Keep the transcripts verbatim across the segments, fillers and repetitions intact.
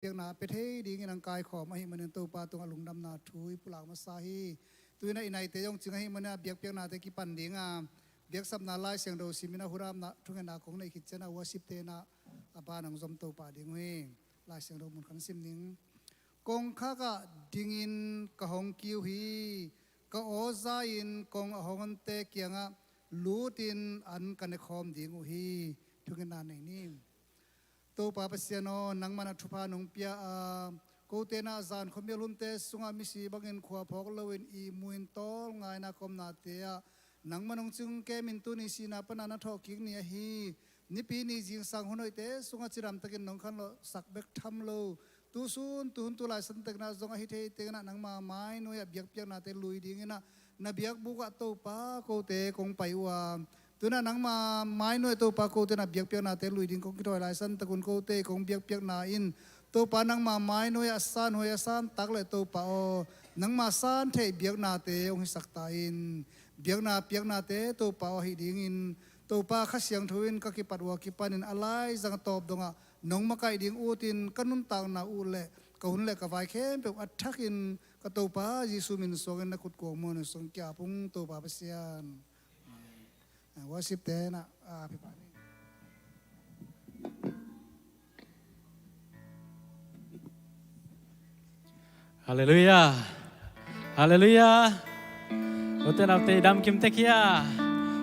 biakpiakna pia thei dingin hong kaikhawm ahih manin Topa tungah lungdamna thu i pulak masa hi. Tu-in ah i naite zong cing ahih manin ah biakpiaknate kipan ding a, biaksapna Lai Siangtho simin ah hudamna thungetna kong neih khit ciangin ah worship-te in ah a ban hong zom to pah ding uh hi. Lai Siangtho mun khat sim ning. Kongkhak ah dingin ka hong kiu hi. Ka aw za-in kong a hong onte kiangah lutin an ka nekhawm ding uh hi. Thungetna nei ni. Topa Pasian aw, nangman a thupha nong pia a, kote in ah zan khuamial hunte sungah misi bangin khua phawk loin ihmu-in tawlngaina ka omnate ah nangman hong cing kemin tuni sihna pana na thawhkik ni ahi. Nipi ni zingsang hun hoihte sungah cidamtakin nong khanlawhsak bek tham lo, tusun tuhun tu laisantakin ah zong ahi thei tengin ah nangma mainuai ah biakpiaknate lui dingin ah na biakbuk ah Topa kote kong pai uh a, tu-in ah nangma mainuai ah Topa kote in ah biakpiaknate lui ding kong kithawi laisantakun kote kong biakpiakna in Topa nangma mainuai ah sanhuai a santak leh Topa aw, nangma santheih biaknate hong hisak ta in. Biakna piaknate Topa aw ahih dingin Topa Kha Siangtho in ka kipat uh a kipanin a laizang a tawp dongah nong makaih ding utin ka nuntakna uh leh ka hun leh ka vai khempeuh a thakin ka Topa Jesu min suangin na kut kuang muan uh sung kia pung Topa Pasian. Worship-te in ah a pipah ni. Halleluiah. Halleluiah. Ute naute i damkim tek hia?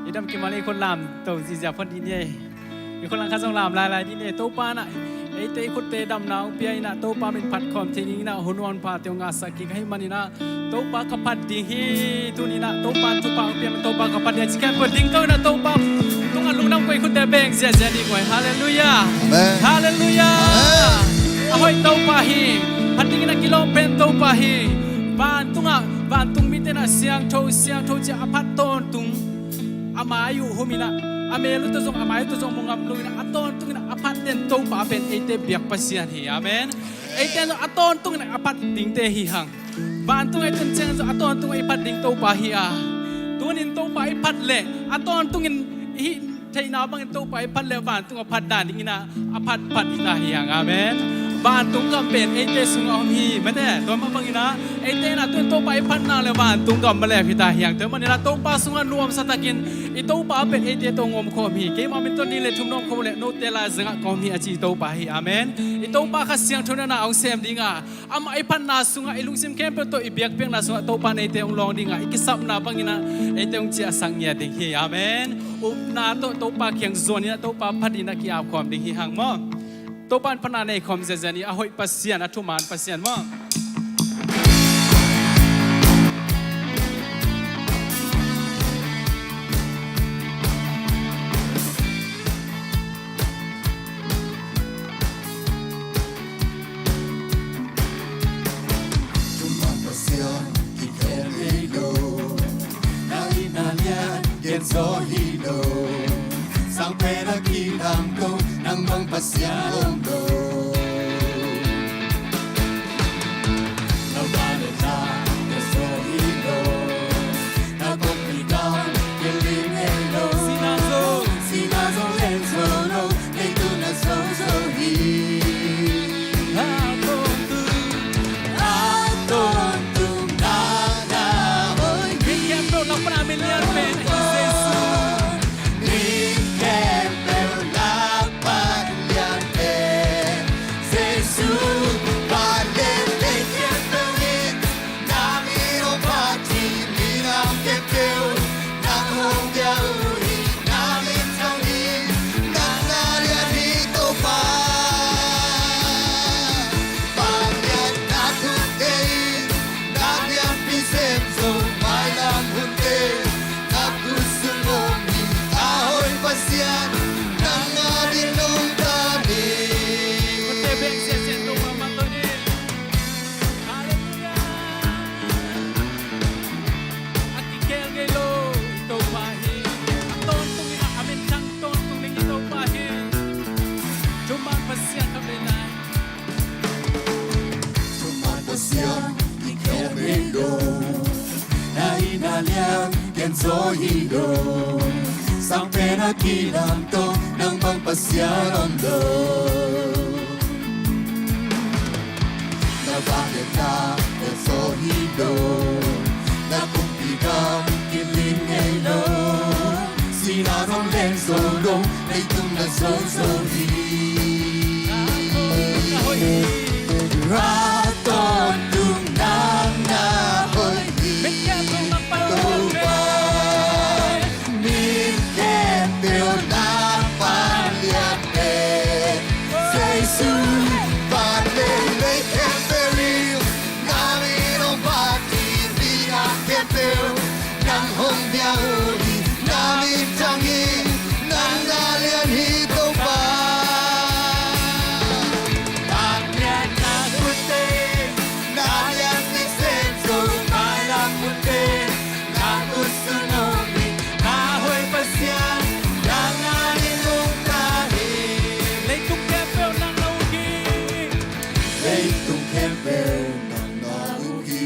I damkim a lei khut lam to zizia phot dih ni ei. I khut lam khat zong lam lailai dih ni ei. Topa in ah eite i khutte damna hong pia in ah Topa min phat khawm thei dingin ah hun hong pate hong ngahsak kik ahih manin ah Topa ka phat ding hi. Tuni in ah Topa thupha hong pia in ah Topa ka phat ding hi. Ci khempeuh ding to in ah Topa tungah lungdam koi khutte beng ziazia dih koi. Halleluiah. Amen. Halleluiah. Amen. A hoih Topa hi. Phat dingin a kilawm pen Topa hi. Vantungah, vantung mite in ah siangtho, siangtho ci-a a phat tawntung a mai uh hum in ah a mel uh tawh zong a mai uh tawh zong mu ngam lo in ah a tawntung in ah a phat den Topa pen eite biak Pasian hi. Amen. Eite zong a tawntung in ah a phat dingte hi hang. Vantung a i tun ciang zong a tawntung a i phat ding Topa hi a. Tunin Topa i phat leh a tawntungin i hih theihna bangin Topa i phat leh vantung a phat dan dingin ah a phat phat hi ta hi hang. Amen. Vantung gam pen eite sungah om hi. Mate, tua mah bangin ah eite in ah tunin Topa i phat nak leh vantung gam malep hi ta hi hang. Tua manin ah Topa sungah nuamsa takin i Topa pen eite tawh om khawm hi. Keimah min tawh ni leh thum nuam khawm leh note laizangah ka om hi a ci i Topa hi. Amen. I Topa Kha Siangtho in ah na hong sem ding a, amah i phatna sungah i lungsim khempeuh tawh i biakpiakna sungah Topa in eite hong lawng ding a, i kisapna bangin ah eite hong ciahsak ngiat ding hi. Amen. Upna tawh Topa kiang zuan in ah Topa phat in ah ki-ap khawm ding hi hang maw. Topa in phatna nei khawm ziazia ni. A hoih Pasian, a thuman Pasian maw. Thuman Pasian, kikhel ngei lo. Na it na lian gen zaw hi lo. Sang pen a kidam ko, nang bang Pasian om lo. Na van le ta, gen zaw hi lo. Na kong kidam, gen lim ngei lo. Sihna zong, sihna zong len zaw lo. Nei tu na zaw zaw hi. A tawntung, a tawntung na na hoih hi. Min khempeuh lak pan a min lian pen ahi Jesu. Min khempeuh lak pan lian pen Jesu. Van le lei khempeuh in na min hong phat hi, minam khempeuh nang hong pia uh hi, na min thang hi, nang na lian hi Topa. Vangliatna thute in na lianpi sem zo, mailam hunte na kut sung om hi, a hoih Pasian, nang adingin lungdam hi. Khutte beng ziahziah Topa mah tawh ni. Halleluiah. A kikhel ngei lo i Topa hi. A tawntung in ah, a minthang tawntung ding i Topa hi. Thuman Pasian kha vei lai. Thuman Pasian kikhel ngei lo. Na it na lian gen zaw hi lo. Sang pen a kidam tawh nang bang Pasian om lo. Vangliatna ka zo hi lo, na kumpi gam kiling ngei lo. Sihna zong leng zo lo, leitung na zo zo hi. Ra tawntung nang na hoih hi. Topa, mi khempeuh na vangliat pen Jesu, vanlei lei khempeuh in na min hong phat hi. Mi a khempeuh nang hong biak uh hi. Na min thang hi, nang na lian hi Topa. Vangliatna khut teng na lianpi sem zo, mailam khut teng na khut sung om hi. Na hoih Pasian, nang na lian nungta hi. Leitung khempeuh nang na uk hi. Leitung khempeuh nang na uk hi.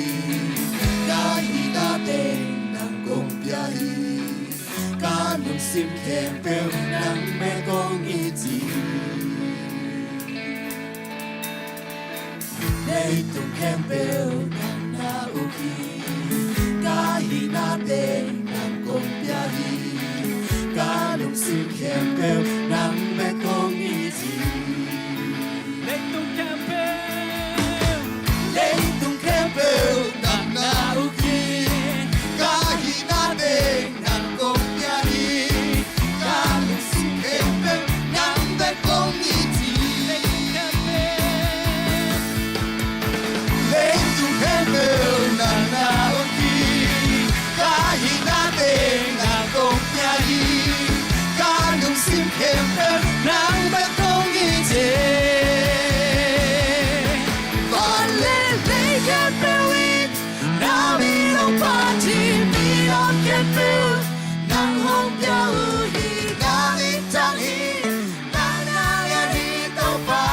Ka hihna teng nang kong pia hi. Ka lungsim khempeuh nang bek kong it hi. Leitung khempeuh nang na uk hi. Ka hihna teng nang kong pia hi. Ka lungsim khempeuh nang bek kong it hi. Leitung khempeuh, leitung khempeuh nang na uk hi. Ka hihna teng nang kong pia hi. Ka lungsim khempeuh nang bek kong it hi. Leitung khempeuh, leitung khempeuh nang na uk hi. Ka hihna teng nang kong pia hi. Ka lungsim khempeuh nang bek kong it hi. Van le lei khempeuh in na min hong phat hi. Minam khempeuh nang hong pia uh hi. Na min thang hi, nang na lian hi Topa.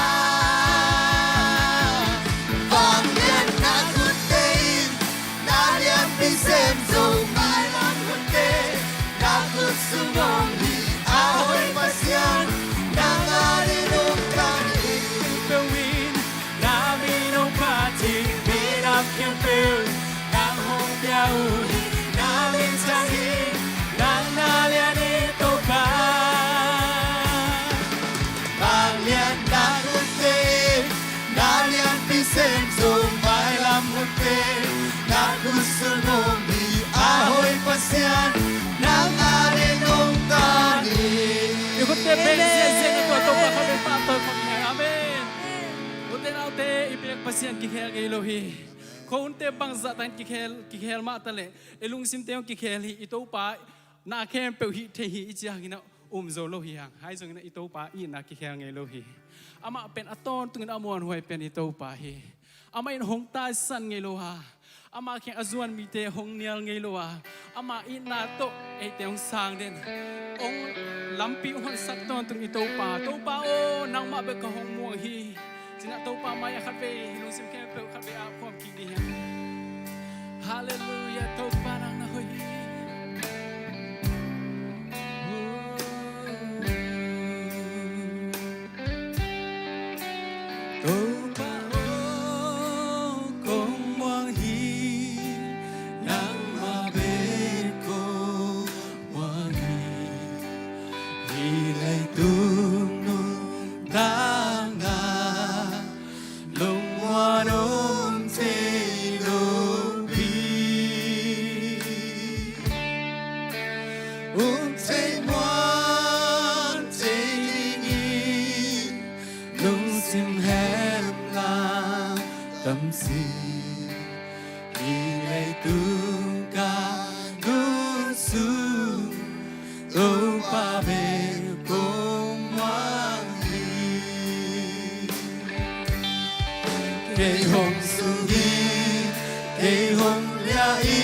Vangliatna khut teng na lianpi sem zo, mailam khut teng na khut sung om hi. A hoih Pasian, nang na lian nungta hi. Peuh in na min hong phat hi. Minam khempeuh nang hong pia uh hi. Na min thang hi, nang na lian hi Topa. Vangliatna khut teng na lianpi sem zo, mailam khut teng na khut sung om hi. A hoih Pasian, nang na lian nungta hi. I khutte beng ziahziah na tua Topa khat bek pahtawi khawm hi hang. Amen. Ute naute, i biak Pasian kikhel ngei lo hi. Khuahunte bangzah takin kikhel, kikhel mah taleh i lungsimte hong kikhel hi. I Topa na khempeuh hih thei hi, i ci hangin ah um zo lo hi hang. Ahi zongin ah i Topa itna kikhel ngei lo hi. Amah pen a tawntungin a muanhuai pen i Topa hi. Amah in hong taisan ngei lo a, ama kiang a zuan mite hong nial ngei lo a, ama itna tawh eite hong sang den, hong lampi hong honsak tawntung i Topa. Topa aw, nangmah bek ka hong muang hi. Ci-in ah Topa mai-ah khatvei i lungsim khempeuh khatvei ap khawm kik dih hi hang. Halleluiah, Topa nang na hoih hi. Topa aw, kong muang hi, nangmah bek kong muang hi. Hih leitung nuntakna lungmuan om thei lo pi. Um thei muan thei dingin lungsim hemlang tam si. Hih leitung ka nuntak sung Topa bek kong muang hi. Kei hong sung hi, kei hong liah hi,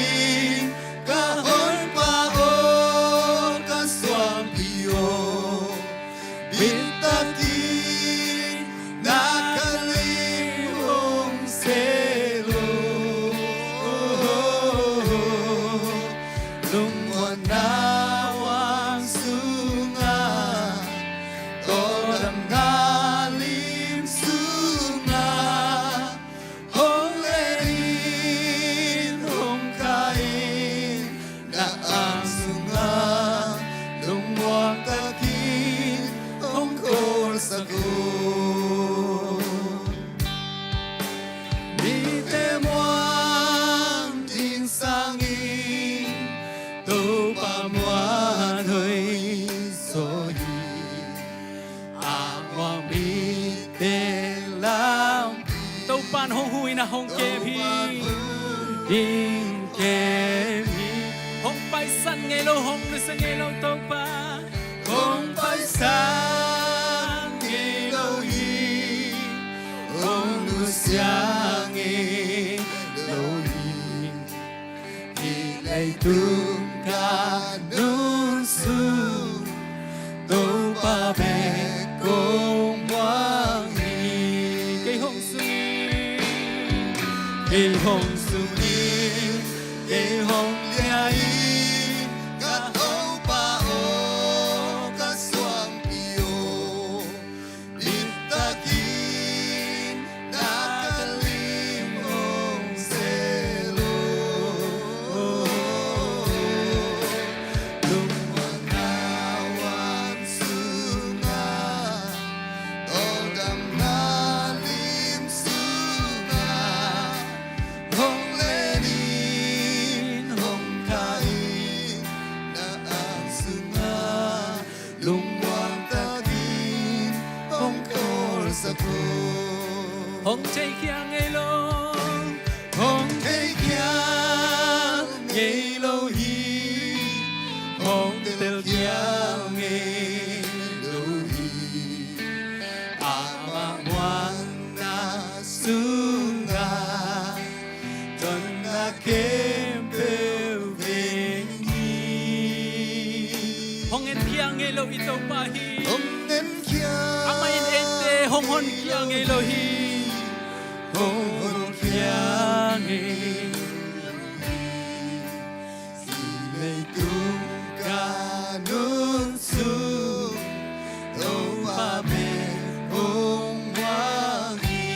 ka honpa aw, ka suangpi aw. Bit takin na ka lim hong se lo. Lungmuanna huang sungah, tawldamna lim sungah, Topa'n hong hu in ah hong kem hi. Hong kem hi. Hong paisan ngei lo, hong nusia ngei lo Topa. Hong paisan ngei lo hi. Hong nusia ngei lo hi. Hih leitung ka nung sung Topa bek kong muang hi. Kei hong sung hi. Kei hong sung hi. Kei hong lia hi. Ka Topa aw, ka suangpi aw. Bit takin na ka lim hong se lo. Lungmuanna huang sungah, tawldamna lim sungah, hong len in, hong kah in, na ang sungah. Lungmuang takin hong kawlsak aw. Hong theikhia ngei lo. Hong theikhia ngei lo hi. Hong telkhia ngei lo hi. Amah muanna sungah donna khempeuh veng hi. Hong enkhia ngei lo i Topa hi. Hong enkhia. Amah in eite hong honkhia ngei lo hi. Hong honkhia ngei lo hi. Hih leitung ka nung sung Topa bek hong muang hi.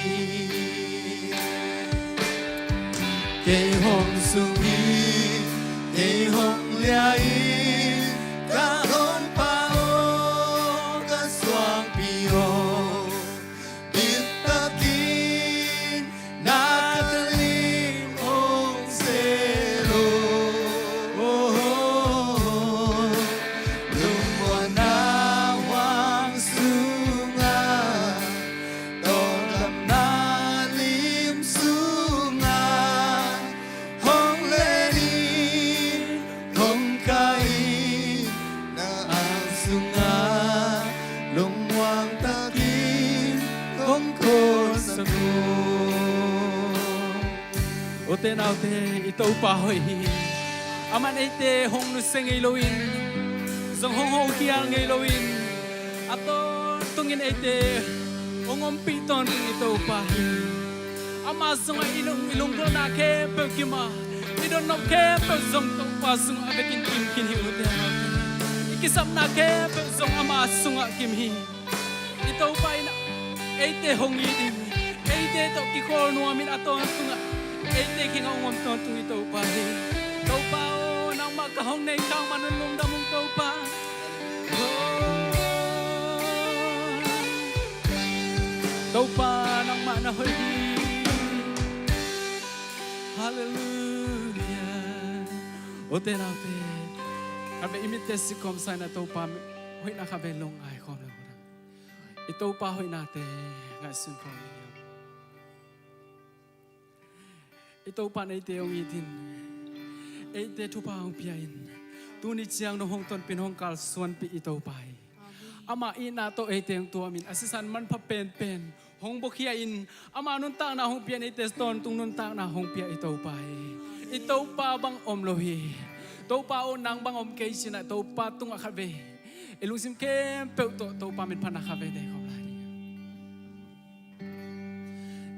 Kei hong sung hi, kei hong lia hi, ka Topa aw, ka suangpi aw. Bit takin na ka lim hong se lo. Lungmuanna huang sungah, tawldamna lim sungah, hong len in, hong kah in, na ang sungah, lungmuang takin hong kawlsak aw. Ute naute, i Topa hoih hi. Amah'n eite hong nusia ngei loin, zong hong hokhial ngei loin, a tawntungin eite hong ompih tawntung i Topa hi. Ama sungah i lung, i lunggulhna khempeuh kim a, i dotnop khempeuh zong Topa sungah a vekin kim khin hi ute. I kisapna khempeuh zong ama sungah kim hi. I Topa in eite hong it in, eite tawh kikhawl nuamin a tawntungah eite kiangah hong om tawntung i Topa hi. Topa aw, nangmah ka hong nei khak man un lungdam ung Topa. Topa, nangmah na hoih hi. Halleluiah. Ute naute, khatvei i mitte sikhawmsa in a Topa hoihna khatvei lungngai khawm lo. I Topa hoihnate ngaihsun khawm ni. I Topa in eite hong it in, eite thupha hong pia in, tuni ciang dong hong tonpih, hong kalsuanpih i Topa hi. Ama itna tawh eite hong tuamin, a sisan manpha penpen hong buakhia in, ama nuntakna hong pia in, eite tawntung nuntakna hong pia i Topa hi. I Topa bang om lo hi. Topa aw, nang bang om kei ci-in ah Topa tungah khatvei i lungsim khempeuh tawh Topa mitphatna khatvei nei khawm lai ni.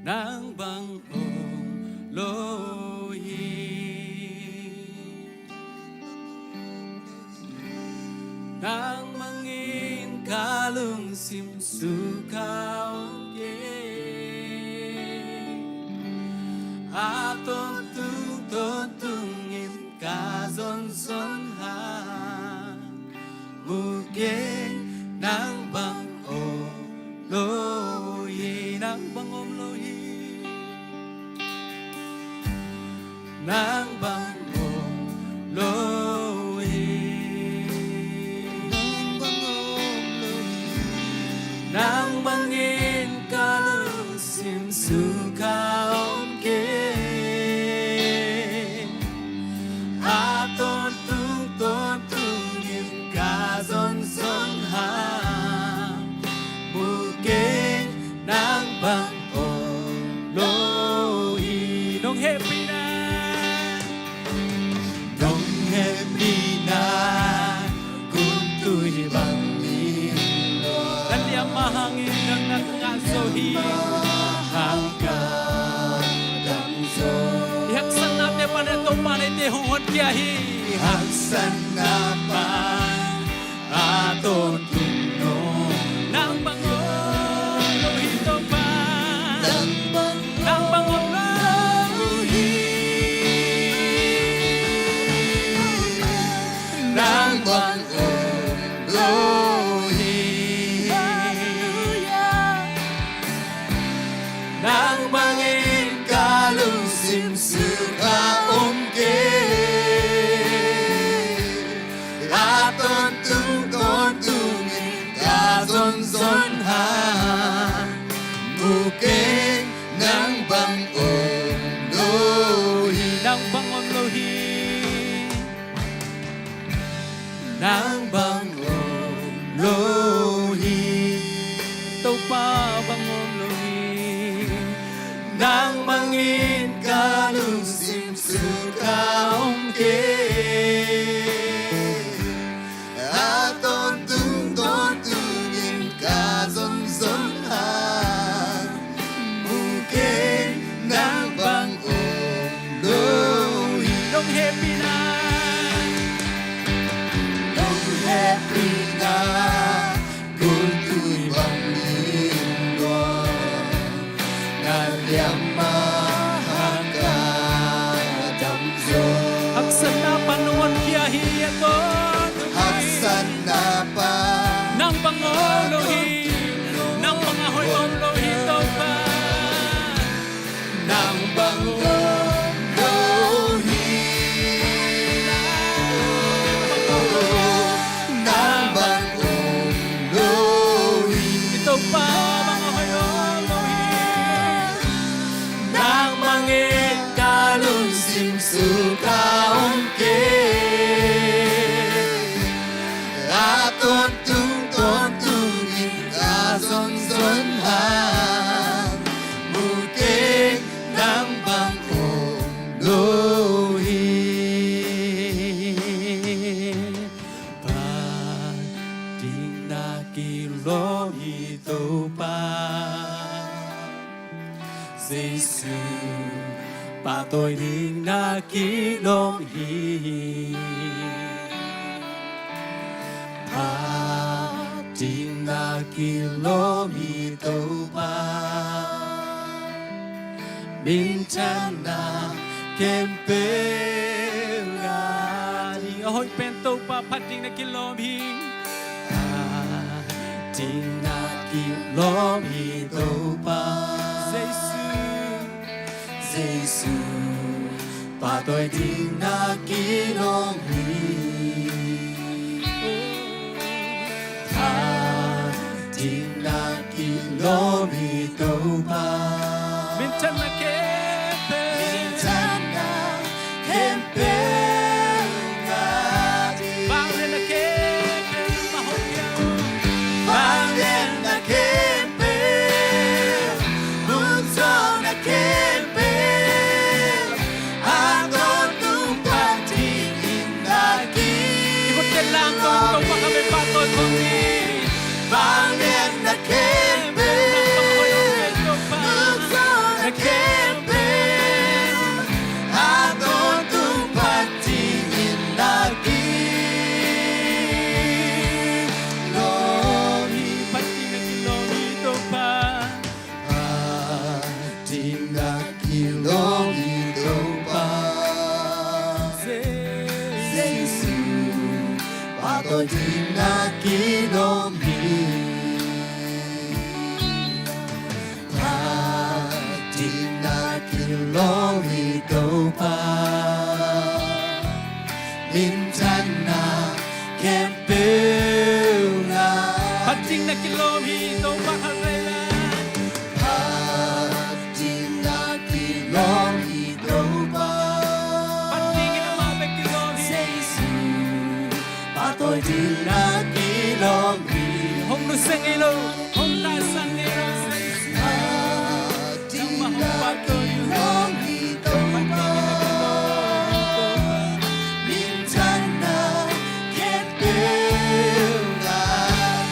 Nang bang om lo hi. Nang bangin ka lungsim sukha om kei. A tawntung tawntungin ka zonzon hang mu kei, nang bang om lo hi, nang bang om lo hi. Nang bang om lo hi. Nang bang om lo hi. Nang bangin ka lungsim su sukha om kei. A tawntung tawntungin ka zonzon hang, mu keng nang bang om lo hi. Nong hehpihna, nong hehpihna kuntui bangin, na liamma hangin nang na ka ngah zo hi. Hang ka dam zo. I haksatnate pan Topa na eite hong honkhia hi. Haksatna pan a tawntung nong, nang bang om lo hi Topa. Nang bang om lo hi. Nang bang om lo hi. Nang bangin ka lungsim sukha om kei. A tawntung tawntungin ka zonzon hang, mu keng nang bang om lo hi. Nang bang om lo hi. Nang bang om lo hi. Topa bang om lo hi. Nang bangin ka lungsim sukha om kei. A tawntung tawntungin ka zonzon hang, mu keng nang bang om lo hi. Nong hehpihna, nong hehpihna kuntui bangin lua, na liamma hang ka dam zo. Haksatna pan nong honkhia hi a tawntung. Haksatna pan nang bang om lo hi. Nang bang a hoih om lo hi Topa. Nang bang om lo hi. Nang bang om lo hi. I Topa bang a hoih om lo hi. Nang bangin ka lungsim sukha om kei. A tawntung tawntungin ka zonzon hang, mu keng nang bang om lo hi. Phat ding na kilawm hi Topa. Jesu, pahtawi ding na kilawm hi. Phat ding na kilawm hi Topa. Minthanna khempeuh ngah ding. A hoih pen Topa, phat ding na kilawm hi. Phat ding na kilawm hi Topa. Jesu, Jesu, pahtawi ding na kilawm hi. Phat ding na kilawm hi Topa. Minthanna khempeuh, minthanna khempeuh ngah ding. Vangliatna khempeuh, vangliatna khempeuh, muanzawhna khempeuh, a tawntung phat dingin na ki. I khut teng lang kong, Topa ka vei pahtawi kong ni. Vangliatna khempeuh, muanzawhna khempeuh, a tawntung phat dingin na ki. Lawm hi, phat ding na kilawm hi Topa. Phat ding na kilawm hi Topa. Jesu, pahtawi ding na kilawm hi. Phat ding na kilawm hi Topa. Minthanna khempeuh ngah. Phat ding na kilawm hi Topa khat vei lai. Phat ding Hong taisan ngei lo Jesu. Nangmah hong pahtawi uh hi. Nangmah hong pahtawi uh hi. Minthanna khempeuh na,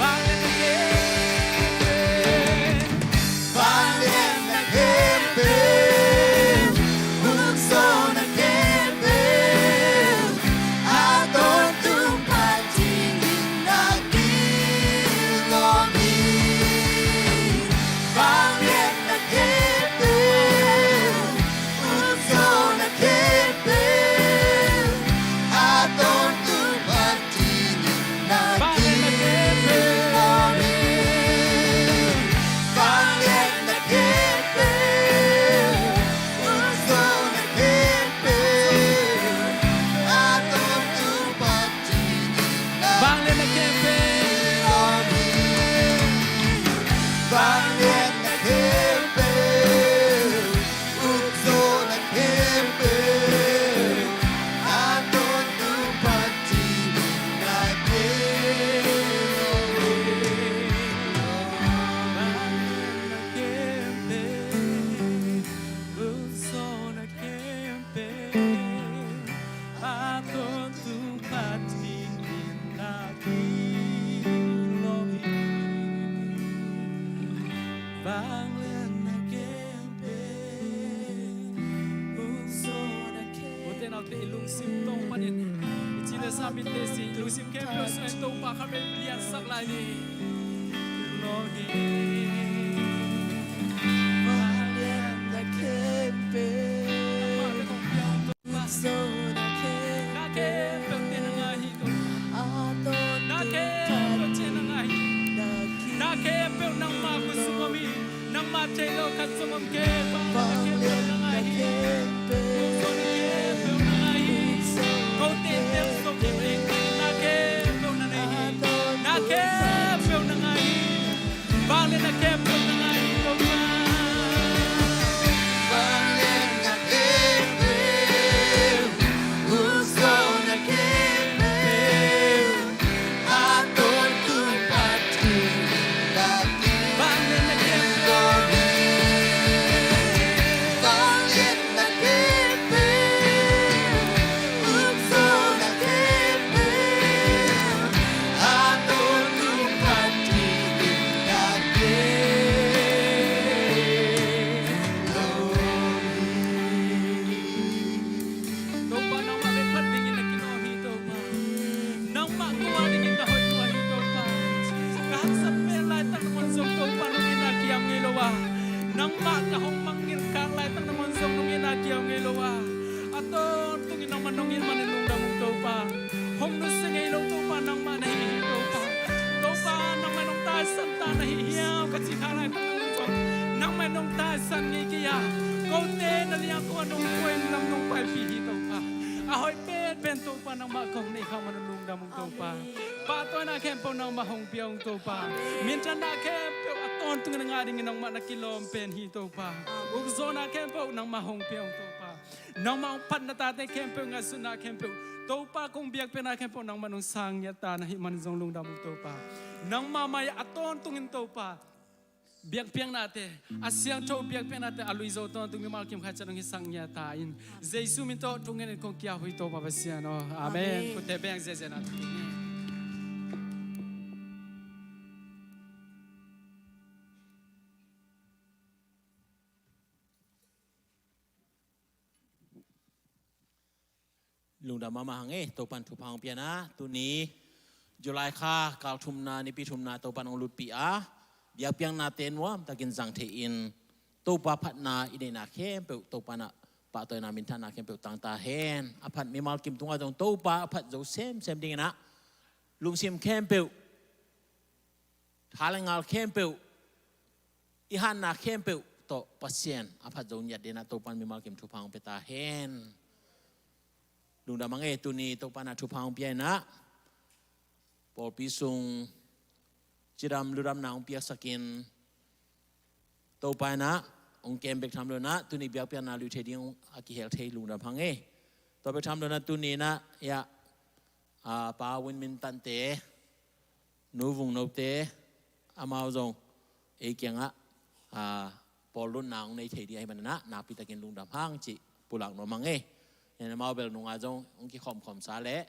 vangliatna khempeuh, vangliatna khempeuh, ukzawhna khempeuh, a tawntung Pathian in na kilawm hi. Vangliatna khempeuh, ukzawhna khempeuh, a tawntung Pathian in na kilawm hi. Vangliatna khempeuh, ukzawhna khempeuh, a tawntung Pathian in na kilawm hi. Vangliatna khempeuh, ukzawhna khempeuh, a tawntung Pathian in na kilawm hi. Vangliatna khempeuh, ukzawhna khempeuh, a tawntung Pathian in na kilawm hi. Vangliatna khempeuh, ukzawhna khempeuh. Ute naute, i lungsim tawng panin i ci le sa, mitte sin, i lungsim khempeuh sungah Topa khat vei liansak lai ni. Vangliatna khempeuh, ukzawhna khempeuh, na khempeuh ciang na ngai hi Topa. Na khempeuh ciang na ngai hi. Na khempeuh nangmah khut sung om hi. Nangmah theih loh khat zong om kei, Topa. Na khempeuh na ngai hi. Ukzawhna khempeuh na ngai hi. Kote tel zong hi. Na khempeuh na nei hi. Na khempeuh na ngai hi. Vangliatna khempeuh na ngai hi Topa. Vangliatna khempeuh, ukzawhna khempeuh, a tawntung Pathian in na kilawm hi. Vangliatna khempeuh, ukzawhna khempeuh, a tawntung Pathian in na kilawm hi. Topa, nangmah bek phat dingin na kilawm hi Topa. Nangmah ko a dingin na hoih lua hi Topa. Ka haksat pen laitak nangawn zong Topa nong itna kiam ngei lo a, nangmah ka hong mangngilh khak laitak nangawn zong nong itna kiam ngei lo a, a tawntungin nangmah nong it manin lungdam ung Topa. Hong nusia ngei lo Topa nangmah na hi hi Topa. Topa, nangmah nong taisan ta na hi hiam ka cih khak laitak nangawn zong nangmah nong taisan ngei kei a, kote na liang ko a nong kuai lam nong paipih hi Topa. A hoih penpen Topa nangmah kong nei khak manin lungdam ung Topa. Amen. Pahtawina khempeuh nangmah hong pia ung Topa. Minthanna khempeuh a tawntungin a ngah dingin nangmah na kilawm pen hi Topa. Amen. Ukzawhna khempeuh nangmah hong pia ung Topa. Nangmah hong phatna tate khempeuh, ngaihsutna khempeuh, Topa kong biakpiakna khempeuh nangmah nong sang ngiat ta na hih manin zong lungdam ung Topa. Nangmah mai-ah a tawntungin Topa biakpiaknate, a siangtho biakpiaknate a luizo tawntung mimal kim khat ciat hong hisak ngiat ta in, Jesu min tawh thungen in kong kiau hi Topa Pasian aw. Amen. Amen. Kote beng ziahziah na. Lungdam mahmah hang e, Topan thupha hong pia in ah, tuni July kha kal thumna, nipi thumna Topan hong lutpih a, biakpiaknate nuamtakin zang thei in, Topa phatna i neihna khempeuh, Topa in ah pahtawina minthanna khempeuh tang ta hen. A phat mimal kim tungah zong Topa a phat zo semsem dingin ah, lungsim khempeuh, tha le ngal khempeuh, i hatna khempeuh tawh Pasian a phat zo ngiat dingin ah Topan mimal kim thupha hong pia ta hen. Lungdam hang e, tuni Topan ah thupha hong pia in ah, pawlpi sung cidam ludamna hong piaksakin, Topa in ah hong kem bek tham lo in ah, tuni biakpiakna lui thei ding a kihel thei, lungdam hang e. Tua bek tham lo in ah, tuni in ah, ya, a, Pa Win Min Tante, Nu Vung Note, amau zong ei kiangah, ah, pawl lutna hong nei thei ding ahih manin ah nakpitakin lungdam hang cih pulak nuam hang e. Amau bel nungah zong hong kikhawmkhawmsa leh,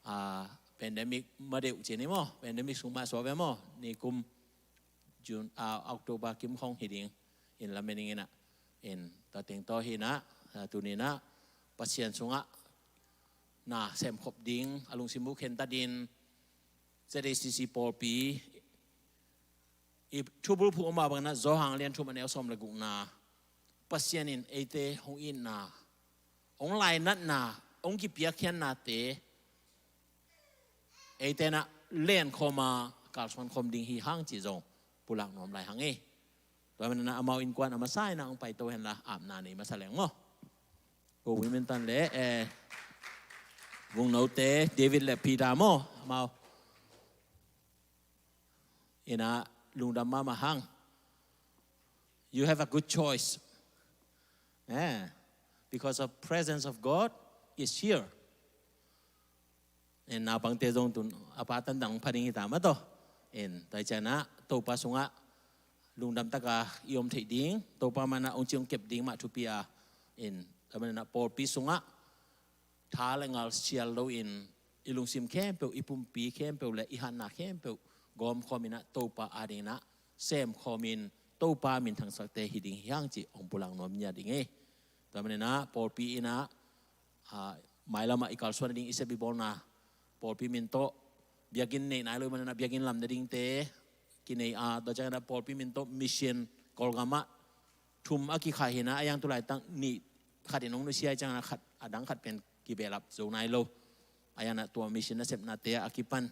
ah, pandemic madeuh ci ni maw, pandemic sung mah suak ve maw, nikum June, ah, October kim khawng hi ding in lamen ing in ah, in tua teng tawh hi in ah, ah, tuni in ah Pasian sungah na semkhop ding a lungsim uh khentat in, Z A C C pawlpi i thubulphuh mah bangin ah Johan lian thum a neu sawm le gukna, Pasian in eite hong itna, hong lainatna, hong kipiakkhiatnate eite in ah lenkhawm a kalsuankhawm ding hi hang cih zong pulak nuam lai hang e. Tua manin ah amau innkuan a masa in ah hong paito hen la, apna nei masa leng maw. Ko Wilmington le, eh, Vungnote, David le Peter maw, amau in ah lungdam mahmah hang. You have a good choice. Eh, because of presence of God is here. In naupangte zong tun a pa tandang pha ding hi ta mah tawh. In tua hi ciangin ah Topa sungah lungdam taka i om theih ding, Topa mah in ah hong ci hong kep ding mah thupi a. In tua manin ah pawlpi sungah tha le ngal sial loin i lungsim khempeuh, i pumpi khempeuh le i hatna khempeuh gawmkhawm in ah Topa adingin ah semkhawm in Topa minthangsakte hi ding hi hang cih hong pulak nuam nia ding e. Tua manin ah pawlpi in ah, ah, mailam ah i kalsuan ding i sep i bawlna, pawlpi min tawh biakinn neih nai lo ahih manin ah biakinn lam nadingte kinei a, tua ciangin ah pawlpi min tawh mission Kawlgam ah thum a kikhah hi in ah, a yang tu laitak nih, khat in hong nusia ahih ciangin ah khat, a dang khat pen kibehlap zo nai lo. A yang ah tua mission nasepnate ah a kipan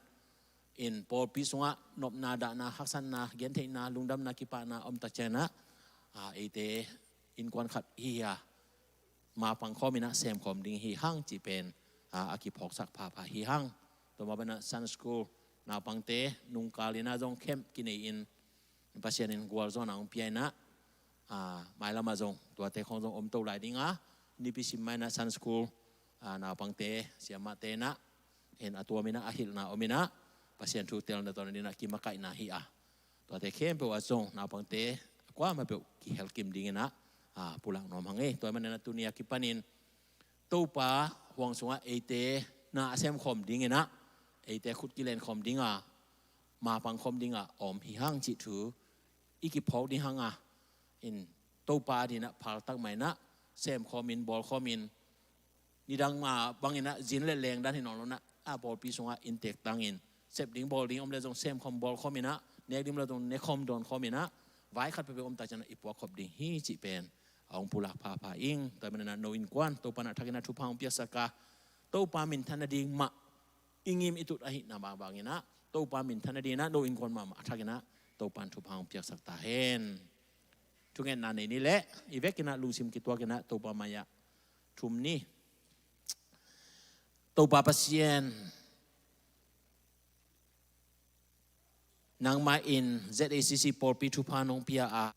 in pawlpi sungah nopna, dahna, haksatna, gentheihna, lungdamna, kipahna om tak ciangin ah, ah, eite innkuan khat hi a, mapang khawm in ah semkhawm ding hi hang cih pen, ah, a kiphawksak phapha hi hang. Tua mah bangin ah Sunday school naupangte nungkal in ah zong camp kinei in Pasian in gualzawhna hong pia in ah, ah, mailam ah zong tuate khawng zong om to lai ding a, nipi sim mah in ah Sunday school, ah, naupangte siamahte in ah, in a tuam in ah a hilhna om in ah Pasian thu telna tawh na ding in ah kimakaihna hi a, tuate khempeuh ah zong naupangte kuamah peuh kihelkim ding in ah, ah, pulak nuam hang e. Tua manin ah tuni a kipanin Topa huang sungah eite na a semkhawm ding in ah, eite khut kilenkhawm ding a, mapang khawm ding a om hi hang cih thu i kiphawk ding hang a, in Topa adingin ah phaltak mah in ah semkhawm in, bawlkhawm in, nidang mah bangin ah zin le leng dan hi nawn lo in ah, a pawlpi sungah inntek tangin sep ding bawl ding om le zong semkhawm bawlkhawm in ah, nek ding om le zong nekhawm dawnkhawm in ah, vai khat peuhpeuh om tak ciangin ah i puakkhop ding hi cih pen a hong pulak phapha ing. Tua manin ah no innkuan Topa in ah a thakin ah thupha hong piaksak a, Topa minthan nading mah i ngim i tut ahihna mah bangin ah, Topa minthan nadingin ah no innkuan mahmah a thakin ah Topa in thupha hong piaksak ta hen. Thungetna nei ni leh, i vekin ah lungsim kituak in ah Topa mai-ah thum ni. Topa Pasian, nangmah in Z A C C pawlpi thupha nong pia a,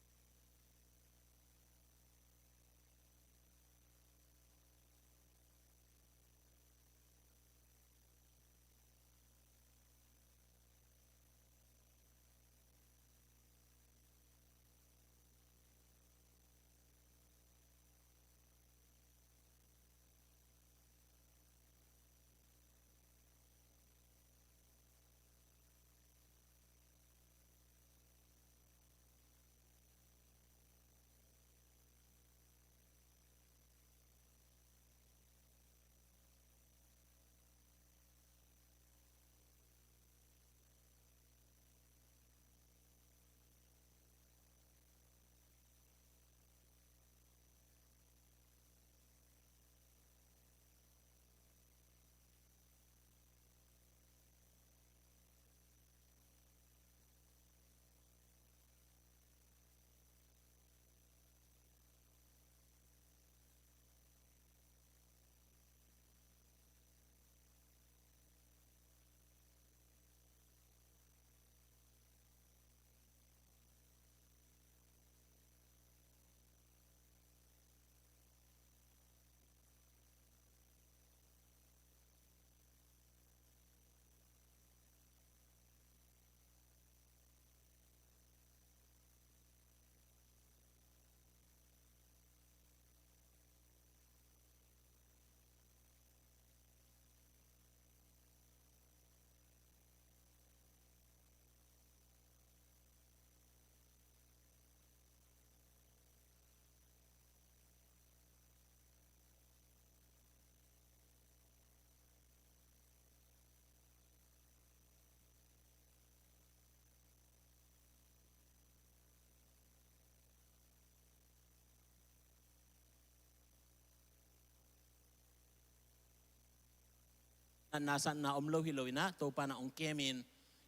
nasatna om lo hi lo in ah, Topa in ah hong kem in,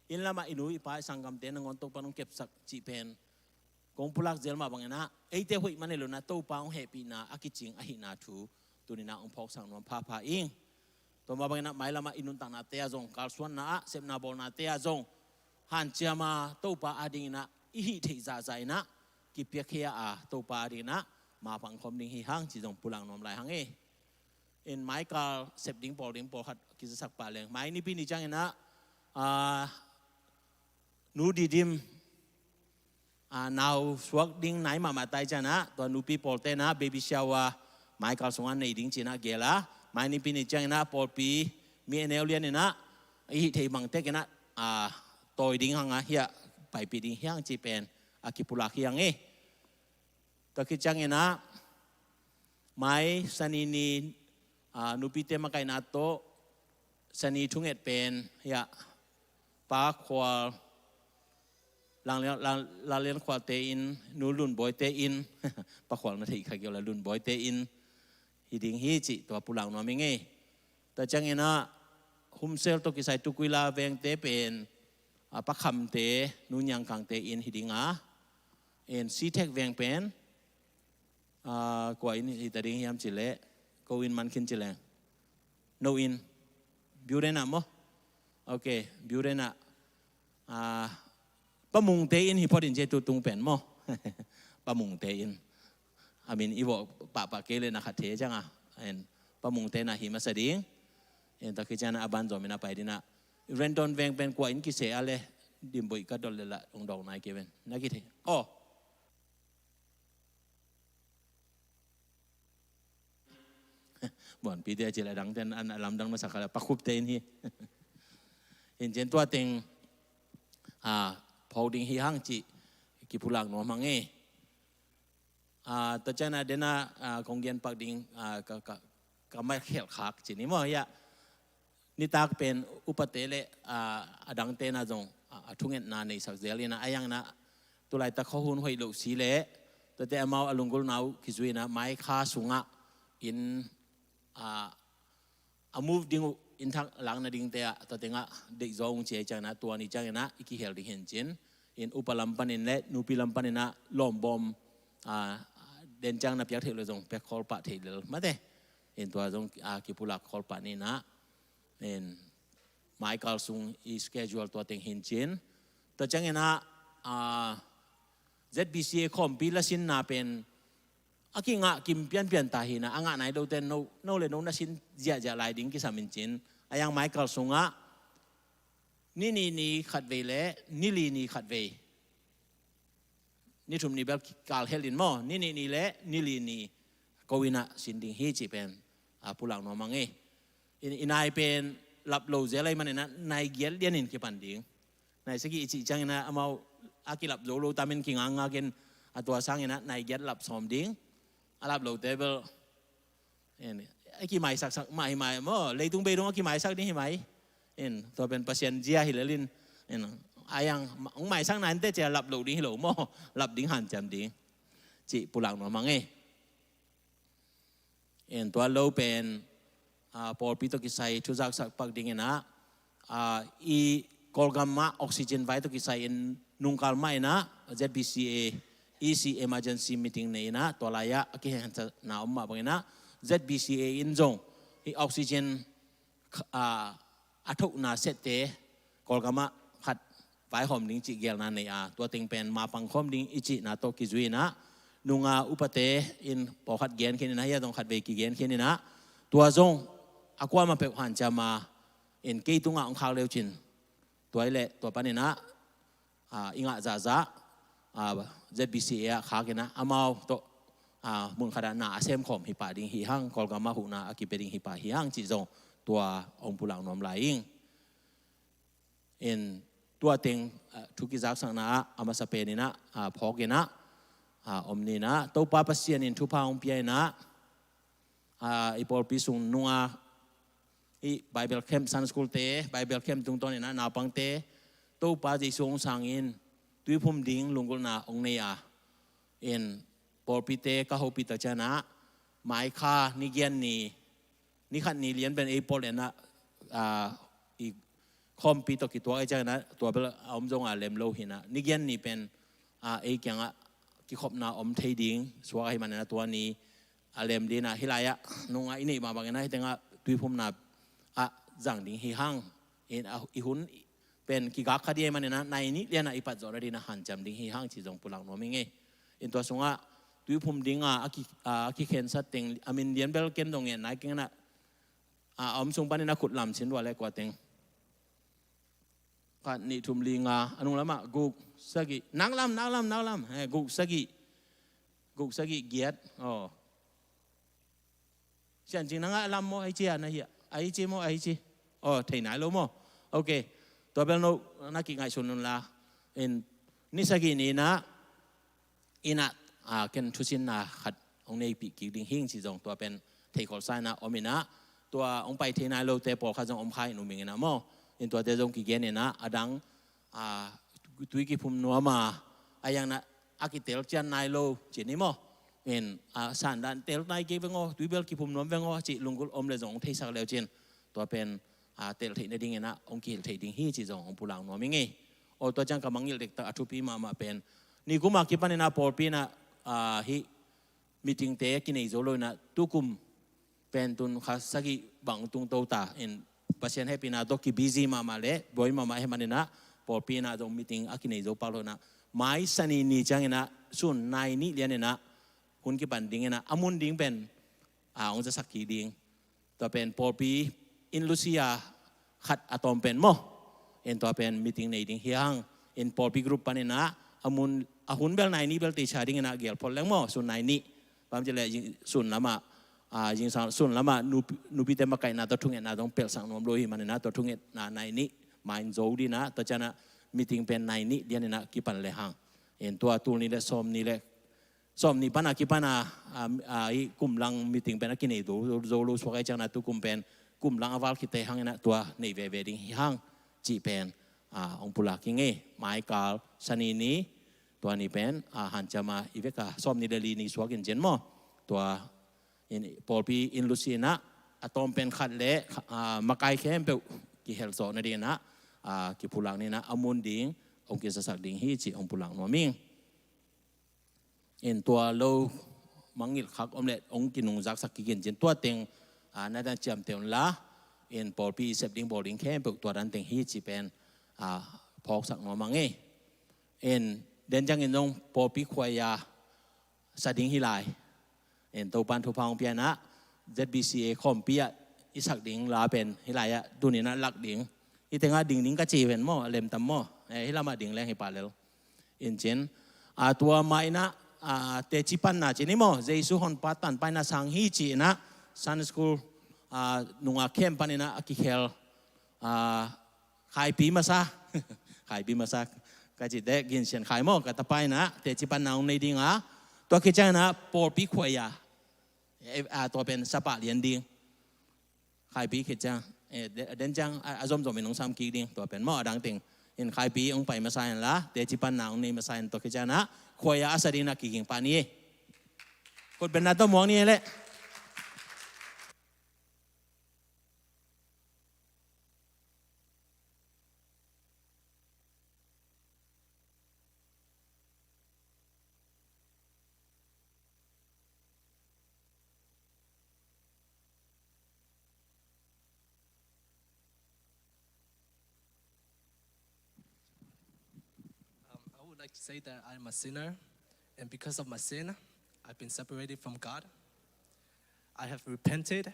inn lamah i nu i pa i sanggamte nangawn Topa in hong kepsak cih pen kong pulak zel mah bangin ah, eite hoih man hi lo in ah, Topa hong hehpihna a kicing ahihna thu tuni in ah hong phawksak nuam phapha ing. Tua mah bangin ah mailam ah i nuntaknate ah zong, kalsuanna ah, sepna bawlnate ah zong hanciam a, Topa adingin ah i hih theih zahzah in ah kipiakhia a, Topa adingin ah mapang khawm ding hi hang cih zong pulak nuam lai hang e. In maikal sep ding pawl ding pawlkhat kizasak pah leng, mai Nipi ni ciangin ah, ah, nu Didim, ah, nau suak ding nai mahmah tai ciangin ah, tua nupi pawlte in ah baby shower maikal sungah nei ding ci in ah gel a, mai Nipi ni ciangin ah pawlpi mi a neu lian in ah i hih theih bang tek in ah, ah, tawi ding hang a, hiah paipih ding hi hang cih pen a kipulak hi hang e. Tua khit ciangin ah mai Sani ni, ah, nupite makaihna tawh Sani thunget pen hiah Pa Khual, Lang, Lang, Lang Lian Khualte inn, Nu Lun Bawite inn, Pa Khual na thei kha kei uh la, Lun Bawite inn hi ding hi cih tua pulak nuam ing e. Tua ciangin ah Humsel tawh kisai Tukwila vengte pen, ah, Pa Khamte, Nu Niang Kangte inn hi ding a, in Sitek veng pen, ah, kua inn hi ta ding hiam cih leh, ko inn man khin ci leng, no inn, Biurena maw? Ok, Biurena, ah, Pa Mungte inn hi phot in, ci tu tung pen maw? Pa Mungte inn. A min i vawh pahpah kei leh na khat thei ciang a, en, Pa Mungte na hi masa ding. En, tua khit ciang a banzawm in a pai ding a, Rendon veng pen kua inn kiseh a leh, Dim Boih ka dot leh lah hong dawng nai kei ven, na kithei. Aw, Buanpite a ci leh a dangte in a lamdang masa kha leh, Pa Khupte inn hi. In cin tua teng, ah, phawk ding hi hang cih kipulak nuam hang e. Ah, tua ciang a den a, ah, kong gen pak ding, ah, ka, ka, ka mai khelh khak ci ni maw, hiah. Nitak pen upate leh, ah, a dangte in a zong, ah, a thungetna neisak zel in a, a yang in a, tulaitak khuahun hoih loh si leh, tuate amau a lunggulhna uh kizui in a, mai kha sungah inn, ah, a move ding uh, inn thak lak nadingte ah, tua teng ah deih zaw ung ci a, ciang in a, tua ni ciang in a i kihel ding hi in cin. In upa lam panin leh nupi lam panin a lawmbawm, ah, den ciang na piak theih leh zong piak khawl pah thei lel mate. In tua zong, ah, kipulak khawl pah ni in a, in maikal sung i schedule tua teng hi in cin. Tua ciang in a, ah, Z B C A khawmpi lasinna pen a kingah kim pianpian ta hi in a, a ngah nai lote no, no leh no na sin ziahziah lai ding kisam in cin. A yang maikal sungah ni nih ni khatvei leh ni li ni khatvei, ni thum ni bel kal hel in maw, ni nih ni leh ni li ni ko in a sin ding hi cih pen, ah, pulak nuam hang e. In, i nai pen lap lo zel ahih manin a, nai giat lian in kipan ding. Nai sagih i cih ciang in a, amau a kilap zo lo tam in kingakngak in, a tua sang in a nai giat lap sawm ding. A lap lote bel, en, a kimaisaksak mah hi mai maw, leitung bei dong a kimaisak ding hi mai. En, tua pen Pasian zia hi lel in, en, a yang hong maisak nai inteh ci a lap lo ding hi lo maw, lap ding hanciam ding cih pulak nuam hang e. En, tua lo pen, ah, pawlpi tawh kisai thuzaksak pak ding in a, ah, i Kawlgam ah oxygen vai tawh kisai in nungkal mah in a Z B C A E C emergency meeting nei in a, tua lai ah a kihengsakna om mah bang in a, Z B C A in zong i oxygen, ah, a thohna sette Kawlgam ah khat vaihawm ding cih gelna nei a, tua teng pen mapang khawm ding i cihna tawh kizui in a, nunga upate in pawlkhat gen khin in a, hiah zong khatvei kigen khin in a, tua zong a kuamah peuh hanciam a, in kei tungah hong khak leu cin, tua hi leh tua pan in a, ah, i ngah zahzah, ah, Z B C A ah khak in a, amau tawh, ah, mun khat ah na a sem khawm hi pah ding hi hang, Kawlgam ah huhna a kipia ding hi pah hi hang cih zong tua hong pulak nuam lai ing. In tua teng, ah, thu kizaksakna ah a masa pen in a, ah, phawk in a, ah, om ni in a, Topa Pasian in thupha hong pia in a, ah, i pawlpi sung nunga i Bible camp, Sunday school te, Bible camp tungtawn in a naupangte Topa Jesu hong sang in tuiphum ding lunggulhna hong nei a, in pawlpite ka hopih tak ciang a, maikha ni giat ni, ni khat ni lian pen ei pawl in a a, i khawmpi tawh kituak ahih ciangin ah tua bel a om zong a lem lo hi-in ah, nigian ni pen a, ei kiangah kikhopna om thei ding suak ahih manin ah tua ni a lem ding ah, hih lai-ah nung a i neih mah bangin ah hih tengah tuiphumna ah zang ding hi hang. In a, i hun pen kigak kha ding ahih manin ah nai nih lian ah i patzawh nading ah hanciam ding hi hang ci zong pulak nuam ing ei. In tua sungah tuiphum ding a, a ki, a, a kikhensat teng a min lian bel ken zong ngen nai keng in ah, a, a om sung panin a khut lam sin vua leh kua teng. Khat, nih, thum, li, nga, a nung lamah guk, sagih, nak lam, nak lam, nak lam, eh, guk, sagih, guk, sagih, giat, aw. Sian cing nang a lam maw, ahi ci a na hi a, ahi ci maw, ahi ci. Aw, thei nai lo maw. Ok. Tua bel no na kingaihsun un la. In ni sagih ni-in ah, in ah, a, ken thusinna khat hong neihpih kik ding hi ing ci zong tua pen thei kholsa in ah om in ah, tua hong pai thei nai lote pawlkhat zong om kha hi-in um ing in ah maw. In tuate zong kigen in ah, a dang, a, tui kiphum nuam a, a yang na a kitel cian nai lo ci ni maw. In, a, sandan tel nai kei veng aw, tui bel kiphum nuam veng aw ci lunggulh om leh zong hong theisak leu cin, tua pen, a, tel theih nading in ah hong kihilh thei ding hi ci zong hong pulak nuam ing ei. Aw, tua ciang ka mangngilh dektak a thupi mahmah pen, nikum a kipan in ah pawlpi in ah, a, hih meeting-te a kinei zo lo in ah, tukum pen tun kha sagih bang tung to ta in, Pasian hehpihna tawh ki busy mahmah leh buai mahmah ahih manin ah, pawlpi in ah zong meeting a kinei zo pak lo in ah, mai Sani ni ciangin ah sun nai nih lian in ah hun kipan ding in ah, a mun ding pen, a, hong zasak kik ding. Tua pen pawlpi in Lucia khat a tawm pen maw. In tua pen meeting nei ding hi hang. In pawlpi group panin ah, a mun, a hun bel nai nih bel teicia ding in ah gel phot leng maw, sun nai nih. Bang ci leh zing, sun lamah, a, zingsang sun lamah nupi, nupite makaihna tawh thungetna zong pelhsak nuam lo hi manin ah, tua thungetna nai nih, mai in zo ding in ah, tua ciang ah meeting pen nai nih lian in ah kipan le hang. In tua tul nih leh sawm nih leh sawm nih pan a kipan a, a, a, i kum lang meeting pen a kinei zo, zo, zo lo suak ahih ciangin ah tukum pen kum lang a val khit teh hang in ah tua nei veve ding hi hang cih pen, a, hong pulak ing ei. Mai kal Sani ni, tua ni pen, a, hanciam a i vek a sawm nih leh li ni suak in cin maw. Tua in pawlpi in Lucia in ah a tawm pen khat leh, a, makai khempeuh kihel zawh nading in ah, a, kipulak ni in ah a mun ding hong kizasak ding hi cih hong pulak nuam ing. In tua lo mangngilh khak om leh hong kinungzaksak kik in cin, tua teng, a, na dan ciamteh un la, in pawlpi i sep ding bawl ding khempeuh tua dan teng hi cih pen, a, phawksak nuam ing ei. In den ciangin zong pawlpi khuai a sa ding hi lai. In Topa'n thupha hong pia in ah, Z B C A khawmpi ah i sak ding la pen hih lai-ah tuni-in ah lak ding. Hih tengah ding ding ka ci ven maw, a lem tam maw. Eh, hih lamah ding leng hi pah lel. In cin, a, tua mah in ah, a, teci panna ci ni maw, Jesu Honpa Tanpa in a sang hi ci in ah, Sunday school, a, nung a camp panin ah a kikhel, a, Khaipi masa. Khaipi masa ka cih teh, Gin Sian Khai maw, ka tapa in ah teci panna hong nei ding a, tua khit ciangin ah pawlpi khuai a, eh, a, tua pen sapa lian ding. Khaipi khit ciang, eh, de-, den ciang a, a zomzom in hong sam kik ding, tua pen maw a dang teng. In Khaipi hong pai masa in la, teci panna hong nei masa in, tua khit ciangin ah khuai a a sa ding in ah kiging pah ni ei. Khut beng na tawh muak ni ei leh. Um, I would like to say that I'm a sinner, and because of my sin, I've been separated from God. I have repented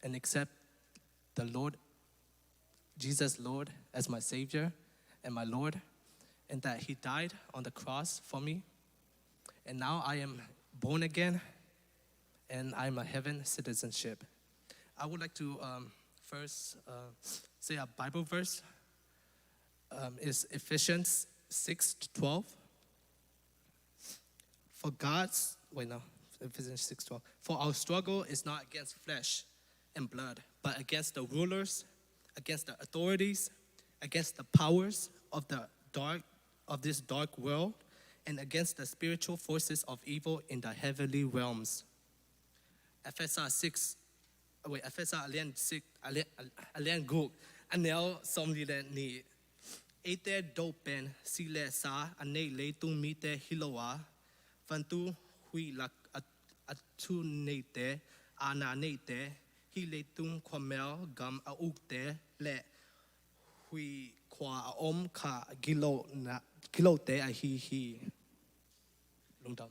and accept the Lord Jesus Lord as my Savior and my Lord, and that He died on the cross for me. And now I am born again, and I'm a heaven citizenship. I would like to, um, first, uh, say a Bible verse. Um, is Ephesians six twelve. For God's, wait, no, Ephesians six twelve. For our struggle is not against flesh and blood, but against the rulers, against the authorities, against the powers of the dark, of this dark world, and against the spiritual forces of evil in the heavenly realms. Ephesians six, Wait, Efesa a lian six, a lian, a lian guk, a neu sawmli le nih. Eite do pen si le sa a nei leitung mite hi lo a, vantung huih lak a, a thu neite, aana neite, hih leitung khuamel gam a ukte le huih khua a om kha gilona, gilote ahi hi. Lungdam.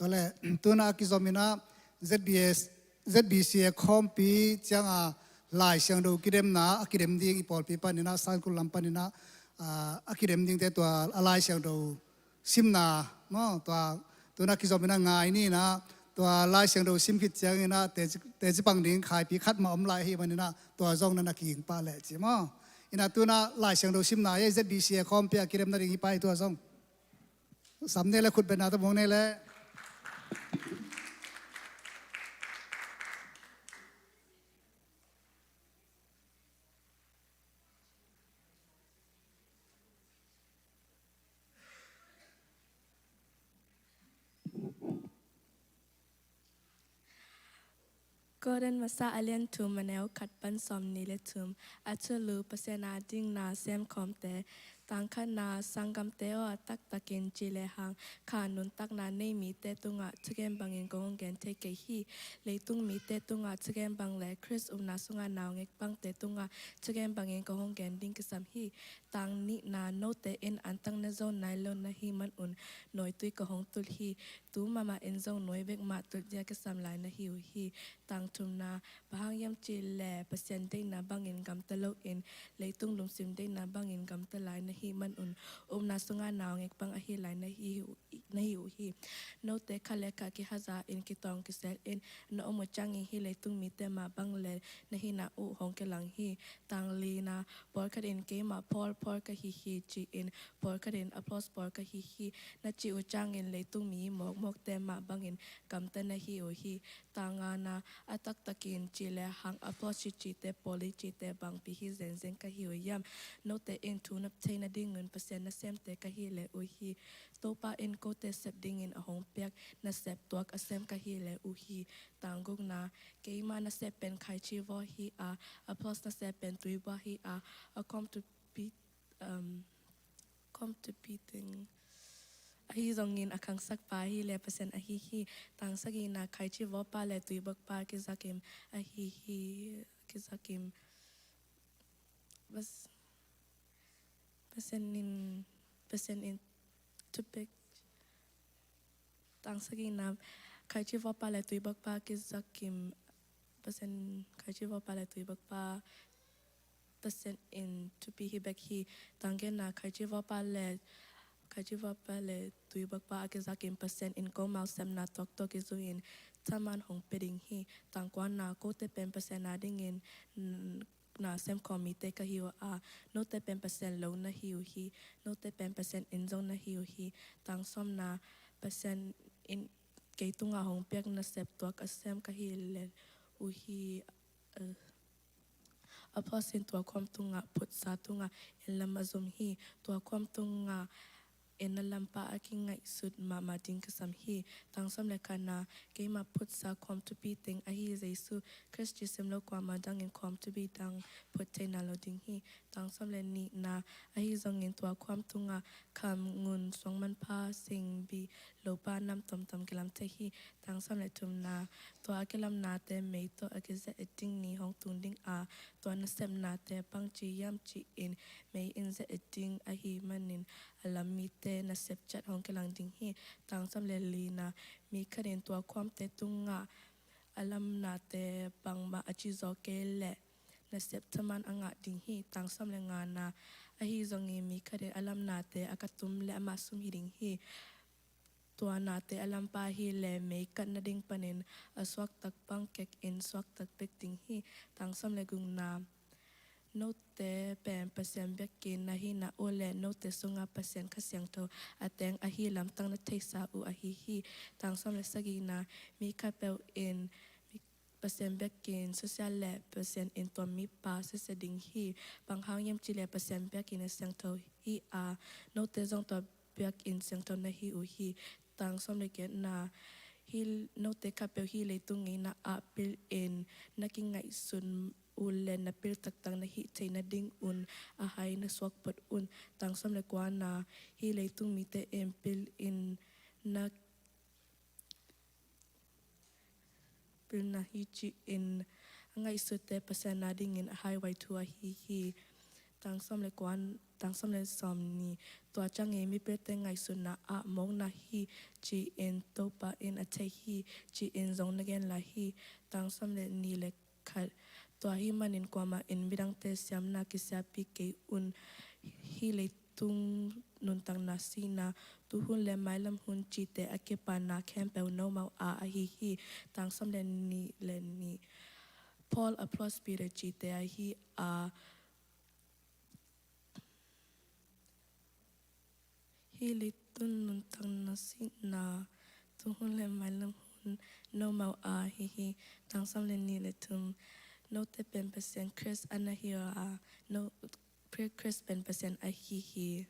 Tua leh, tuna a kizom in ah Z B S, Z B C A khawmpi ciang a Lai Siangtho kidemna a kidem ding, i pawlpi panin ah, Sangkul lam panin ah, ah, a kidem dingte tua a Lai Siangtho simna maw, tua tuna kizom in ah ngai ni in ah, tua Lai Siangtho sim khit ciangin ah teci, teci pang ding khaipi khat mah om lai ahih manin ah, tua zong na na kiging pah leh ci maw. In ah tuna Lai Siangtho simna hi, Z B C A khawmpi a kidem nading hi pah hi, tua zong. Sam ne le, khut beng na ta mong ne le. Korin masa a lian thum, a neu khat pan sawmnih le thum. A thulu: Pasian ading na semkhawmte. Tang khatna, sanggamte aw, a taktakin ci le hang kha nuntakna nei mite tungah thugen bangin kong hong gen thei kei hi. Leitung mite tungah thugen bang le Khrist upna sunga naungek bangte tungah thugen bangin kong hong gen ding kisam hi. Tang nihna, note in antak na zo nai lo na hih manun nawitui kong hong tulh hi. Tu mahmah in zong nawi bek mah tulh ding a kisam lai na hi uh hi. Tang thumna, bang hang hiam cih leh Pasian deihna bangin gamta loin leitung lungsim deihna bangin gamta lai na hih manun upna sunga naungek bang ahi lai na hi uh, na hi uh hi. Note khat le khat kihaza in, kitawng kisel in na om uh ciangin hih leitung mite mah bang le na hihna uh hong kilang hi. Tang lina, pawlkhat in keimah Paul pawl ka hi hi ci-in, pawlkhat in Apollos pawl ka hi hi na cih uh ciangin leitung mi mawkmawkte mah bangin gamta na hi uh hi. Tang ngana, a taktakin ci le hang Apollos cihte, Paul cihte bangpi hi zenzen ka hi uh hiam? Note in thu na thei nadingun Pasian nasemte ka hi le uh hi. Topa in kote sep dingin a hong piak nasep tuak a sem ka hi le uh hi. Tang gukna, keima nasep pen khaici vaw hi a, Apollos nasep pen tuibua hi a, a khawm thupi, um, khawm thupi teng ahi zongin a khangsakpa hi le Pasian ahi hi. Tang sagihna, khaici vawpa le tuibakpa kizakim ahi hi, kizakim. Bas, Pasian in, Pasian in thupek. Tang sagihna, khaici vawpa le tuibakpa kizakim, Pasian, khaici vawpa le tuibakpa Pasian in thupi hi bek hi. Tang giatna, khaici vawpa le, khaici vawpa le tuibakpa a kizakim Pasian in komau sepna tuaktuak kizui-in thaman hong pia ding hi. Tang kuana, kote pen Pasian adingin, mm, na semkhawm mite ka hi uh a, note pen Pasian lo na hi uh hi. Note pen Pasian in zong na hi uh hi. Tang sawmna, Pasian in kei tungah hong piak nasep tuak a sem ka hi le uh hi. Uh, Apollos in tuakhawm tungah, phutsa tungah en lam a zum hi. Tuakhawm tungah en na lampa a kingaihsut mahmah ding kisam hi. Tang sawm le khatna, keima phutsa khawm thupi teng ahi Jesu Khrist ci sim lo kuamah dangin khawm thupi dang phut theina lo ding hi. Tang sawm le nihna, ahi zongin tuakhawm tungah kham, ngun, suang manpha, singbi, lopa nam tomtom kilam thei hi. Tang sawm le thumna, tua a kilamnate mei tawh a kizia-et ding ni hong tung ding a, tua nasepnate bangci hiam ci-in mei in zia-et ding ahih manin a lam mite nasep ciat hong kilang ding hi. Tang sawm le lina, mi khat in tuakhawmte tungah a lamnate bangmah a cizaw kei leh nasep thaman a ngah ding hi. Tang sawm le ngana, ahi zongin mi khat in a lamnate a katum leh amah sum hi ding hi. Tua nate a lampa hi leh mei kat nading panin a suaktak bang kekin suaktak bek ding hi. Tang sawm le gukna, note pen Pasian biakinn na hihna uh leh note sungah Pasian Kha Siangtho a teng ahi lamtak na theisa uh ahi hi. Tang sawm le sagihna, mi khatpeuh in mi Pasian biakinn susia leh Pasian in tua mipa susia ding hi. Bang hang hiam cih leh Pasian biakinn a siangtho hi a, note zong tua biakinn siangtho na hi uh hi. Tang sawm le giatna, hih note khatpeuh hih leitung ngeina ah pilin na kingaihsun uh leh na pil taktak na hih theih nadingun a hai na suak phot un. Tang sawm le kuana, hih leitung mite in pilin na pilna hi ci-in a ngaihsutte Pasian adingin a haihuai thu ahi hi. Tang sawm le kuana, tang sawm le sawmnih, tua ciangin mipilte ngaihsutna ah mawkna hi ci-in Topa in a thei hi ci-in zong na gen lai hi. Tang sawm le nih le khat, tua ahih manin kuamah in midangte siamna kisiapi kei un. Hih leitung nuntakna, sihna, tuhun le mailam hun cihte a kipana khempeuh nomau a ahi hi. Tang sawm le nih le nih, Paul, Apollos, Peter cihte ahi a, hih leitung nuntakna, sihna, tuhun le mailam hun nomau a ahi hi. Tang sawm le nih le thum, note pen Pasian Khrist a na hi uh a, no, Khrist pen Pasian ahi hi.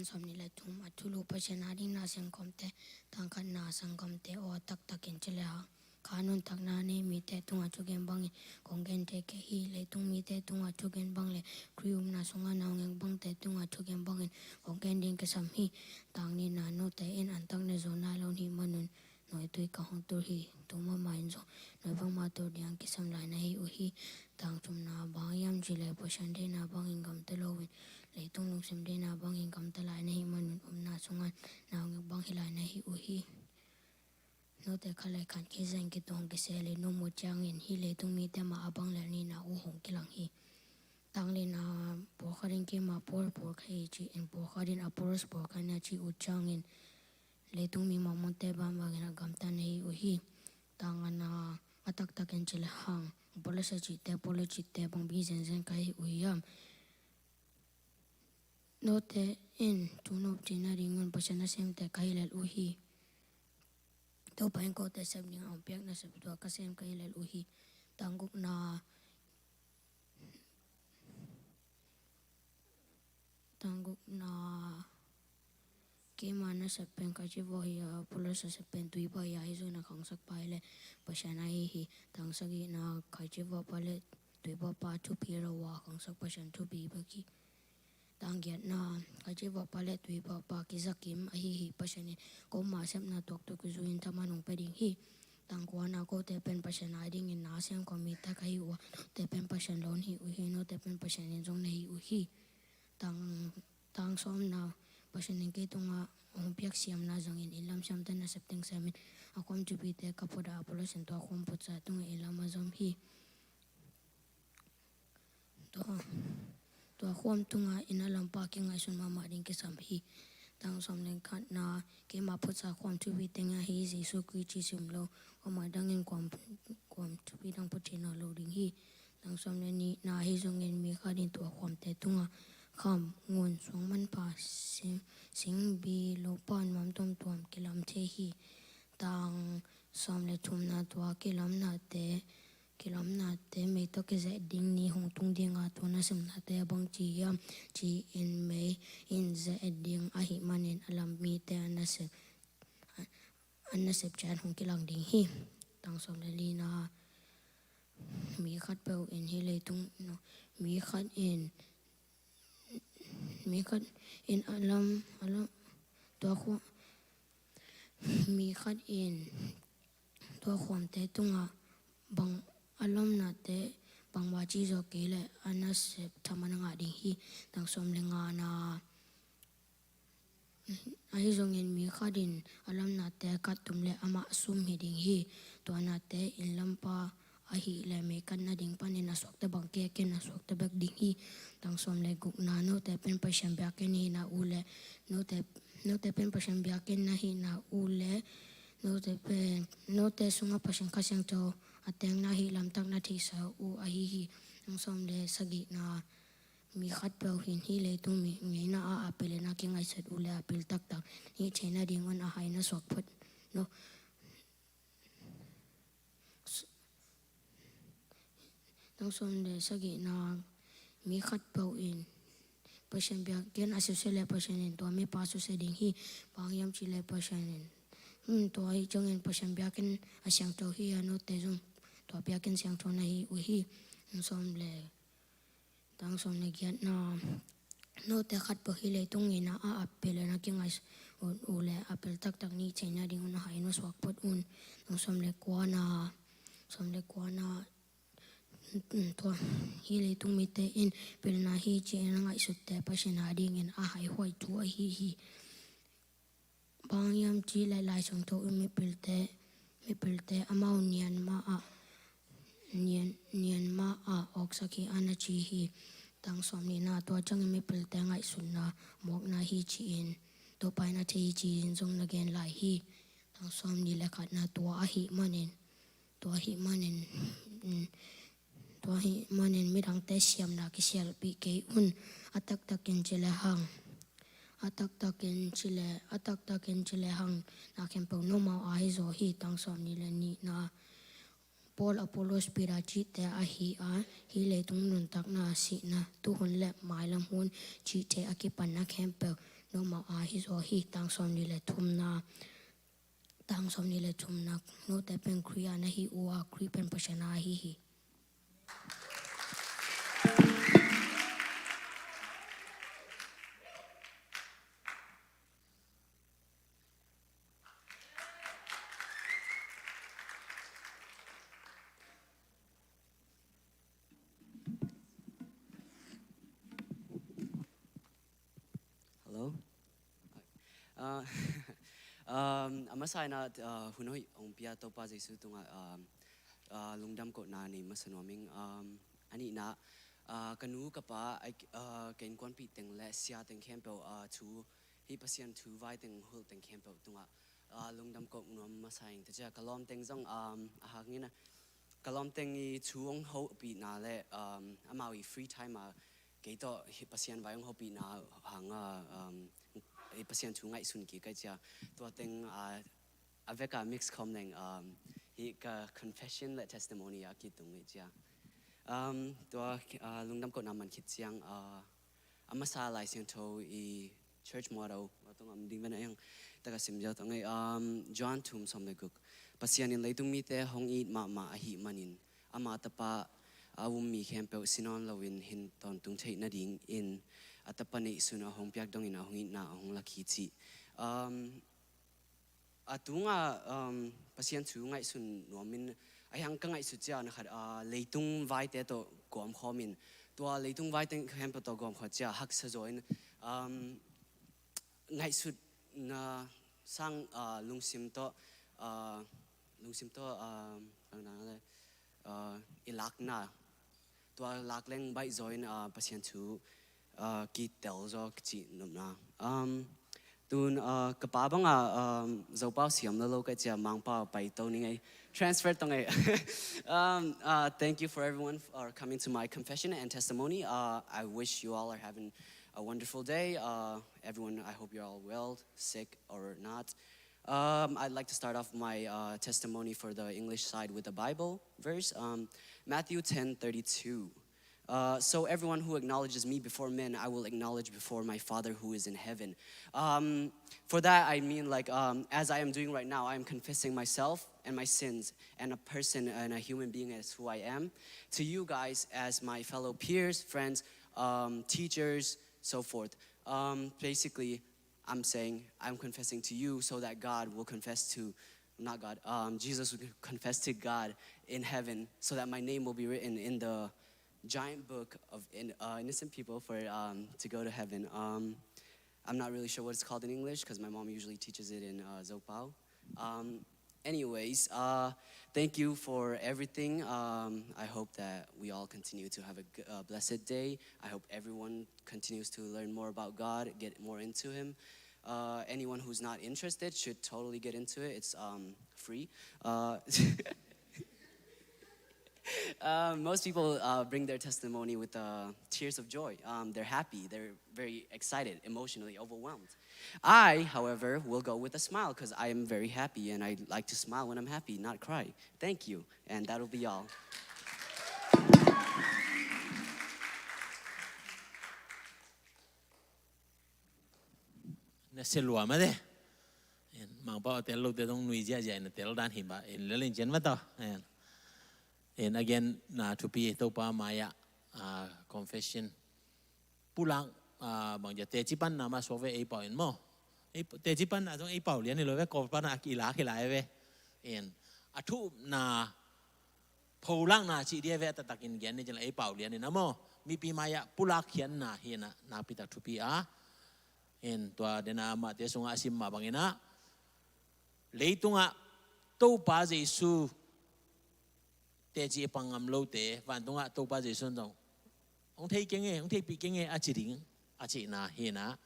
Sawmnih le thum, a thulu Pasian a ding na sem khawmte. Tang khatna, sanggamte aw, a taktakin ci le hang, kha nuntakna nei mite tungah thugen bangin kong gen thei kei hi. Leitung mite tungah thugen bang le Khrih upna sungah naungek bangte tungah thugen bangin kong gen ding kisam hi. Tang nihna, note in antak na zo nai lo na hih manun nawitui ka hong tul hi. Tu mahmah in zong nawi bangmah tul ding a kisam lai na hi uh hi. Tang thumna, bang hang hiam cih leh Pasian deihna bangin gamta loin leitung lungsim deihna bangin gamta lai na hih manun upna sungah naungek bang hi lai na hi uh hi. Note khat le khat kizeng kituang kisel in na om uh ciangin hih leitung mite mah a bang le nihna uh hong kilang hi. Tang lina, pawlkhat in keimah Paul pawlkhat hi ci-in, pawlkhat in Apollos pawlkhat hi na ci uh ciangin leitung mi mawhmunte bangbangin a gamta na hi uh hi. Tang ngana, a taktakin ci le hang, Apollos a cihte, Paul a cihte bang bang zenzen ka hi uh hiam? Note in thu nop theihna dingun Pasian nasemte ka hi lel uh hi. Topa in kote sep ding a hong piak nasep tua ka sem ka hi lel uh hi. Tang gukna, tang gukna, keima nasep pen khaici vawh hi a, Apollos nasep pen tuipa hi a, hih zongin a khangsak pa hi leh Pasian ahi hi. Tang sagihna, khaici vawhpa le tuipapa thupi lo a, khangsak Pasian thupi bek hi. Tang giatna, khaici vawhpa le tuipapa kizakim ahi hi. Pasian in ko mah sepna tuaktuak kizui-in thaman hong pia ding hi. Tang kuana, kote pen Pasian a dingin na sem khawm mite ka hi uh a, note pen Pasian lo na hi uh hi. Note pen Pasian in zong na hi uh hi. Tang, tang sawmna, Pasian in kei tungah hong piak siamna zangin inn lam siamte nasep teng semin, a khuam thupite ka phut a, Apollos in tua khuam phutsa tungah inn lam a zom hi. Tua, tua khuam tungah inn a lampa kingaihsun mahmah ding kisam hi. Tang sawm le khatna, keima phutsa khuam thupi teng ahi Jesu Khrih ci sim lo, khuam a dangin khuam, khuam thupi dang phut theihna lo ding hi. Tang sawm le nihna, ahi zongin mi khat in tua khuamte tungah kham, ngun, suang manpha, sing, singbi, lopan, mam tuamtuam kilam thei hi. Tang sawm le thumna, tua kilamnate, kilamnate mei tawh kizeh ding ni hong tung ding a, tua nasepnate a bangci hiam ci-in mei in zeh ding ahih manin a lam mite a nasep, a nasep ciat hong kilang ding hi. Tang sawm le lina, mi khatpeuh in hih leitung, no, mi khat in, mi khat in a lam, a lam, tua khuam, mi khat in tua khuamte tungah bang a lomnate bangmah ci zawh kei leh a nasep thaman a ngah ding hi. Tang sawm le ngana, ahi zongin mi khat in a lomnate kat tum leh amah sum hi ding hi. Tua nate inn lampa ahih leh mei kat nading panin a suakta bang kei ken a suakta bek ding hi. Tang sawm le gukna, note pen Pasian biakinn na hihna uh leh, note, note pen Pasian biakinn na hihna uh leh, note pen, note sungah Pasian Kha Siangtho a tengna hih lamtak na theihsa uh ahi hi. Tang sawm le sagihna, mi khatpeuh in hih leitung mi ngeina ah a pil in a kingaihsut uh leh a pil taktak nih theihna dingun a hai na suak phot, no. Tang sawm le sagihna, mi khatpeuh in Pasian biakinn a susia leh Pasian in tua mipa susia ding hi. Bang hang hiam cih leh Pasian in, hmm, tua ahih ciangin Pasian biakinn a siangtho hi a, note zong tua biakinn siangtho na hi uh hi. Tang sawm le, tang sawm le giatna, note khatpeuh hih leitung ngeina ah a pil in a kingaihsut uh leh a pil taktak nih theihna dingun a hai na suak phot un. Tang sawm le kuana, sawm le kuana, tua hih leitung mite in pilna hi ci-in a ngaihsutte Pasian a dingin a haihuai thu ahi hi. Bang hang hiam cih leh Lai Siangtho in mipilte, mipilte amau nian mah ah, nian, nian mah ah awksak hi a na ci hi. Tang sawm nihna, tua ciangin mipilte ngaihsutna mawkna hi ci-in Topa in a thei hi ci-in zong na gen lai hi. Tang sawm nih le khatna, tua ahih manin, tua ahih manin, mm, tua ahih manin midangte siamna kisialpih kei un. A taktakin ci le hang, a taktakin ci le, a taktakin ci le hang, na khempeuh nomau a hi zaw hi. Tang sawm nih le nihna, Paul, Apollos, Peter cihte ahi a, hih leitung nuntakna, sihna, tuhun le mailam hun cihte a kipanna khempeuh Note mah a, hi zaw hi. Tang sawmnih le thumna, tang sawmnih le thumna, note pen Khrih a na hi uh a, Khrih pen Pasian a ahi hi. Hello. Uh, um, a masa in ah, uh, hun hoih hong pia Topa Jesu tungah, um, uh, lungdam kohna nei masa nuam ing. Um, a nihna, uh, ka nu ka pa, ai, uh, ka innkuanpih teng le sia teng khempeuh, uh, thu, hih Pasian thu vai teng hulh teng khempeuh tungah, uh, lungdam koh nuam masa ing. Tua ciang ka lawm teng zong, um, a hang in ah, ka lawm teng i thu hong hopihna le, um, amau i free time ah kei tawh hih Pasian vai hong hopihna hang, uh, um, hih Pasian thu ngaihsun kik ka hih ciang. Tua teng, uh, a vek a mix khawm leng, um, hih ka confession le testimony a kitung hi ciang. Um, tua, uh, lungdam kohna man khit ciang, uh, a masa Lai Siangtho i church motto, motto ngam ding ven a hiang, taka sim ziau tang ei, um, John thum sawm le guk. Pasian in leitung mite hong it mahmah ahih manin, ama Tapa a um mi khempeuh si nawn loin hin tawntung theih nadingin a Tapa neihsun a hong piak dongin a hong itna a hong lak hi cih. Um, a tungah, um, Pasian thu ngaihsun nuamin, a hiang ka ngaihsut ciang na khat, uh, leitung vaite tawh gawmkhawmin, tua leitung vaite khempeuh tawh gawmkhawm ciang haksa zaw in, um, ngaihsutna sang, uh, lungsim tawh, uh, lungsim tawh, uh, uh, i lakna, tua lak leng baih zaw in, uh, Pasian thu, uh, kitel zaw ka cih nopna. Um, tun, uh, ka pa bangah, um, Zopau siam lo lo ka ciang Mangpau pai to ning ei. Transfer tong ei. Um, uh, thank you for everyone for coming to my confession and testimony. Uh, I wish you all are having a wonderful day. Uh, everyone, I hope you're all well, sick or not. Um, I'd like to start off my, uh, testimony for the English side with a Bible verse. Um, Matthew ten thirty-two. Uh, "So everyone who acknowledges me before men, I will acknowledge before my Father who is in heaven." Um, for that, I mean, like, um, as I am doing right now, I am confessing myself and my sins and a person and a human being as who I am to you guys as my fellow peers, friends, um, teachers, so forth. Um, basically, I'm saying, I'm confessing to you so that God will confess to, not God, um, Jesus will confess to God in heaven so that my name will be written in the giant book of in, uh, innocent people for, um, to go to heaven. Um, I'm not really sure what it's called in English because my mom usually teaches it in, uh, Zopau. Um, anyways, uh, thank you for everything. Um, I hope that we all continue to have a g-, uh, blessed day. I hope everyone continues to learn more about God, get more into Him. Uh, anyone who's not interested should totally get into it. It's, um, free. Uh, uh, most people, uh, bring their testimony with, uh, tears of joy. Um, they're happy. They're very excited, emotionally overwhelmed. I, however, will go with a smile 'cause I am very happy and I like to smile when I'm happy, not cry. Thank you. And that'll be all. Na sia lua mate. En, Mangpau a tel lote zong nui ziahziah in a tel dan hi mah. En, lel in cian mah tawh. En. En, again, na thupi Topa mai-ah, ah, confession. Pulak, ah, bang zia teci panna mah suak ve ei pau in maw. Ei, teci panna zong ei pau lian hi lo ve, kawm panna a kilak hi lai ve. En, a thu upna pholakna cih dia ve a taktakin gen ni cin la ei pau lian in a maw. Mipi mai-ah pulak khiatna hi in a nakpi tak thupi a. En, tua dena mahte sungah a sim mah bangin a, leitungah Topa Jesu teci a pang ngam lote, vantungah Topa Jesu in zong hong thei keng e, hong theipih keng e a ci ding a cihna hi in a.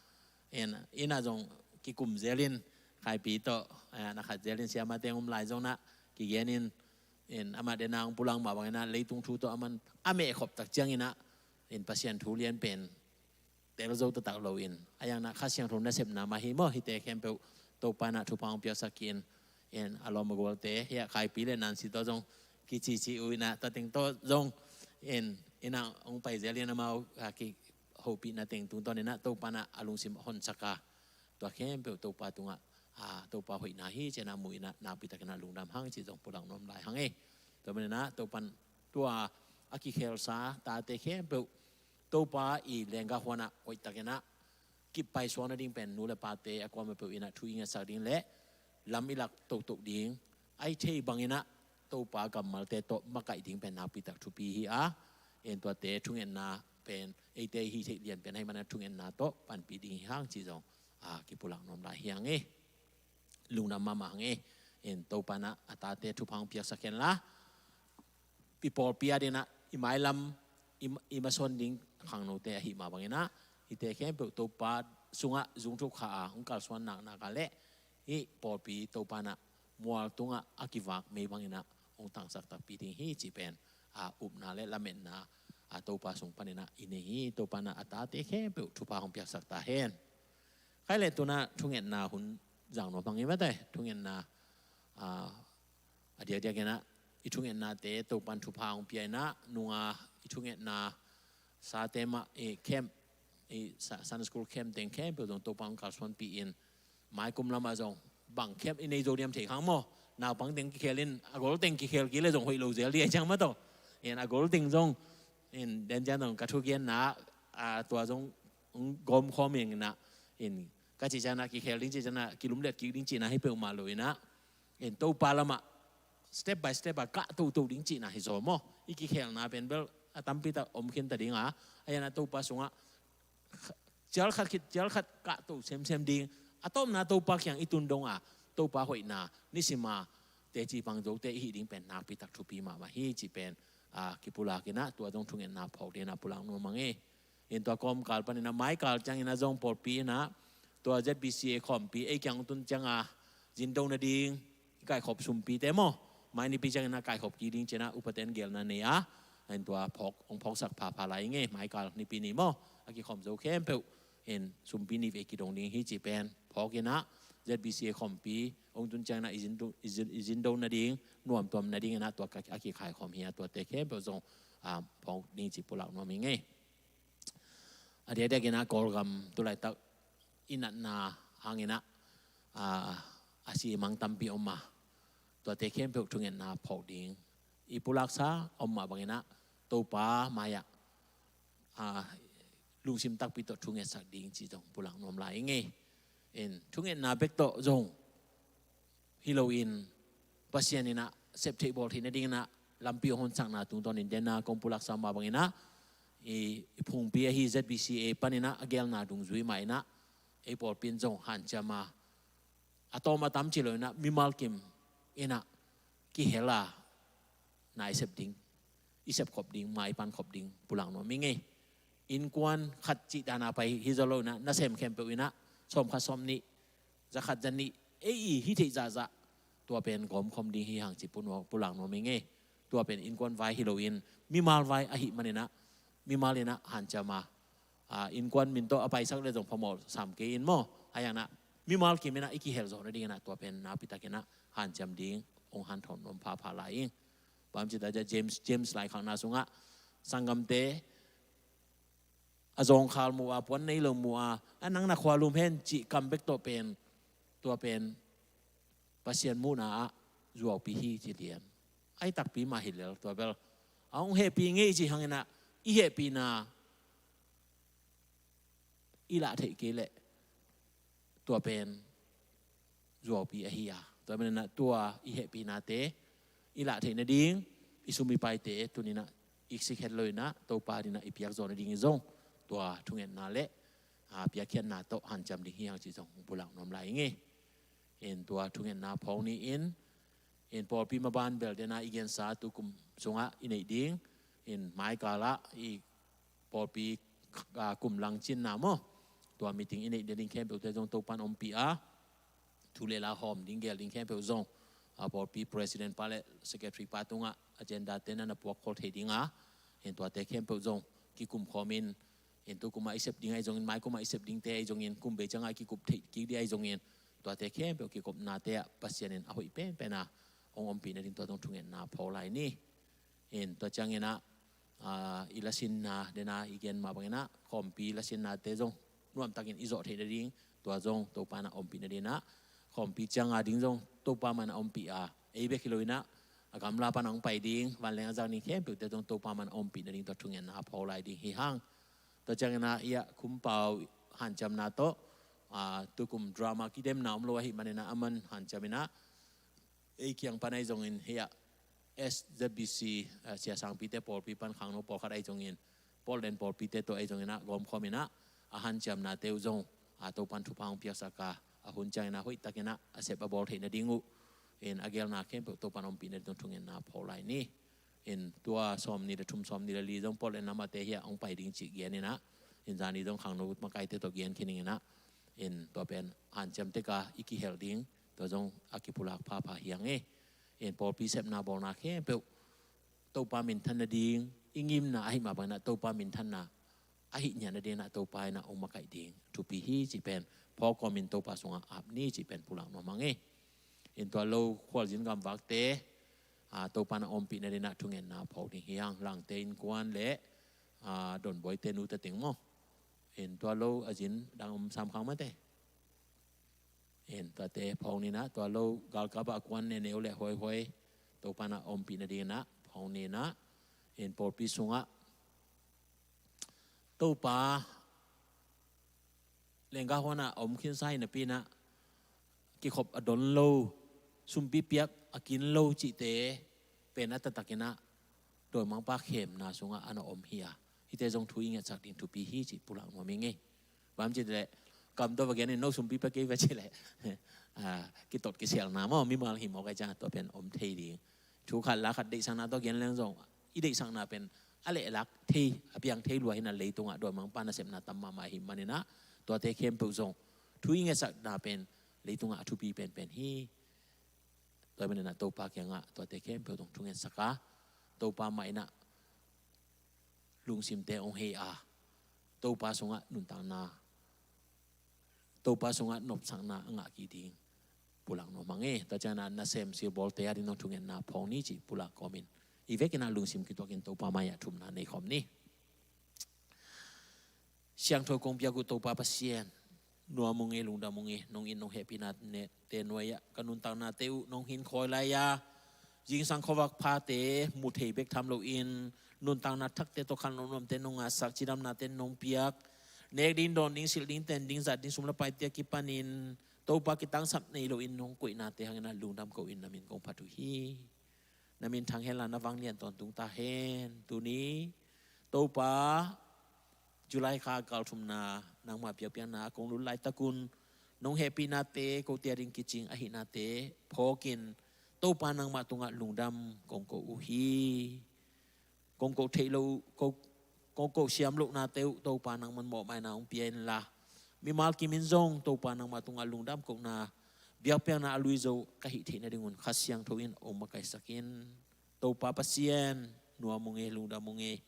En, in a zong kikum zel in, Khaipi tawh, eh, na khat zel in siamate hong om lai zong na kigen in, en, amah dena hong pulak mah bangin a leitung thu tawh a man a mehkhop tak ciangin a, en, Pasian thu lian pen tel zo taktak lo in, a iang na Kha Siangtho nasepna mah hi maw, hihte khempeuh Topa in a thupha hong piaksak khin, en, a lawm a gualte, hia Khaipi le Nancy tawh zong kicici uh in a, tua teng tawh zong, en, in a hong pai zel in amau a kihopihna teng tungtawn in a Topa in a lungsim honsak a, Tua khempeuh Topa tungah, ah, Topa hoihna hi ci-in ah mu-in ah nakpi takin ah lungdam hang cih zong pulak nuam lai hang e. Tua manin ah Topan tua a kikhelsa tate khempeuh Topa i lenggah huan ah hoihtakin ah kippai suak nading pen nu le pate a kuamah peuh in ah thu i ngetsak ding le lam i lak tohtoh ding, a i theih bangin ah Topa kammalte tawh makaih ding pen nakpi tak thupi hi a, en tuate thungetna pen eite i hih theih lianpen ahih manin ah thungetna tawh panpih ding hi hang cih zong, ah, kipulak nuam lai hi hang e. Lungdam mahmah hang e. En Topa in ah a tate thupha hong piaksak hen la, i pawlpi adingin ah i mailam, i, i masuan ding khangnote ahih mah bangin ah hihte khempeuh Topa sungah zungthuk kha a hong kalsuan naknak a le hih pawlpi Topa in ah mual tungah a kivak mei bangin ah hong tangsak takpi ding hi cih pen, ah, upna le lametna, ah, Topa sung panin ah i nei hi. Topa in ah a tate khempeuh thupha hong piaksak ta hen. Khai le tu-in ah thungetna hun zang nuam hang i mate, thungetna, ah, a diakdiakin ah i thungetnate Topan thupha hong pia in ah nunga i thungetna sate mah i camp, i Sa-, Sunday school camp teng khempeuh zong Topa hong kalsuanpih in, maikum lamah zong bang camp i nei zo diam thei kha maw. Naupang teng kikhel in a gol teng kikhel kei le zong hoih lo zel ding ahih ciang mah tawh, en a gol teng zong, en den ciang zong ka thugenna, ah, tua zong hong gawmkhawm ing in ah, en ka cih ciang ah kikhel ding cih ciang ah kilumlet kik ding cihna hi peuhmah lo in ah, en Topa lamah step by step a kah toto ding cihna hi zaw maw. I kikhelna pen bel a tampi tak om khin ta ding a, a hi in ah Topa sungah cial khat khit cial khat kah to semsem ding, a tawpna Topa kiang i tun dong a, Topa hoihna nisim a teci pang zote i hih ding pen nakpi tak thupi mahmah hi cih pen, ah, kipulak in ah tua zong thungetna phawk dingin ah pulak nuam hang e. En tua kawmkal panin ah maikal ciangin ah zong pawlpi in ah tua Z B C A khawmpi ei kiang tun ciang a zindo nading i kaikhop sumpite maw, mai nipi ciangin ah kaikhop kik ding ci-in ah upaten gelna nei a, en tua phawk, hong phawksak phapha lai ing e. Maikal nipi ni maw, a kikhawm zo khempeuh, en sumpi nih vei kidong ding hi cih pen phawk in ah Z B C A khawmpi hong tun ciangin ah i zindo, i zin, i zindo nading, nuamtuam nadingin ah tua ka, a kikhaikhawm hi a, tuate khempeuh zong, ah, phawk ding cih pulak nuam ing e. A diakdiakin ah Kawlgam tulaitak i natna hangin ah, ah, a si i mang tampi om a, tuate khempeuh thungetna phawk ding i pulaksa om mah bangin ah Topa mai-ah, ah, lungsim takpi tawh thungetsak ding cih zong pulak nuam lai ing e. En thungetna bek tawh zong hi loin Pasian in ah sep theih bawl theih nadingin ah lampi hong honsakna tungtawnin den a kong pulaksa mah bangin ah i, i phungpi ahi Z B C A panin ah a gelna dungzui mah in ah ei pawlpi in zong hanciam a, a tawm a tam ci lo in ah mimal kim in ah kihel a na i sep ding, i sepkhop ding, mai i pankhop ding pulak nuam ing e. Innkuan khat cih dan a pai hi zaw lo in ah nasem khempeuh in ah sawmkhat sawmnih, zakhat zanih, ei i hih theih zahzah tua pen gawmkhawm ding hi hang cih pulak nuam ing e. Tua pen innkuan vai hi loin mimal vai ahih manin ah mimal in ah hanciam a, ah, innkuan min tawh a paisak le zong phamawh sam kei in maw, a hi in ah mimal kim in ah i kihel zawh nadingin ah tua pen nakpi takin ah hanciam ding hong hanthawn nuam phapha lai ing. Bang hiam cih leh James, James laikhakna sungah sanggamte a zawngkhal mu a, puan nei lo mu a, a nang na khua lum hen cih kam bek tawh pen, tua pen Pasian muhna ah zuaupih hi ci lian. A hi takpi mah hi lel, tua bel a hong hehpih ngei cih hangin ah i hehpihna i lah theih kei leh tua pen zuaupih ahi a. Tua manin ah tua i hehpihnate i lah theih nading, i sum i paite tuni-in ah i sik het lo-in ah Topa adingin ah i piak zawh nading i zong tua thungetna le, ah, piakkhiatna tawh hanciam ding hi hang cih zong pulak nuam lai ing e. In tua thungetna phawk ni in, in pawlpi maban bel den a i gensa tu kum sungah i neih ding, in maikal ah i pawlpi, ah, kum langcinna maw, tua meeting i neih nading khempeuhte zong Topa'n ompih a, thu le la hawm ding, gel ding khempeuh zong, ah, pawlpi president pa le secretary pa tungah agenda te na na puak khol thei ding a, in tuate khempeuh zong kikum khawm in, in tu kum a i sep ding ahi zongin, mai kum a i sep dingte ahi zongin, kum bei ciang a i kikup theih kik ding ahi zongin, tuate khempeuh kikupnate ah Pasian in a hoih penpen a hong ompih nading tua zong thungetna phawk lai ni. In tua ciangin ah, ah, i lasinna den a i gen mah bangin ah khawmpi lasinnate zong nuamtakin i zawh theih nading Tua zong Topa in ah ompih nading in ah, khawmpi ciang a ding zong Topa mah in ah ompih a, ei bek hi lo in ah, a gamla pan a hong pai ding, vanleng a zak ding khempeuhte zong Topa mah in ah ompih nading tua thungetna a phawk lai ding hi hang. Tua ciangin ah hiah Khumpau hanciamna tawh, aa, tukum drama kidemna om lo ahih manin ah aman hanciam in ah, ei kiang pan ahi zongin hiah S Z B C, aa, Sia Sangpite pawlpi pan khangno pawlkhat ahi zongin, Portland pawlpite tawh ahi zongin ah gawmkhawm in ah, a hanciamnate uh zong, aa, Topan thupha hong piaksak a, a hun ciangin ah hoihtakin ah a sep a bawl theih nading uh in a gelna khempeuh Topan ompih nading tua thungetna a phawk lai ni. In tua sawmnih le thum, sawmnih le li zong Portland lamte hiah hong pai ding cih gen in ah, in zani zong khangno makaite tawh gen khin ing in ah, in tua pen hanciam tek a i kihelh ding, tua zong a kipulak phapha hi hang e. In pawlpi sepna bawlna khempeuh Topa minthan nading, i ngimna ahih mah bangin ah Topa minthanna ahih ngiat nading in ah Topa in ah hong makaih ding thupi hi cih pen phawk kawmin Topa sungah ap ni cih pen pulak nuam hang e. In tua lo Khualzin gamvakte, aa, Topa in ah ompih nading in ah thungetna phawk ding hi hang. Langte innkuan le, aa, Donbawite nute teng maw. In tua lo a zin dang om sam khang mate. In tuate phawk ni in ah, tua lo galkap ah kuan neneu le huaihoi Topa in ah ompih nading in ah phawk ni in ah, in pawlpi sungah Topa lenggah huan ah a om khinsa hi napi in ah, kikhop a don lo, sumpi piak a kin lo cihte pen a taktak in ah dawimangpa khemna sungah a na om hi a, hihte zong thu i ngetsak ding thupi hi cih pulak nuam ing e. Bang hang hiam cih leh, kam tawh va gen in, no sumpi pia kei ve cih leh, aa, kitot kisialna maw, mimal hi mawk ahih ciang tua pen om thei ding. Thu khat la khat deihsakna tawh gen leng zong, i deihsakna pen a lehlak thei, a piang thei lua hi in ah, leitungah dawimangpa nasepna tam mahmah ahih manin ah, tuate khempeuh zong thu i ngetsakna pen leitungah a thupi penpen hi. Tua ahih manin ah Topa kiangah tuate khempeuh zong thungetsak a, Topa mah in ah lungsimte hong hei a, Topa sungah nuntakna, Topa sungah nopsakna a ngah kik ding pulak nuam hang e. Tua ciangin ah nasem silbawlte a ding zong thungetna phawk ni cih pulak kawmin, i vekin ah lungsim kituakin Topa mai-ah thumna nei khawm ni. Siangtho kong piak uh Topa Pasian, nuam ung e, lungdam ung e, nong it nong hehpihna te nuai-ah ka nuntaknate uh nong hinkhawi lai-a, zingsang khuavak phate mu thei bek tham loin, nuntakna thakte tawh khan nuamnuamte nong ngahsak, cidamnate nong piak, nek ding, dawn ding, silh ding, ten ding, zat ding, sum le paite a kipanin Topa kitangsap nei loin nong koihnate hangin ah lungdam ko-in na min kong phat uh hi. Na min thang hen la, na vang lian tawntung ta hen. Tuni Topa, July kha kal thumna nangmah biakpiakna a kong lut laitak un, nong hehpihnate kote a ding kicing ahihnate phawkin Topa nangmah tungah lungdam kong ko uh hi. Kong ko theih loh, ko, kong ko siam lohnate uh Topa nangman mawhmaina hong pia inla, mimal kimin zong Topa nangmah tungah lungdam kohna biakpiakna a luizo ka hih theih nadingun Kha Siangtho in hong makaihsak in. Topa Pasian, nuam ung e, lungdam ung e.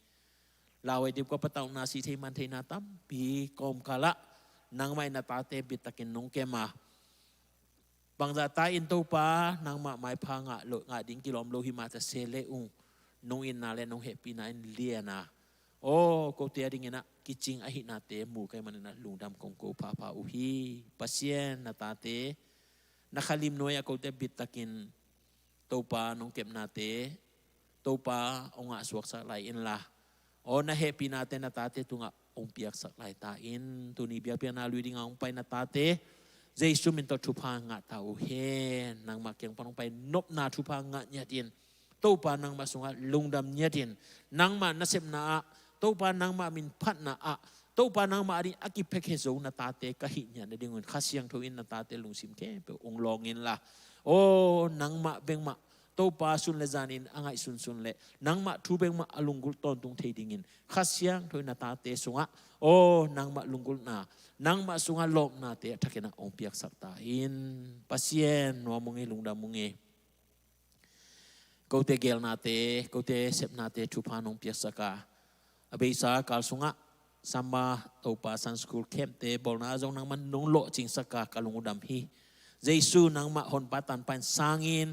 Lauhuai dipkua patauhna, sih thei man theihna tampi kawmkalah nangmah in na tate bittakin nong kem a, bangzah ta in Topa nangmah maipha ngah lo, ngah ding kilawm lo hi mah ta se le ung, nong itna le nong hehpihna in lian a, aw, kote a dingin ah kicing ahihnate mu ka hih manin ah lungdam kong ko phapha uh hi. Pasian, na tate na khalim nuai-ah kote bittakin Topa nong kepnate Topa hong ngahsuaksak lai inla, aw, na hehpihnate na tate tungah hong piaksak lai ta in. Tuni biakpiakna lui dinga hong pai na tate Jesu min tawh thupha ngah ta uh hen. Nangmah kiang pan hong pai nopna thupha ngah ngiatin, Topa nangmah sungah lungdam ngiatin, nangmah nasepna ah, Topa nangmah min phatna ah, Topa nangmah a ding a kiphekhe zo na tate ka hih ngiat nadingun Kha Siangtho in na tate lungsim khempeuh hong lawng inla, aw, nangmah bengmah Topa sun le zanin a ngaihsunsun le nangmah thu bengmah a lunggulh tawntung thei dingin Kha Siangtho in na tate sungah, aw, nangmah lunggulhna, nangmah sungah lawpnate a thakin ah hong piaksak ta in. Pasian, nuam ung e, lungdam ung e. Kote gelnate, kote sepnate thupha nong piaksak a, a beisa kal sungah summer, Topa, Sunday school camp-te bawlna ah zong nangman nong lawhcingsak a, ka lung uh dam hi. Jesu, nangmah Honpa Tanpa in sangin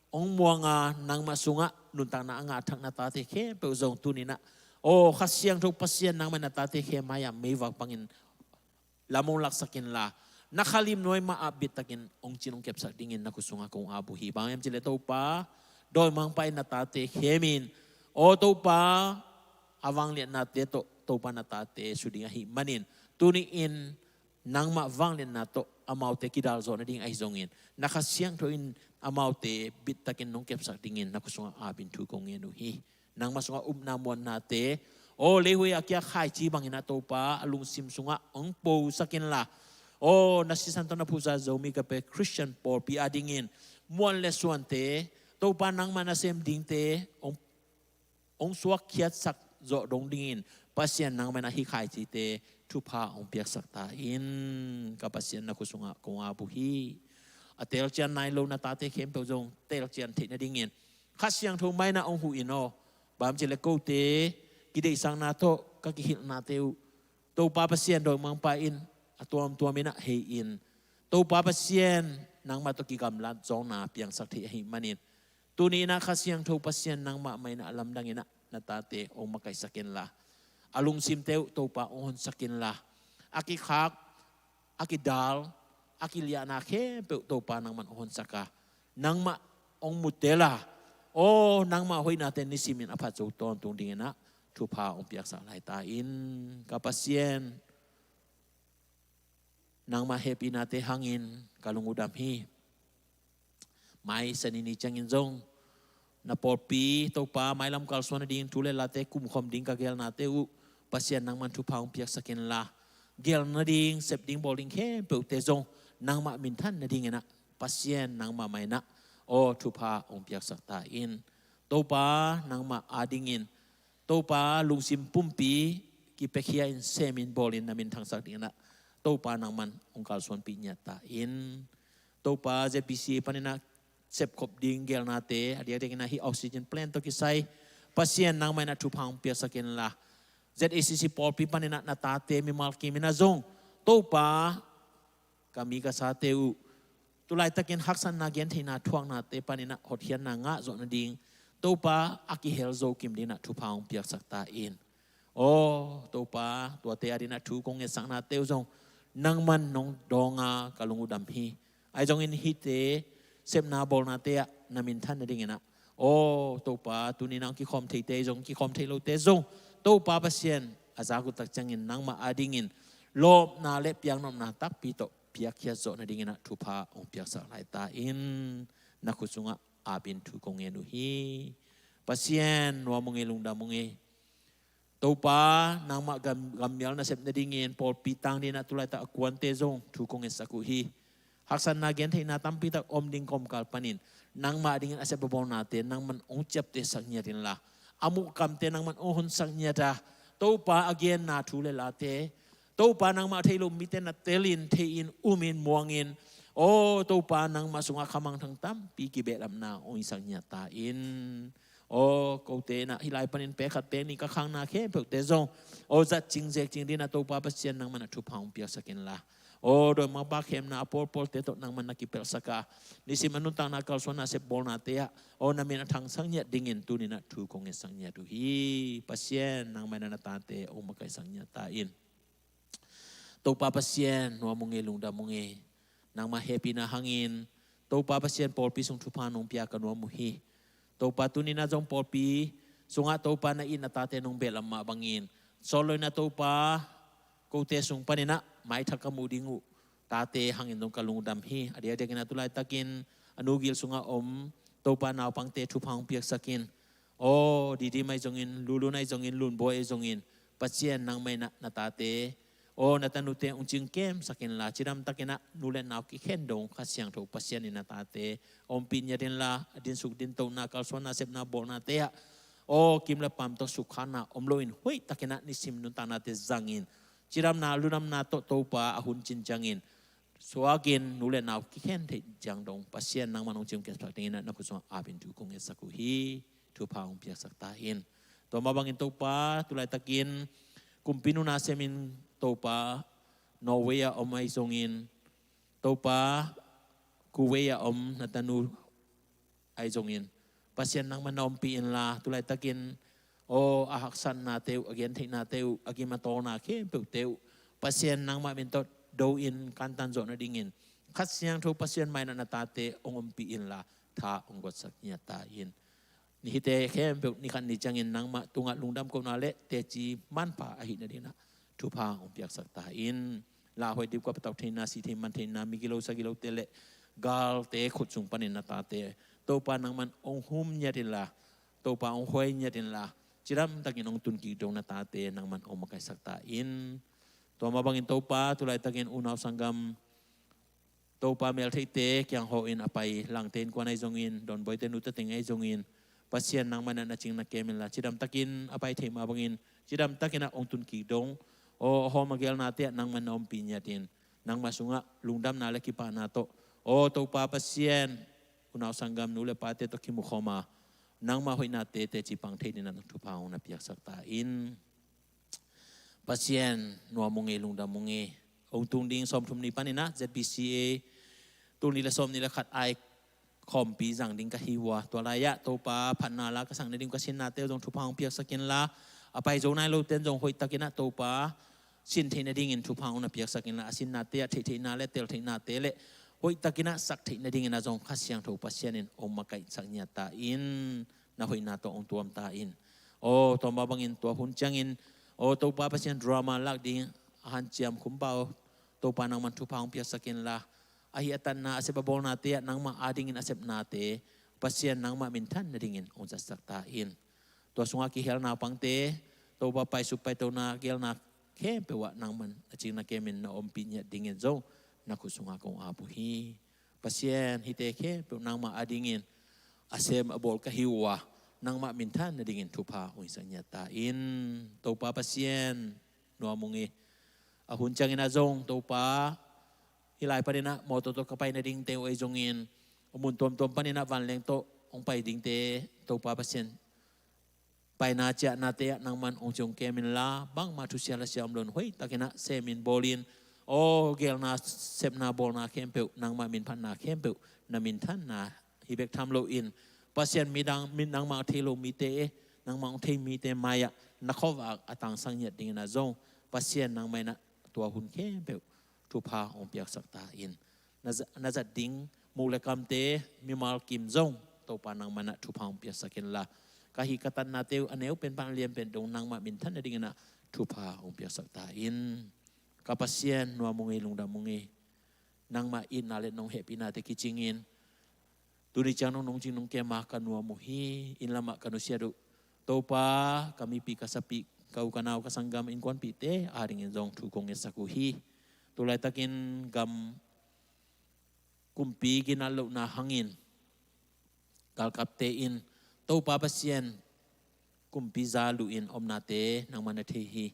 hong muang a, nangmah sungah nuntakna a ngah thak na tate khempeuh zong tuni-in ah, aw, Kha Siangtho Pasian, nangmah in na tate khe mai-ah meivak bangin lam hong laksak inla, na khalim nuai mah ah bit takin hong cin hong kepsak dingin na khut sungah kong ap uh hi. Bang hiam cih leh Topa, dawimangpa in na tate khemin, aw Topa, a vangliatnate tawh Topa na tate su ding ahih manin, tuni-in nangmah vangliatna tawh amaute kidal zawh nading ahi zongin, na Kha Siangtho in amaute bit takin nong kepsak dingin na khut sungah apin thu kong ngen uh hi. Nangmah sungah upna muannate, aw leihuai a kia khaici bangin ah Topa, a lungsim sungah hong posak inla, aw na sisan tawh na phuhsa Zomi Kape Khristian pawlpi adingin muan le suante, Topa, nangmah nasem dingte hong hong suakkhiatsak zawh dong dingin Pasian nangmah in ah hih khaicite thupha hong piaksak ta in. Ka Pasian, na khut sungah kong ap uh hi. A telcian nai lo na tate khempeuh zong telcian theih nadingin Kha Siangtho mah in ah hong huh in aw. Bang hiam cih leh kote kideihsakna tawh ka kihilhnate uh Topa Pasian, dawimangpa in a tuamtuam in ah hei in, Topa Pasian, nangmah tawh kigamlat zawngna piangsak theih ahih manin, tuni in ah Kha Siangtho Pasian, nangmah mah in ah a lamdang in ah na tate hong makaihsak inla, a lungsimte uh Topa hong honsak inla, a kikhak, a kidal, a kiliahna khempeuh Topa nangman hong honsak a, nangmah hong mutel a, aw nangmah hoihnate nisimin a phat zo tawntung dingin ah thupha hong piaksak lai ta in. Ka Pasian, nangmah hehpihnate hangin ka lung uh dam hi. Mai Sani ni ciangin zong na pawlpi Topa mailam kalsuan nading thu le late kumkhawm ding ka gelnate uh Pasian, nangman thupha hong piaksak inla, gel nading, sep ding, bawl ding khempeuhte zong nangmah minthan nadingin ah Pasian, nangmah mah in ah aw thupha hong piaksak ta in. Topa, nangmah adingin Topa, lungsim pumpi kipiakhia in, semin, bawlin na min thangsak dingin ah Topa nangman hong kalsuanpih ngiat ta in. Topa, Z B C panin ah sepkhop ding gelnate, a diakdiakin ah hih oxygen plant tawh kisai Pasian, nangmah in ah thupha hong piaksak inla, Z A C C pawlpi panin ah na tate mimal kimin ah zong Topa, ka mi ka sate uh tulaitakin haksatna gentheihna thuaknate panin ah hotkhiatna ngah zawh nading Topa, a kihel zo kim dingin ah thupha hong piaksak ta in. Aw Topa, tuate adingin ah thu kong ngetsaknate uh zong nangman nong dawng a, ka lung uh dam hi. Ahi zongin hihte sepna bawlnate ah na minthan nadingin ah, aw Topa, tuni in ah hong kikhawm theite ahi zong, kikhawm thei lote zong Topa Pasian, a zak uh tak ciangin nangmah adingin lawpna le piaknopna takpi tawh piakkhiat zawh nadingin ah thupha hong piaksak lai ta in. Na khut sungah apin thu kong ngen uh hi. Pasian, nuam ung ei, lungdam ung ei. Topa, nangmah gam, gammial nasep nadingin pawlpi tang dingin ah tulaitak a kuante zong thu kong ngetsak uh hi. Haksatna gentheihna tampitak om ding kawmkal panin nangmah dingin a sep a bawlnate nangman hong ciaptehsak ngiat inla, a muhkamte nangman hong honsak ngiat a, Topa, a genna thu le late Topa, nangmah a thei lo mite na telin, thei-in, umin, muangin, aw Topa, nangmah sungah khamangthang tampi kibehlapna hong hisak ngiat ta in. Aw kote in ah hih lai panin pek khat pek nih ka khakna khempeuhte zong aw zat cing zek cing dingin ah Topa Pasian, nangman ah thupha hong piaksak inla, aw dawimangpa khemna a pawlpawlte tawh nangman na kipelhsak a, nisim a nuntakna kalsuanna sep bawlnate ah aw na min a thangsak ngiat dingin tuni in ah thu kong ngetsak ngiat uh hi. Pasian, nangmah in ah na tate hong makaihsak ngiat ta in. Topa Pasian, nuam ung ei, lungdam ung ei. Nangmah hehpihna hangin Topa Pasian, pawlpi sung thupha nong pia ka nuam uh hi. Topa, tuni in ah zong pawlpi sungah Topa, na it na tate nong behlap mah bangin, sawt lo in ah Topa, kote sung panin ah maithak ka muh ding uh tate hangin zong ka lungdam hi. A diakdiakin ah tulaitakin a nu gil sungah om Topa, naupangte thupha hong piaksak in. Aw Didim ahi zongin, Lulun ahi zongin, Lunbawi ahi zongin, Pasian, nangmah in ah na tate, aw na tanute hong cingkemsak inla, cidamtakin ah nu le nau kikhen dong Kha Siangtho Pasian in na tate ompih ngiat inla, a dinsuk dintohna, kalsuanna sepna bawlnate ah aw kim le paam tawh sukkhanna om loin hoihtakin ah nisim nuntaknate zangin, cidamna ludamna tawh Topa, a hun cin ciangin suakin nu le nau kikhen theih ciang dong Pasian, nangman hong cingkemsak dingin ah na khut sungah apin thu kong ngetsak uh hi. Thupha hong piaksak ta in. Tua mah bangin Topa, tulaitakin kumpi nuna semin Topa, Norway ah om ahi zongin, Topa, Kuwait ah om na tanu ahi zongin, Pasian, nangmah na ompih inla, tulaitakin aw a haksatnate uh, a gentheihnate uh, a gim a tawlna khempeuhte uh Pasian, nangmah min tawh do-in kantan zawh nadingin Kha Siangtho Pasian mai-in ah na tate hong ompih inla, tha hong guansak ngiat ta in. Hihte khempeuh ni khat ni ciangin nangmah tungah lungdam kohna le teci manpha ahih nadingin ah thupha hong piaksak ta in. Lauhuai, dipkuap, patautheina, sihtheih, mantheina, migilosa gilote le galte khut sung panin na tate Topa nangman hong hum ngiat inla, Topa hong huai ngiat inla, cidamtakin hong tun kik dong na tate nangman hong makaihsak ta in. Tua mah bangin Topa, tulaitakin unau sanggam Topa, meltheite kiang hawhin a pai Langte innkuan ahi zongin, Donboite nute'n ahi zongin, Pasian nangman ah na cing na kem inla, cidamtakin a pai thei mah bangin cidamtakin ah hong tun kik dong. Aw, a hawm a gelnate ah nangman na ompih ngiat in, nangmah sungah lungdamna le kipahna tawh, aw Topa Pasian, unau sanggam nu le pate tawh kimukhawm a, nangmah hoihnate teci pang thei dingin ah thupha hong na piaksak ta in. Pasian, nuam ung ei, lungdam ung ei. Hong tung ding sawmthum ni panin ah Z B C A tul nih le sawmnih le khat a khawmpi zang ding ka hi uh a, tua lai-ah Topa, phatna la ka sak nading uh, ka sinnate uh zong thupha hong piaksak inla, a pai zo nai lote'n zong hoihtakin ah Topa, sin theih nadingin thupha hong na piaksak inla, a sinnate ah theihtheihna le teltheihnate le hoihtakin ah sak theih nadingin ah zong Kha Siangtho Pasian in hong makaihsak ngiat ta in, na hoihna tawh hong tuam ta in. Aw, tua mah bangin tua hun ciangin, aw Topa Pasian, drama lak ding a hanciam Khumbau, Topa nangman thupha hong piaksak inla, a hih a tatna, a sep a bawlnate ah nangmah adingin a sepnate Pasian nangmah minthan nadingin hong zatsak ta in. Tua sungah kihel naupangte, Topa, paisup paitona gelna khempeuh ah nangman na cing na kemin na ompih ngiat dingin zong na khut sungah kong ap uh hi. Pasian, hihte khempeuh nangmah adingin a sem a bawl ka hi uh a, nangmah minthan nadingin thupha hong hisak ngiat ta in. Topa Pasian, nuam ung ei. A hun ciangin ah zong Topa, hih lai panin ah mawtaw tawh ka pai nadingte uh ahi zongin, a mun tuamtuam panin ah vanleng tawh hong pai dingte, Topa Pasian, paina ciahnate ah nangman hong ci hong kem inla, bangmah thusia lasia om loin hoihtakin ah semin bawlin, aw gelna, sepna, bawlna khempeuh nangmah minphatna khempeuh na minthanna hi bek tham loin, Pasian, midang, mi, nangmah thei lo mite, eh, nangmah hong thei mite mai-ah na khuavak a tangsak ngiat dingin ah zong Pasian, nangmah in ah tua hun khempeuh thupha hong piaksak ta in. Na za-, na zat ding muk le kamte, mimal kim zong Topa nangmah in ah thupha hong piaksak inla, ka hih ka tatnate uh a neu pen pan a lian pen dong nangmah minthan nadingin ah thupha hong piaksak ta in. Ka Pasian, nuam ung ei, lungdam ung ei. Nangmah itna le nong hehpihnate kicingin tuni ciang nong nungcing nong kem a ka nuam uh hi. Inn lamah ka nusiat uh Topa, ka mipi, ka sapih, ka u ka nau, ka sanggam innkuanpihte adingin zong thu kong ngetsak uh hi. Tulaitakin gam kumpi ginat lohna hangin galkapte in, Topa Pasian, kumpi za luhin omnate nangmah na thei hi.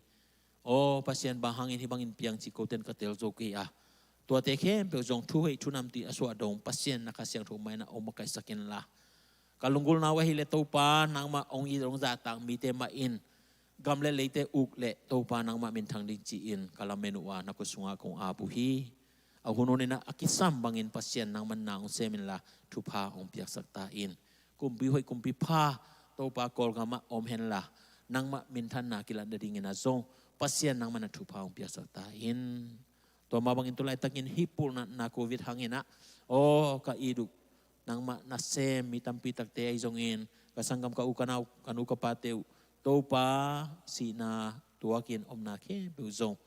Aw Pasian, bang hangin hih bangin piang cih kote'n ka tel zo kei a, tuate khempeuh zong thuhoih thunamtui a suah dong Pasian, na Kha Siangtho mai-in ah hong makaihsak inla, ka lunggulhna uh ahih leh Topa, nangmah hong it hong zahtak mite mah in gam le leite uk leh Topa nangmah minthang ding ci-in ka lamen uh a, na khut sungah kong ap uh hi. A hun hun in ah a kisam bangin Pasian, nangmah in na hong sem inla, thupha hong piaksak ta in. Kumpi hoih, kumpi pha Topa Kawlgamah om henla, nangmah minthanna kilat nadingin ah zong Pasian, nangmah in ah thupha hong piaksak ta in. Tua mah bangin tulaitakin hih pulnatna Covid hangin ah, aw ka it uh nangmah nasem mi tampi takte ahi zongin, ka sanggam, ka u ka nau, ka nu ka pate uh Topa, sihna tuakin omna khempeuh zong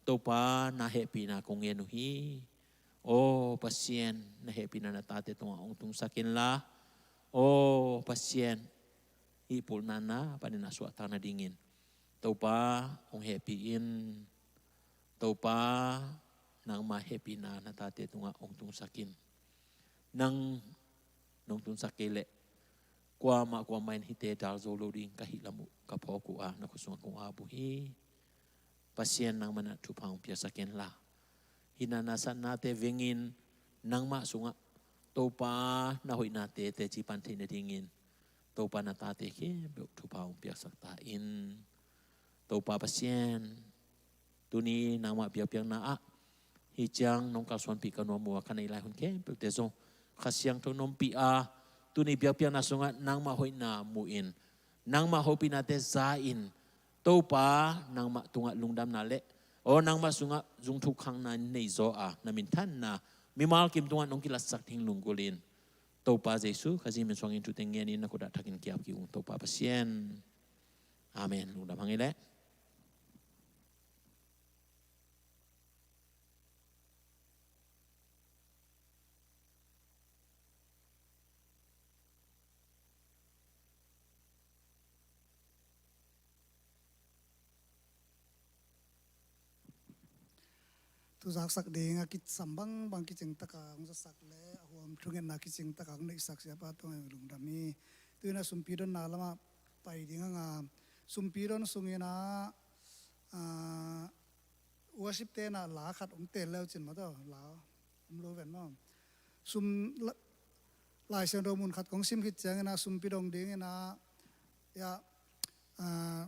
Topa, na hehpihna kong ngen uh hi. Aw Pasian, na hehpihna na tate tungah hong tungsak inla, aw Pasian, hih pulnatna panin ah suahtak nadingin Topa, hong hehpih in. Topa, nangmah hehpihna na tate tungah hong tungsak in. Nang nong tunsak kei leh kuamah kuamah in hihte dal zo lo ding ka hih lam uh ka phawk uh a, na khut sungah kong ap uh hi. Pasian, nangmah in ah thupha hong piaksak inla, hih na nasatnate vengin nangmah sungah Topa, na hoihnate teci pan theih nadingin Topa, na tate khempeuh thupha hong piaksak ta in. Topa Pasian, tuni nangmah biakpiakna ah hih ciang nong kalsuanpih ka nuam uh a, ka neih lai hun khempeuhte zong Kha Siangtho na ompih a, tuni biakpiakna sungah nangmah hoihna mu-in, nangmah hopihnate za-in, Topa, nangmah tungah lungdamna le Aw, nangmah sungah zungthuk khangna in nei zaw a, na minthanna mimal kim tungah nong kilatsak thei lunggulh in. Topa Jesu Khazih min suangin thute ngenin na khut ah thakin kiap kik ung, Topa Pasian. Amen. Lungdam hang ei leh. Thu zaksak ding a kisam bangbang kicing taka hong zasak le a huam thungetna kicing taka hong neihsak siapa tungah lungdam hi. Tu-in a sumpi donna lamah pai ding hang a, sumpi don sungin a, a, worship te'n a la khat hong teel le uh cin maw, tawh la om lo ven maw. Sum la, Lai Siangtho mun khat kong sim khit ciangin a sumpi dong dingin a, ya, a,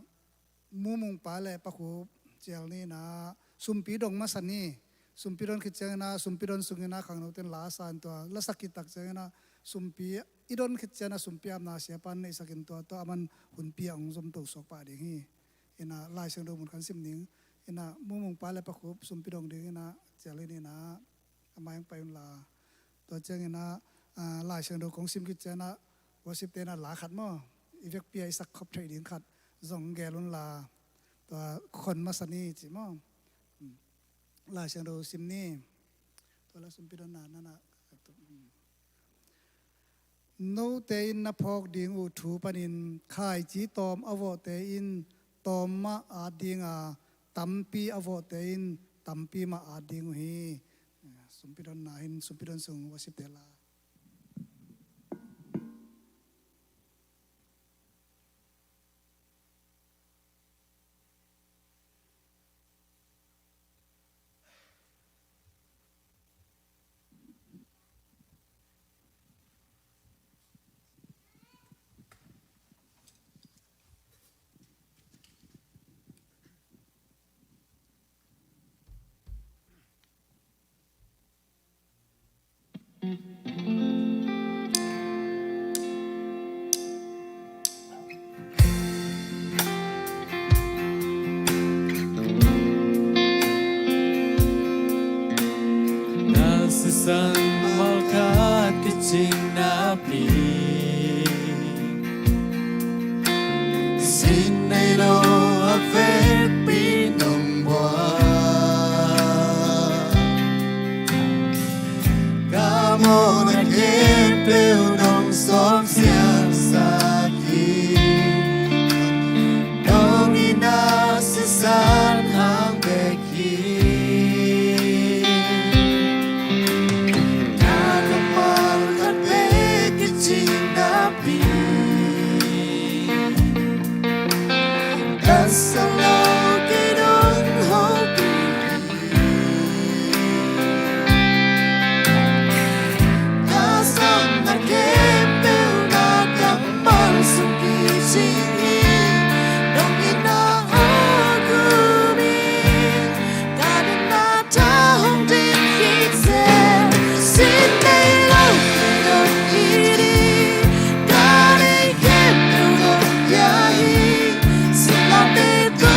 Mumung Pa le Pa Khup cial ni in a sumpi dong masa ni. Sumpi don khit ciangin a sumpi don sungin a khangnote'n la sa in tua, la sak khit tak ciangin a sumpi i don khit ciangin a sumpi apna siapa'n neihsak in tua, tua aman hunpi a hong zom to suak pah ding hi. In a Lai Siangtho mun kan sim ding. In a Mumung Pa le Pa Khup sumpi dong dingin a cial in in a a mai hong pai un la. Tua ciangin a, a, Lai Siangtho kong sim khit ciangin a worship te'n a la khat maw, i vekpi a i sak khop theih ding khat zong geel un la. Tua khon masa ni ci maw. Hmm. Lai Siangtho sim ni. Tua la sumpi donna na na. Hmm. Note in na phawk ding uh thu panin khaici tawm a vawhte in tawm mah at ding a, tampi a vawhte in tampi mah at ding uh hi. Sumpi donna hin, sumpi don sung worship te la. Na sisan malkat kicing napi, sin nei lo a vekpi nong buak. Ka mawhna khempeuh nong sawm siangsak hi. Nong itna sisan hang bek hi. Na kammal khat bek kicing napi, ka sa lo kei dong hopih hi. Ka sawmna khempeuh na kammal sung kicing hi. Nong itna aw gum in, ka itna tha hong dim khit seh. Sin nei lo kei dong it hi. Ka neih khempeuh hong pia hi. Sin late ko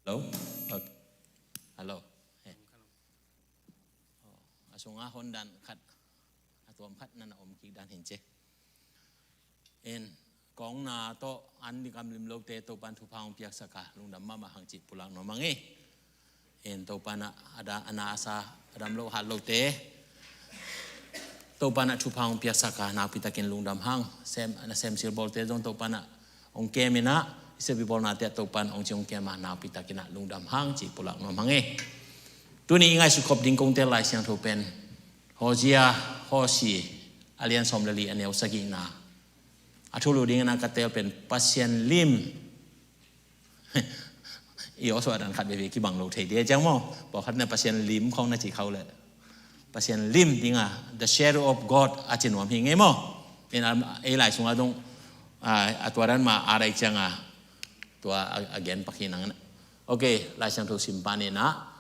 Hello. Okay. Hello. He. A sungah hon dan khat, a tuam khat na na om kik dan hin ci. In, kong na tawh an ding gam lim lote Topan thupha hong piaksak a, lungdam mahmah hang cih pulak nuam hang e. In, Topan a, a da, a na a sa, a dam lo hat lote Topan a thupha hong piaksak a, nakpi takin lungdam hang. Sem, na sem silbawlte zong Topan a hong kem in a, i sem i bawlnate a Topan hong ci hong kem a, nakpi takin a lungdam hang cih pulak nuam hang e. Tuni i ngaihsut khop ding kong tel Lai Siangtho pen Hosea, Hosea, a lian sawm le li, a neu sagihna. A thulu dingin a ka tel pen Pasian lim. I aw suah dan khat veve kibang lo thei dia ciang maw. Pawlkhat na Pasian lim khong na ci khau le. Pasian lim dinga, the shadow of God a ci nuam hi ngei maw. In a, ei lai sungah dong, a, a tua dan ma a dai cianga, tua a, a gen pak hi nang. Ok, Lai Siangtho sim pan in a.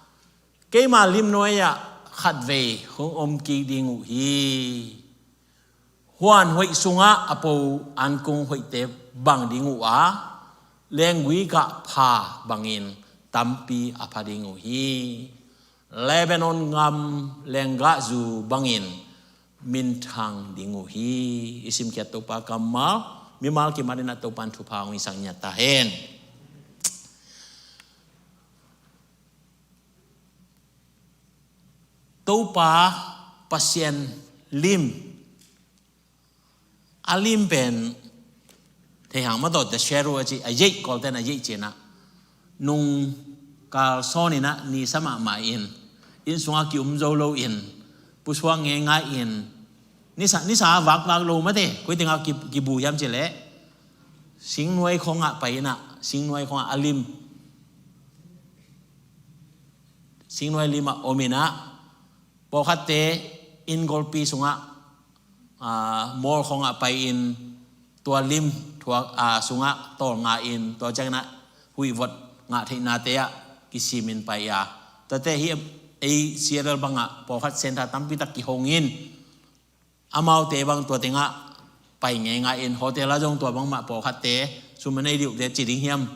Keima lim nuai-ah khatvei hong om kik ding uh hi. Huan hoih sungah a po ankung hoihte bang ding uh a, lenggui gah pha bangin tampi a pha ding uh hi. Lebanon gam lenggahzu bangin minthang ding uh hi. I simkhiat Topa kammal mimal kimat in a Topan thupha hong hisak ngiat ta hen. Topa Pasian lim, a lim pen thei hang mah tawh, the shadow a ci, a yeih, Kawlte'n a yeih ci-in a, nung kal sawn in a, nisa mahmah in, inn sungah ki-um zo lo in, pusuak ngeingai in, nisa, nisa vakvak lo mate, koi tengah ki, kibu hiam cih leh singnuai khongah pai in a, singnuai khongah a lim, singnuai limah om in a, pawlkhatte inn golpi sungah, aa, mawl khongah pai in, tua lim thuak, aa, sungah tawlnga in, tua ciangin a huih vot ngah theihnate ah kisimin pai a. Tuate hi ei Seattle bangah pawlkhat center tampi tak kihong in, amaute bang tua tengah pai ngeingai in, hotel ah zong tua bangmah pawlkhatte, sum a nei deuhte ci ding hiam,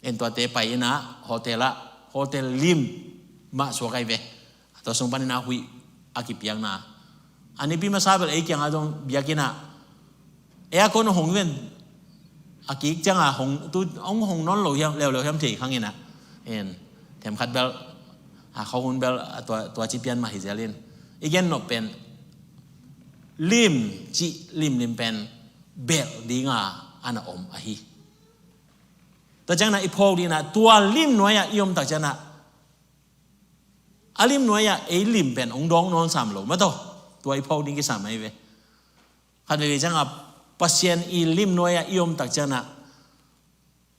en tuate pai in a, hotel ah, hotel lim mah suak ai ve. Tua sung panin a huih a kipiakna. A nipi masa bel ei kiangah zong biakinn ah aircon hong ven. A kik ciangah hong, tu hong, hong nawn lo hiam, leuleu hiam thei khang in a. En, themkhat bel, a, khuahun bel, a, tua, tua ci pian mah hi zel in. I gen nop pen, lim, cih limlim pen, belh dinga, ana om ahi. Tua ciangin a i phawk dingin a, tua lim nuai-ah i om tak ciangin a, a lim nuai-ah ei lim pen hong dawng nawn sam lo mah tawh. Tua i phawk ding kisam ahi ve. Khat veve ciangah Pasian i lim nuai-ah i om tak ciangin a,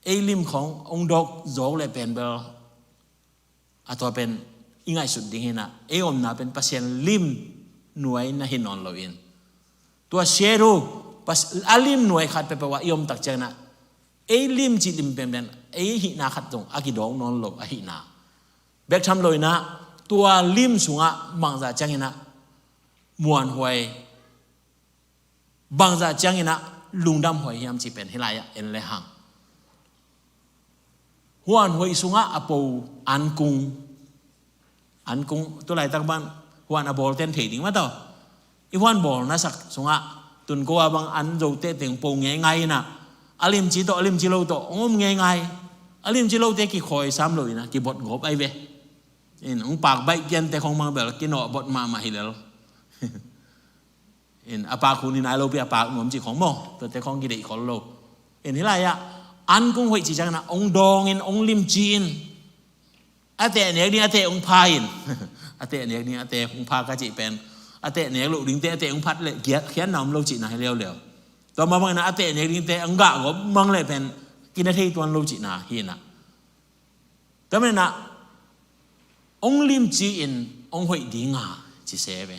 ei lim khong hong dawk zawk leh pen bel, a tua pen i ngaihsut ding hi in a, ei omna pen Pasian lim nuai na hi nawn lo in. Tua shadow, Pas-, a lim nuai khat peuhpeuh ah i om tak ciangin a, ei lim cih lim penpen, ei hihna khat zong a kidawk nawn lo ahihna. Bek tham lo in a, tua lim sungah bangzah ciangin a muanhuai, bangzah ciangin a lungdamhuai hiam cih pen hih lai-ah en le hang. Huan hoih sungah a po ankung. Ankung, tu laitak bang huan a bawlte'n thei ding mah tawh. I huan bawl na sak sungah tun ko a bang an zo tehteng po ngeingai in a, a limci tawh, a limci lo tawh hong om ngeingai. A limci lote kikhawi sam lo in a, kibot gawp ai ve. In, hong pak baih piante khong mang bel kinawh bot mahmah hi lel. In, a pak hun hi nai lo pi, a pak nuam cih khong maw, tuate khong kideih khol lo. In, hih lai-ah ankung hoih cih ciangin a hong dawng in, hong limci in, a teh nek ding a teh hong pha in. A teh nek ding a teh hong pha ka cih pen, a teh nek loh dingte a teh hong phat leh khiatna om lo cihna hi leuleu. Tua mah bangin a teh nek dingte hong gah gawp mang leh pen kina thei tuan lo cihna hi in a. Tua manin a hong limci in hong hoih dinga ci se ve.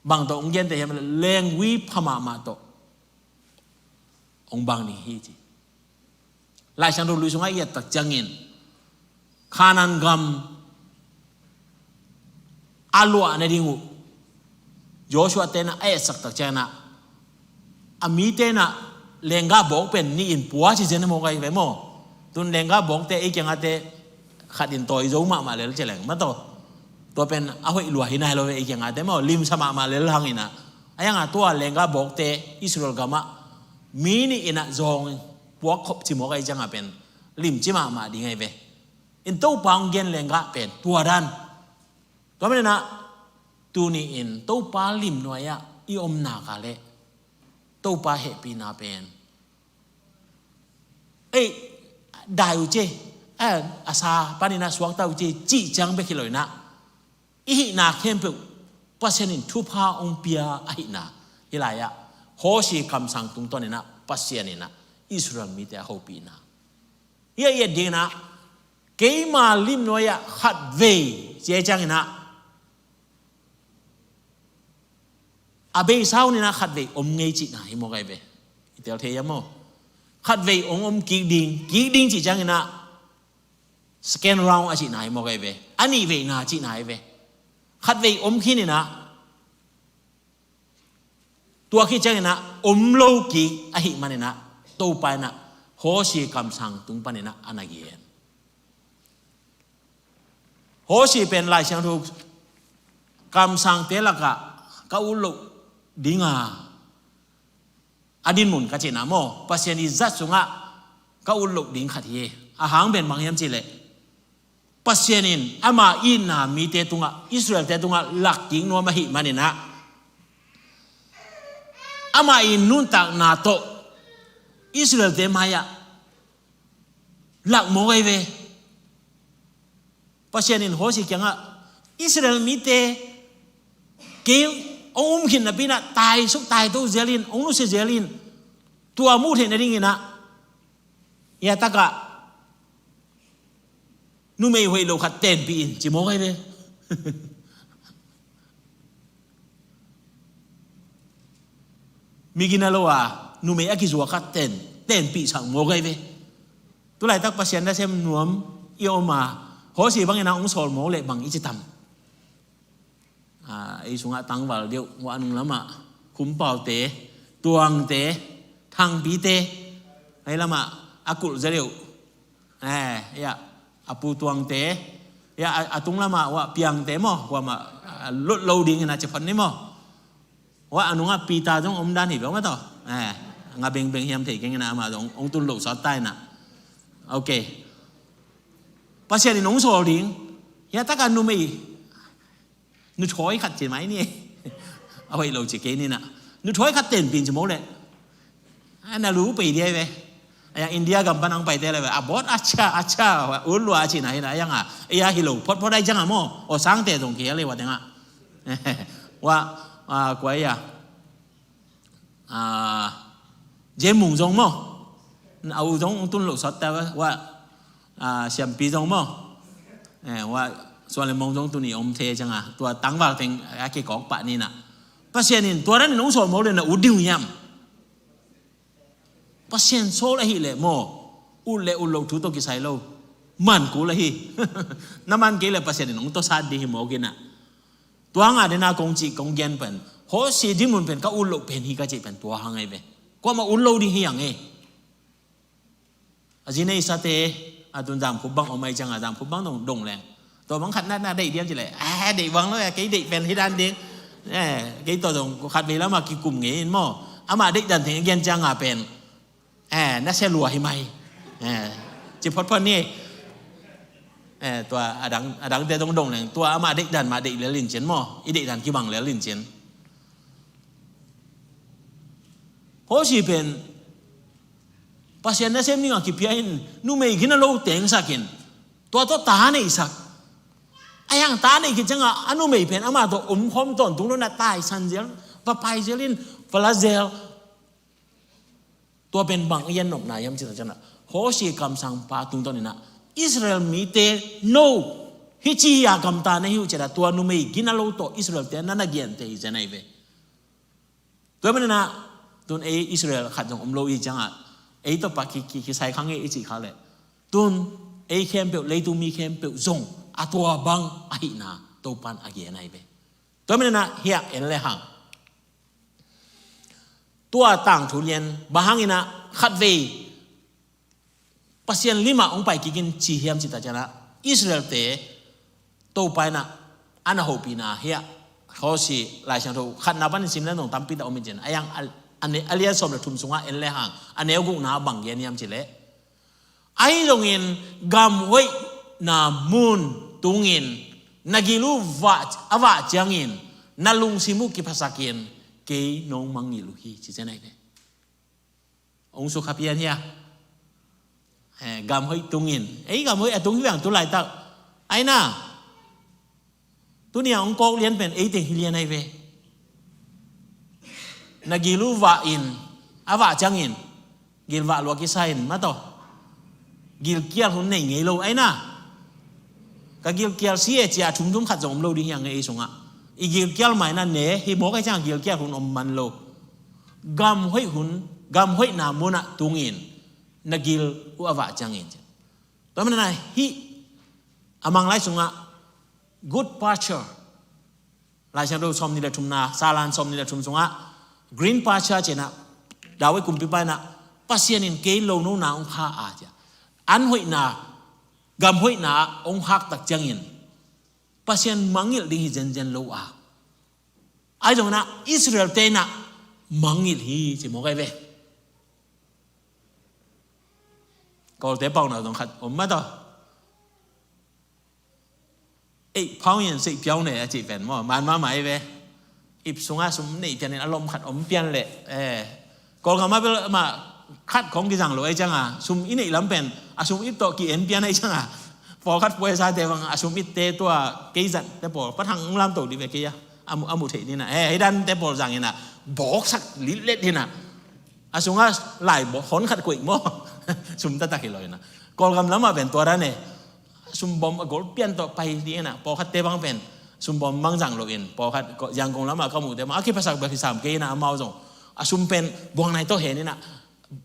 Bang tawh hong genteh hiam, lenggui pha mahmah tawh hong bang ding hi ci. Lai Siangtho Lui sungah i et tak ciangin Kanaan gam a luah nading uh Joshua te'n a etsak tak ciangin a, a mite'n a lenggah bawk pen nih in pua ci zen maw, kai ve maw. Tun lenggah bawkte ei kiangahte Khat in tawi zo mahmah lel ci leng mataw. Tua pen a hoih lua hi nai lo ve, ei kiangah te maw, limsa mahmah lel hang inah. A yangah tua lenggah bawkte Israel gamah mi nih inah zawng puak khop ci mawk ahi ciangah pen limci mahmah ding ahi ve. In Topa hong gen lenggah pen tua dan. Tua maninah tuni in Topa lim nuai-ah i om nak leh Topa hehpihna pen, ei, dai uh ci, a, a sa paninah suakta uh ci, cih ciang bek hi lo inah, i hihna khempeuh Pasian in thupha hong pia ahihna. Hih lai-ah Hosea kamsang tungtawn inah Pasian inah Israel mite a hopihna. Hih a i et dinginah, keima lim nuai-ah khatvei ci cianginah, a beisa un inah khatvei om ngei cihna hi mawk ahi ve. I tel thei hiam maw? Khatvei hong om kik ding, kik ding cih cianginah second round a cihna hi mawk ahi ve. A nihveina cihna hi ve. Khatvei om khin inah, tua khit cianginah om lo kik ahih maninah Topa inah Hosea kamsang tung paninah a na gen. Hosea pen Lai Siangtho kamsangte lakah ka ut loh dinga a dinmun ka cihna maw, Pasian i zat sungah ka ut loh ding khat hi. A hang pen bang hiam cihleh, Pasian in ama itna mite tungah, Israelte tungah lak kik nuam ahih maninah, ama i nuntakna tawh Israelte mai-ah lak mawk ahi ve. Pasian in Hosea kiangah, Israel mite kei hong um khin napi inah taisuk taito zel in, hong nusia zel in, tua muh theih nadinginah, ya takah numei hoih lo khat tenpih in ci mawk ahi ve. Mi gina lo a numei a kizuak khat ten, tenpihsak mawk ahi ve. Tulaitak Pasian nasem nuam i om a, Hosea bangin a hong sawl mawk leh bang i ci tam? A, ei sungah tangval deuh, hua nung lamah khumpaute, tuangte, thangpite, ei lamah a kulh za deuh. Eh, ya, a pu tuangte, ya, a, a tung lamah hua piangte maw, hua mah, a, lot lo dingin a ci phot ni maw. Hua a nungah Peter zong om dan hi beuh mah tawh. Eh, nga bengbeng hiam thei keng inah amah zong hong tun loh sawt ta inah. Ok. Pasian in hong sawl ding. Ya, taka numei nuthawi khat ci mai ni. A hoih lo ci kei ni inah. Nuthawi khat tenpih in ci mawk leh, a, na lu pei dia hi ve. A yang India gam pan hong paite le ve, a bawt a cha, a cha, ut lua a cihna hi inah, a yang a, ei a hi lo photphot ahi ciangah maw, aw sangte zong kihel hi ua tengah. Ua, a, kua hi a, a, Jem Mung zong maw, a u zong tun loh sawt ta ua, a, Siampi zong maw, eh, ua, Suan Le Mong zong tuni om thei ciangah, tua tangval teng a kikawk pah ni inah. Pasian in tua dan in hong sawl mawk leh na ut ding uh hiam? Pasian sawl ahih leh maw, ut le ut loh thu tawh kisai lo, man kul ahi. Na man kei leh Pasian in hong tawsat ding hi mawk inah. Tua hang a dena kong cih kong gen pen, Hosea dinmun pen ka ut loh pen hi ka cih pen tua hang ahi ve. Kuamah ut lo ding hi hang e. A zi neisate, a tun Zamkhup bang om ahi ciangah, Zamkhup bang dong, dong leng, tua bang khat na, na deih diam ci leh, a, deih bang lo ya, kei deih pen hi dan ding. Eh, kei tua dong khatvei lamah kikum ngei in maw. Amah deih dan teng a gen ciangah pen, eh, na sia lua hi mai. Eh, ci photphot ni. Eh, tua a dang, a dangte dong, dong leng, tua amah deih dan mah deih lel in cin maw, i deih dan kibang lel in cin. Hosea pen Pasian nasem dingah kipia in, numei gina lo tengsak in, tua tawh ta neihsak. A yang ta neih khit ciangah a numei pen amah tawh om khawm tawntung lo inah taisan zel, va pai zel in, va la zel. Tua pen bang i gen nopna hiam cih tak ciangah, Hosea kamsangpa tungtawn inah, Israel mite no, hih ci-a gamta na hi uh ciangah, tua numei gina lo tawh Israelte na na genteh hi ciang ahi ve. Tua maninah, tun ei Israel khat zong om lo i ciangah, ei tawh pah ki, ki, kisai kha ngei i cih kha leh, tun ei khempeuh, leitung mi khempeuh zong a tua bang ahihna Topan a gen ahi ve. Tua maninah hiah en le hang, tua tangthu lian, bang hanginah khatvei Pasian limah hong pai kik in ci hiam cih tak ciangah, Israel-te Topa in ah a na hopihna hiah, Hosea Lai Siangtho khatna panin sim leng zong tampi tak om in cin, a yang a, a ne-, a lian sawm le thum sungah en le hang, a neu gukna bang gen hiam cih leh, ahi zongin gamhoihna mun tungin na gil uh vah, a vah ciangin na lungsim uh kiphasakin kei nong mangngilh uh hi, ci cian ahi ve. Hong sukha pian hia? Eh, gamhoih tungin. Ei, gamhoih a tung hi veng tu laitak. Ai na. Tuni a hong kawk lian pen ei teng hi lian ahi ve. Na gil uh vah in, a vah ciangin gilvah lua kisa in, mah tawh gilkial hun nei ngei lo, ai na. Ka gilkial si e, ci a thumthum khat zong om lo ding hi a ngei ei sungah. I gilkial mah in ah ne hi mawk, ai ciang gilkial hun om man lo. Gamhoih hun, gamhoihna munah tungin na gil uh a vah ciangin. Tua manin ah hih a Manglai sungah good pasture, Lai Siangtho sawmnih le thumna, Salan sawmnih le thum sungah green pasture ci-in ah, David kumpipa in ah, Pasian in kei lonona hong kha a, ci a, an hoihna, gamhoihna ah hong khak tak ciangin Pasian mangngilh ding hi zenzen lo a, ahi zongin ah Israel-te in ah mangngilh hi, ci mawk ahi ve. Kawlte pauhna zong khat om mah tawh. Ei, phau in sei piau ne a cih pen maw, man mahmah ahi ve. Ip sungah sum neih pianin a lom khat om pian leh, eh, Kawlgam ah bel mah khat khawng kizang lo ahi cianga, sum i neih lam pen a sum ip tawh ki-en pian ahi cianga, pawlkhat puaisate bang a sum itte tua kei zat te pawl, pathang ung lamto dih ve kei a, a mu, a mu thei dih na, eh, hei dan te pawl zang in ah, bawksak litlet hi na. A sungah lai bawk hon khat koih maw. Sum taktak hi lo hi na. Kawlgam lamah pen tua dan e. Sum bawm a gol pian tawh pai ding in ah, pawlkhatte bang pen sum bawm bang zang lo in, pawlkhat Yangon lamah ka muhte bang a kiphasak bek hi sam kei in ah, amau zong a sum pen buang nai tawh hen in ah,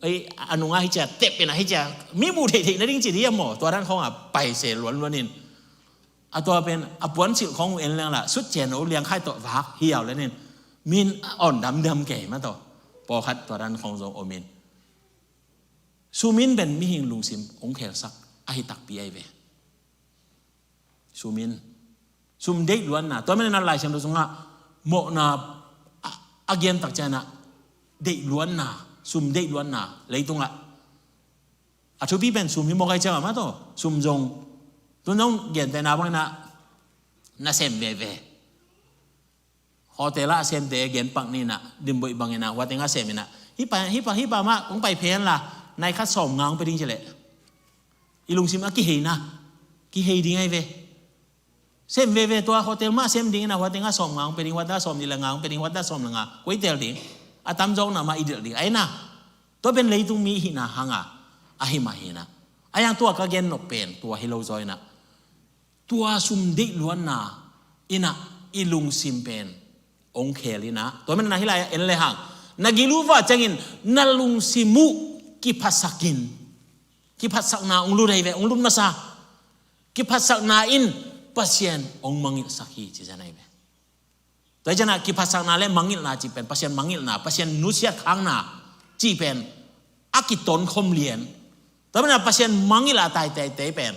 ei, a nungah hi cia tep in ah, hi cia mi muh theihtheih nading ci dih a maw, tua dan khawngah pai se luanluan in. A tua pen a puansilh khawng uh en leng lah, sutcen uh liangkhai tawh vak hiau le nin, min a awn damdam kei mah tawh. Pawlkhat tua dan khawng zong om in. Sum in pen mihing lungsim hong khelsak ahi takpi ahi ve. Sum in, sum deih luanna, tua manin ah Lai Siangtho sungah mawhna a, a gen tak ciangin ah deih luanna, sum deih luanna leitungah a thupi pen sum hi mawk ahi ciangah mah tawh, sum zong, tun zong gentehna bangin ah na sem veve. Hotel ah a semte gen pak ni in ah, Dimboih bangin ah, hua teng ah sem in ah, hih pa, hih pa, hih pa mah hong pai phen la, nai khat sawm nga hong pia ding ci leh, i lungsim a kiheina, kihei ding ahi ve. Sem veve, tua hotel mah sem ding in ah, hua teng ah sawm nga hong pia ding, hua teng ah sawm nih le nga hong pia ding, hua teng ah sawm le nga, koi tel ding, a tamzawkna mah i delh ding ahi na. Tua pen leitung mi hihna hanga ahi mah hi na. A yang tua ka gen nop pen tua hi lo zaw in ah, tua sum deih luanna in ah i lungsim pen hong khel in ah, tua manin ah hih lai-ah en le hang, na gil uh vah ciangin na lungsim uh kiphatsak in, kiphatsakna hong lut ahi ve, hong lut masa, kiphatsakna in Pasian hong mangngilhsak hi, ci zen ahi ve. Tua hi ciangin ah kiphatsakna le mangngilhna cih pen, Pasian mangngilhna, Pasian nusiat khakna cih pen a kitonkhom lian. Tua manin ah Pasian mangngilh a tai teitei pen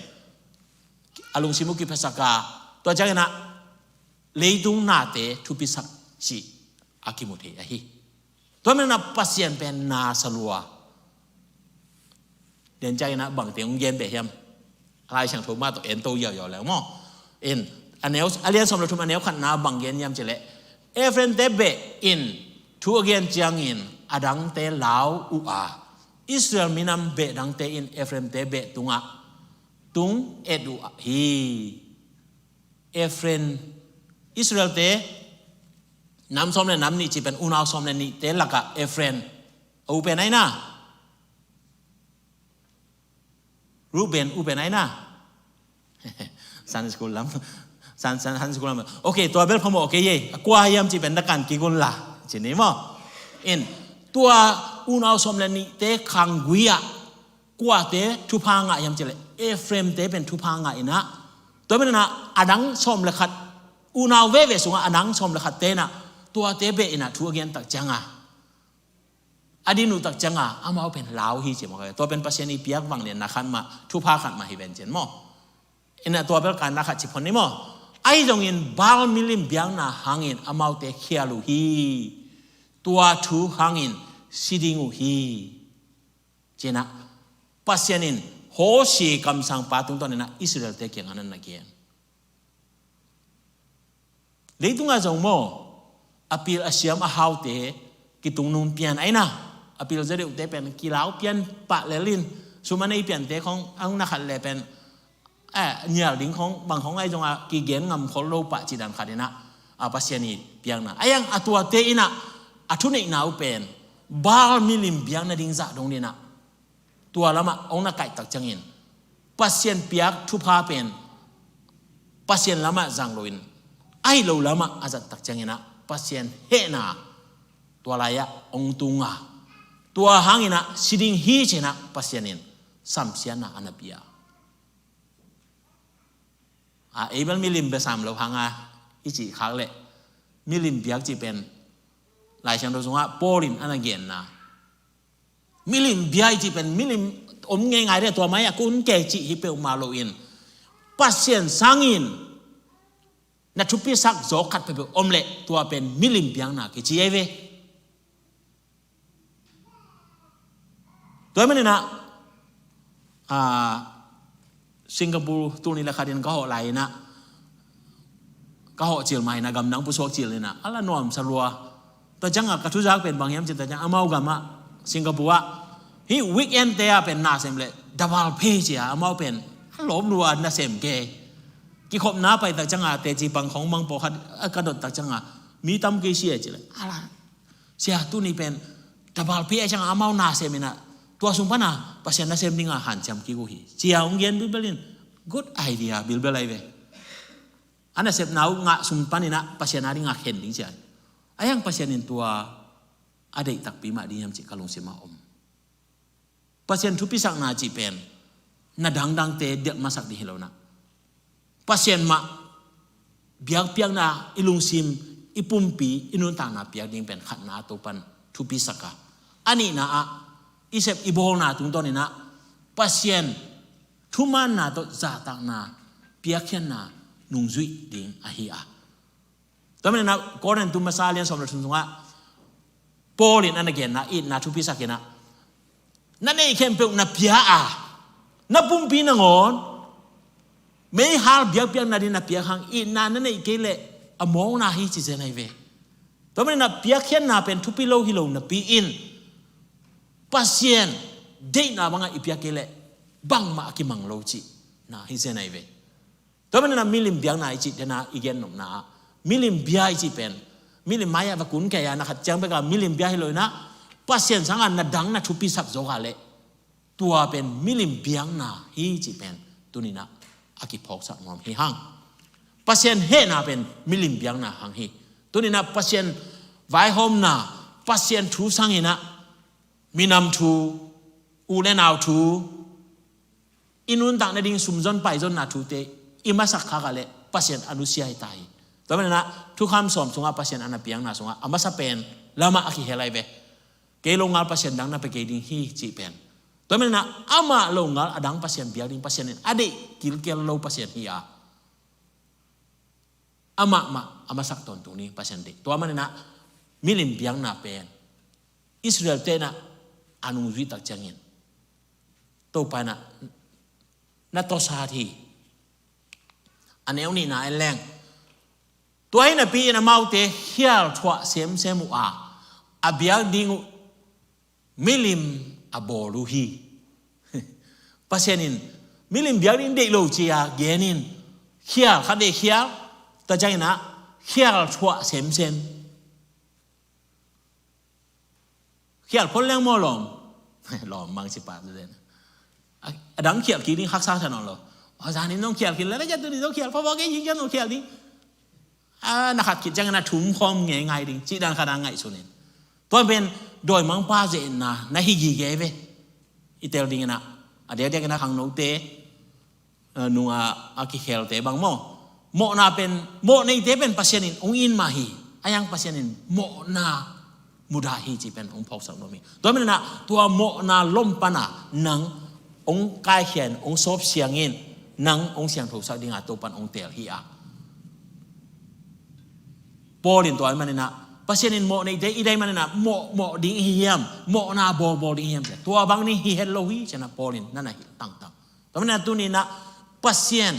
a lungsim uh kiphatsak a, tua ciangin ah leitung nate thupisak cih a kimu thei ahi. Tua manin ah Pasian pen na sa lua. Lian ciangin ah bangte hong gen beh hiam? Lai Siangtho mah tawh en to yauyau leng maw. In, a neu, a lian sawm le thum, a neu khatna bang gen hiam ci leh, Ephraim-te beh in thu a gen ciangin a dangte lau uh a, Israel minam beh dangte in Ephraim-te beh tungah tung et uh hi. Ephraim, Israel-te nam sawm le nam nih cih pen unau sawm le nihte lakah Ephraim a u pen ahi na. Reuben u pen ahi na. Sunday school lam. Sun, Sun, Sunday school lam. Ok, tua bel phamawh kei ei. A kua hiam cih pen na kan kik un la, ci ni maw. In, tua unau sawm le nihte khanggui ah kuate thupha ngah hiam ci leh, Ephraim-te pen thupha ngah in ah, tua manin ah a dang sawm le khat, unau veve sungah a dang sawm le khatte in ah tuate beh in ah thu a gen tak ciangin, a din uh tak ciangin amau pen lau hi ci mawk. Tua pen Pasian i piak vangliatna khat mah, thupha khat mah hi ven cin maw. Ina tua bel kanna khat ci phot ni maw. Ahi zongin Baal milim biakna hangin amaute khial uh hi. Tua thu hangin si ding uh hi. Ci-in ah Pasian in Hosea kamsangpa tungtawn in ah Israel-te kiangah na gen. Leitungah zong maw, a pil a siam a haute kitung nung pian ahi na, a pil zaw deuhte pen kilau pian pah lel in, sum a nei piante khong a hong na khat le pen, eh, nial ding khong, bang khong ahi zongah kigen ngam khol lo pah cih dan khat in ah, a Pasian i piakna. Ahi hang a tuate in ah a thuneihna uh pen Baal milim biakna ding zah dong in ah tua lamah hong na kaih tak ciangin Pasian piak thupha pen Pasian lamah zang loin, ahi lo lamah a zat tak ciangin ah Pasian hehna tua lai-ah hong tung a, tua hangin ah si ding hi ci-in ah Pasian in samsiatna a na pia. A, ei bel milim bia sam lo hang a i cih khak leh, milim biak cih pen Lai Siangtho sungah Paul in a na genna, milim bia i cih pen milim om ngeingai ding, tua mai-ah kun kei cih hi peuhmah loin, Pasian sangin na thupisak zawk khat peuhpeuh om leh tua pen milim biakna kici ahi ve. Tua manin ah, ah, Singapore tuni le khatin ka hawh lai-in ah, ka hawh cil mah in ah, gamdang pusuak cil in ah, a la nuamsa lua. Tua ciangah ka thuzak pen bang hiam cih tak ciang, amau gamah, Singapore ah, hih weekend te ah pen nasem le double pay ci-a, amau pen a lawp lua nasem ke. Kikhopna pai tak ciangah teci pang khong mang pawlkhat a ka dot tak ciangah mi tam kei sia ci le, a la, sia, tuni pen double pay ahih ciangah amau nasem in ah, tua sung pan a Pasian nasem dingah hanciam kik uh hi, ci-a hong gen bilbel in, good idea bilbel ahi ve. A nasepna uh ngah sung panin ah Pasian a dingah khen ding ci-a. Ahi hang Pasian in tua a deih takpi mah ding hiam cih ka lungsim ah om. Pasian thupisakna cih pen na dangdangte delh masak ding hi lo in ah, Pasian mah biakpiakna i lungsim, i pumpi, i nuntakna piak ding pen khatna, Topa'n thupisak a, a nihna ah i sep i bawlna tungtawn in ah Pasian thumanna tawh zahtakna, piakkhiatna nungzuih ding ahi a. Tua manin ah Korin tu masa lian sawm le thum sungah Paul in a na genna, itna thupisak in ah, na neih khempeuh na pia a, na pumpi nangawn meihal biakpiakna ding na piak hang, itna na neih kei leh a mawkna hi ci zen ahi ve. Tua manin ah piakkhiatna pen thupi lo hi lo napi in, Pasian deihna bangah i piak kei leh bangmah a kimang lo cihna hi zen ahi ve. Tua manin ah milim biakna i cih dena i gen nopna ah, milim bia i cih pen milim mai-ah va kun kei a, na khat ciang bek a milim bia hi lo in ah, Pasian sangah na dang na thupisak zawk a leh, tua pen milim biakna hi cih pen tuni in ah a kiphawksak nuam hi hang. Pasian hehna pen milim biakna hang hi. Tuni in ah Pasian vaihawmna, Pasian thu sang in ah, minam thu, u le nau thu, i nuntak nading sumzon paizonna thute i masak khak a leh Pasian a nusia hi ta hi. Tua manin ah Thukham sawm sungah Pasian a na piakna sungah a masa pen lamah a kihel ahi ve. Kei longal Pasian dang na pia kei ding hi cih pen. Tua manin ah amah longal a dang Pasian biak ding, Pasian in a deih kilkel lo Pasian hi a, amah mah a masak tawntung ding Pasian deih. Tua manin ah milim biakna pen Israel-te in ah a nungzui tak ciangin Topa in ah na tawsat hi. A neu nihna en leng, tua hi napi in amaute khial thuah semsem uh a, a biak ding uh milim a bawl uh hi. Pasian in milim biak ding deih lo ci-a gen in, khial khat vei khial, tua ciangin ah khial thuah semsem. Khial phot leng maw lawm? Lawm mang ci pah tu den. A, a dang khial kik ding haksa sa nawn lo. A, zanin zong khial kik leh, la jat tu ni zong khial phot phot kei, khial ding. A, na khat khit ciangin a thum khawm ngeingai ding cih dan khat a ngaihsun in. Tua pen dawimangpa ze-etna na hi gige ve. I tel dingin ah, a diakdiakin ah khangnote, eh, nungah a kikhelte bang maw, mawhna pen, mawh neite pen Pasian in hong it mah hi. Ahi hang Pasian in mawhna mudah hi cih pen hong phawksak nuam hi. Tua manin ah tua mawhna lom pan a nang hong kaikhia in, hong sawpsiang in, Nang hong siangthosak dinga Topan hong teel hi a. Paul in tua ahih maninah, Pasian in mawh neite i deih maninah mawh, mawh ding i hi hiam, mawhna bawlbawl ding i hi hiam, tua bang ni hi het lo hi cinah Paul in na na hilh tangtang. Tua maninah tuninah Pasian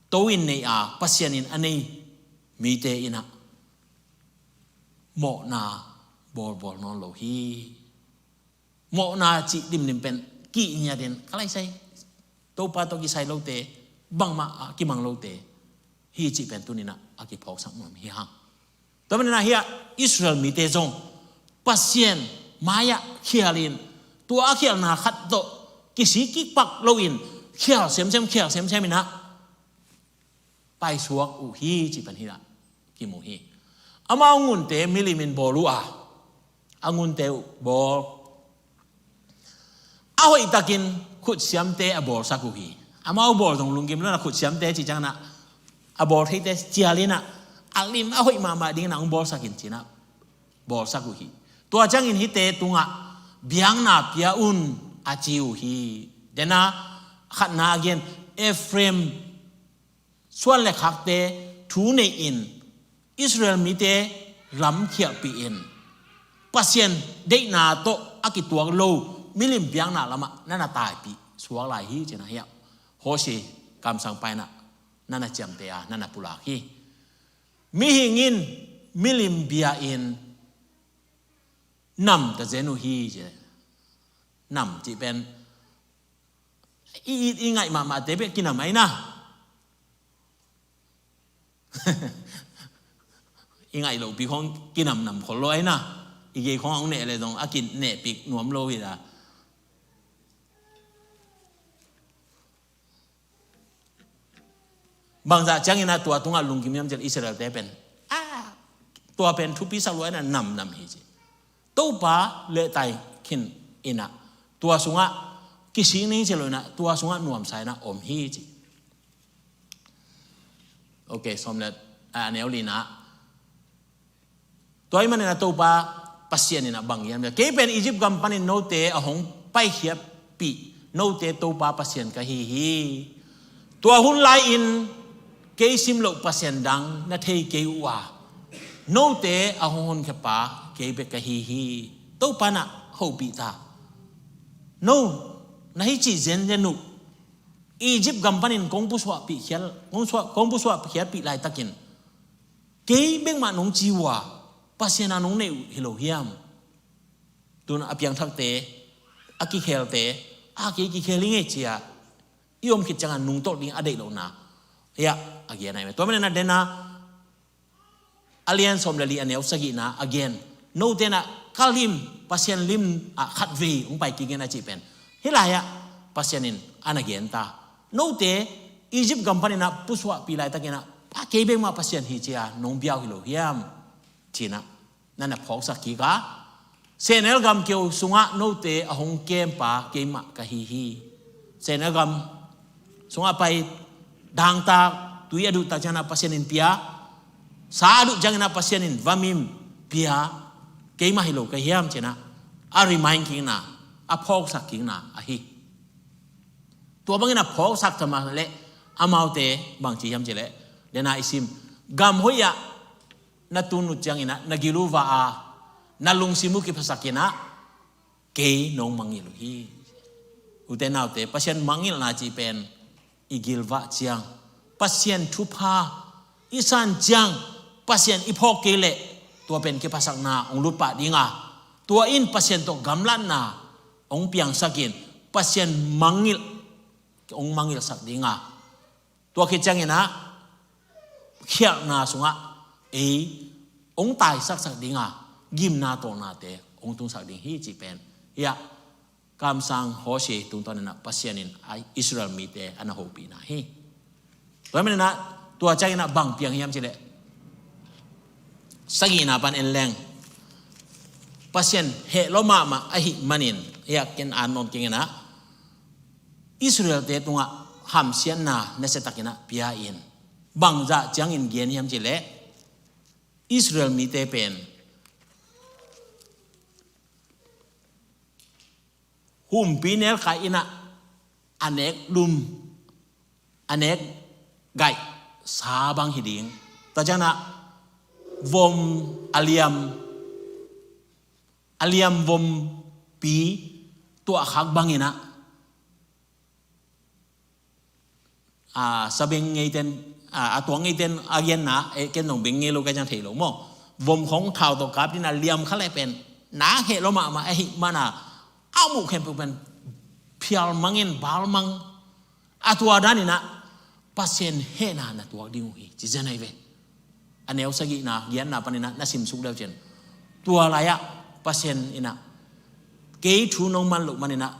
to in nei a, Pasian in a nei mite inah mawhna bawlbawl nawn lo hi. Mawhna cih dimdim pen kihngiatin ka laisai, Topa tawh kisai lote, bangmah a kimang lote hi cih pen tuninah a kiphawksak nuam hi hang. Tua maninah hiah Israel mite zong Pasian mai-ah khialin, tua a khialna khat tawh kisik kikpak loin khial semsem, khial semsem inah paisuak uh hi cih pen hiah kimu hi. Amau ngunte milim in bawl uh a, a ngunte uh bawl, a hoihtakin khutsiamte a bawlsak uh hi. Amau bawl zong lunggim lo inah khutsiamte cih cianginah a bawl theite cial inah a lim a hoih mahmah dinginah hong bawlsakin cinah bawlsak uh hi. Tua ciangin hihte tungah biakna pia un a ci uh hi. Dena khatna a gen, Ephraim suan le khakte thu nei-in Israel mite lam khialhpih in, Pasian deihna tawh a kituak lo milim biakna lamah na na taipih suak lai hi cinah hiah Hosea kamsangpa inah na na ciamteh a, na na pulak hi. Mihing in milim bia-in nam ta zen uh hi ci. Nam cih pen i it i ngaih mahmahte bek kinam aina. I ngaih lohpi khong kinamnam khol lo aina. I gei khong a hong neh le zong a kinehpik nuam lo hi la. Bangzah ciangin a tua tungah lungkim hiam cih leh Israel-te pen, a, tua pen thupi sa lua in a namnam hi ci. Topa lehtai khin in a tua sungah kisik ning ci lo in a tua sungah nuamsa in a om hi ci. Ok, sawm le, a, a neu lina. Tua ahih manin a Topa Pasian in a bang hiam, kei pen Egypt gam panin note a hong paikhiatpih note Topa Pasian ka hi hi. Tua hun lai-in kei sim loh pasian dang na thei kei uh a, note a hong honkhia pa kei bek ka hi hi. Topa in a hopih ta. No, na hi cih zenzen uh. Egypt gam panin kong pusuahpih khial, kong suah, kong pusuahkhiatpih laitakin kei bek mah nong ci uh a, Pasian a nong neih uh hi lo hiam? Tun a piangthakte, a kikhelte, a kei kikhel hi ngei ci a, i om khit ciangin nungtolh ding a deih lohna hiah a gen ahi mah. Tua manin a den a, a lian sawm le li a neu sagihna a gen. Note in a ka lim, Pasian lim a khatvei hong pai kik in a cih pen hih lai-ah Pasian in a na gen ta. Note Egypt gam panin a pusuahpih laitakin a, a kei bek mah Pasian hi ci a nong bia uh hi lo hiam? Ci in a na na phawksak kik a, sehnel gam keu sungah note a hong kempa keimah ka hi hi. Sehnel gam sungah pai dangtak, tui a duhtak ciangin a Pasian in pia, sa a duh ciangin a Pasian in vamim pia, keimah hi lo ka hiam ci in a, a remind kikna, a phawksak kikna ahi. Tua bangin a phawksak ta mah leh amaute bang ci hiam cih leh, den a i sim, gam hoih ah na tun uh ciangin a na gil uh va a, na lungsim uh kiphasak in a, kei nong mangngilh uh hi. Ute naute, Pasian mangngilhna cih pen i gilvah ciang, Pasian thupha i san ciang, Pasian i phawk kei leh tua pen kiphasakna hong lut pah ding a, tua in Pasian tawh gamlatna hong piangsak in, Pasian mangngilh hong mangngilhsak ding a, tua khit ciangin a khialhna sungah ei hong taisaksak ding a, gimna tawlnate hong tungsak ding hi cih pen hiah kamsang Hosea tungtawn in a Pasian in a Israel mite a na hopihna hi. Tua manin a tua ciangin a bang piang hiam cih leh, sagihna pan en leng, Pasian heh lua mahmah ahih manin hiah ken an nawn keng in a, Israel-te tungah hamsiatna nasiatakin a pia in, bangzah ciangin gen hiam cih leh, Israel mite pen humpi nelkai in a, a nek lum, a nek gaihsa bang hi ding. Tua ciangin ah vom a liam, a liam vompi tuahkhak bangin ah, a, sa beng ngeiten, a, a tuak ngeiten a genna, eh, ken zong beng ngei lo ka ciang thei lo maw. Vom khawng thau tawh kap ding a liam kha leh pen na heh lo mahmah ahih manin ah, a muh khempeuh pen phial mangin, bal mang. A tua danin ah Pasian hehna na tuak ding uh hi, ci zen ahi ve. A neu sagihna, giatna panin ah na simsuk deuh ciang, tua lai-ah Pasian in ah kei thu nong man loh manin ah,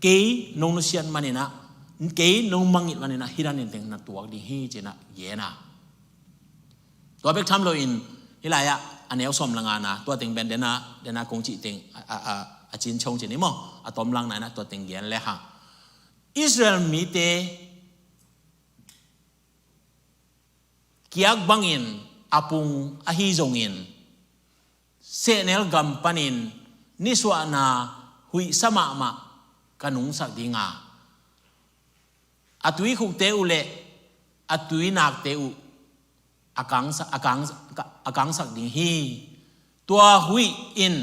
kei nong nusiat manin ah, kei nong mangngilh manin ah hih danin teng na tuak ding hi, ci-in ah gen a. Tua bek tham loin hih lai-ah a neu sawm le ngana, tua teng pen dena, dena kong cih teng a, a, a, a cin chong cin hi maw, a tom langna in ah tua teng gen le hang. Israel mite kiak bangin a pung ahi zongin, sehnel gam panin nisuahna huihsa mahmah ka nungsak ding a, a tuikhukte uh le a tuinakte uh a kangsa-, a kang-, a kangsak ding hi. Tua huih in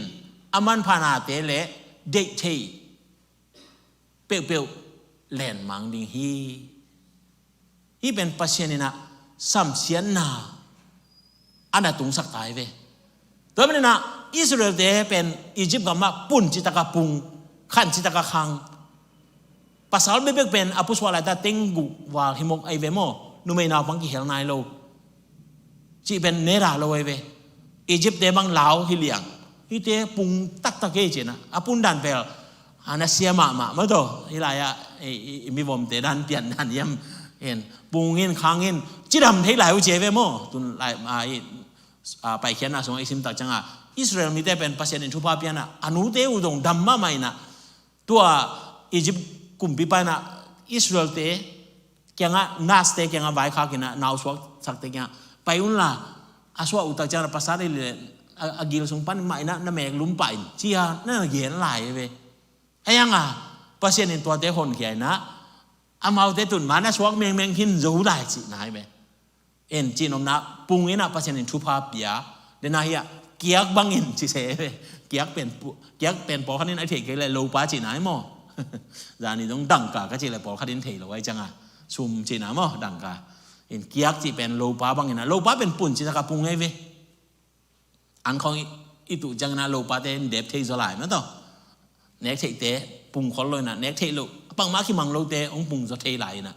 a manphanate le deih thei peuhpeuh lenmang ding hi. Hih pen Pasian in ah samsiatna a na tungsak ta hi ve. Tua manin ah Israel-te pen Egypt gamah pun citak a pung, khan citak a khang. Pasal bekbek pen a pusuah laita teng guk val hi mawk ahi ve maw. Numei naupang kihel nai lo cih pen ne ra lo ahi ve. Egypt-te bang lau hi liang. Hihte pung taktak ei, ci-in ah, a pun dan pen a na sia mahmah maw taw. Hih lai-ah i, i, i mivomte dan pian dan hiam, in pung in khang in cidam thei lai uh ci ahi ve maw. Tun lai, a, i, a, Paikhiatna sungah i sim tak ciangin Israel mite pen Pasian in thupha pia-in ah, a nute uh zong dam mahmah in ah, tua Egypt kumpipa in ah Israel-te kiangah, nurse-te kiangah vaikhak in ah, nausuaksakte kiangah, pai unla, a suah uh tak ciangin ah pasal i leh a, a gil sung pan mah in ah na mek lum pah in, ci-a na na gen lai ve. Ahi hangin Pasian in tuate honkhia in ah, amaute tun mah na suak mengmeng hi zo lai, cihna hi ve. En, cihnopna, pung in ah Pasian in thupha pia. Dena hi-ah kiak bangin ci se ve. Kiak pen pu-, kiak pen pawlkhat in a thei kei leh lopa cihna hi maw. Zani dong dangka ka cih leh pawlkhat in thei lo ahi ciangin, sum cihna maw, dangka. En, kiak cih pen lopa bangin ah, lopa pen pun citak a pung ahi ve. An khawng i, i tuh ciangin ah lopate in dep thei zaw lai maw taw. Nek theihte pung khol lo in ah, nek theih loh, a pang mah kimang lote hong pung zaw thei lai in ah.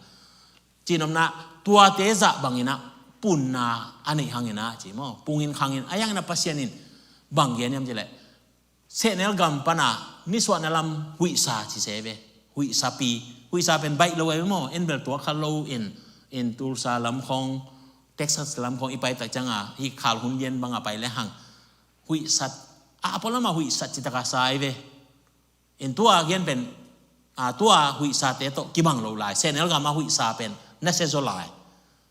Cihnopna, tuate zah bangin ah punna a neih hangin ah, ci maw. Pung in khang in, ahi hangin ah Pasian in bang gen hiam cih leh, sehnel gam pan a nisuahna lam huihsa ci se ve. Huihsapi, huihsa pen baih lo ahi ve maw. En bel tuak kha lo in, in Tulsa lam khawng, Texas lam khawng i pai tak ciangin, hih khal hun gen bang a pai le hang, huihsat, a, a pualam ah huihsat citak a sa ahi ve. In tua gen pen, a, tua huihsate tawh kibang lo lai. Sehnel gam a huihsa pen na sia zaw lai.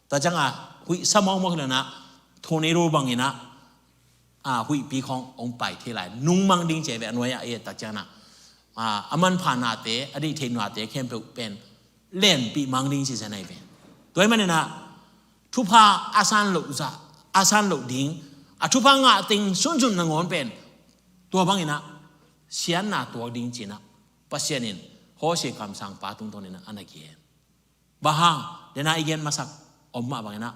Tua ciangin huihsa mawkmawk hi lo in ah, tornado bangin ah, a, huihpi khawng hong pai thei lai. Nungmang ding ci ve, a nuai-ah i et tak ciangin ah. A, a manpha nate, a deih theih nate khempeuh pen lenpih mang ding ci zen ahi ve. Tua ahih manin ah thupha a san loh zah, a san loh ding, a thupha ngah teng sunsun nangawn pen, tua bangin ah siatna tuak ding ci-in ah Pasian in Hosea kamsangpa tungtawnin ah a na gen. Bang hang, dena i gen masak om mah bangin ah,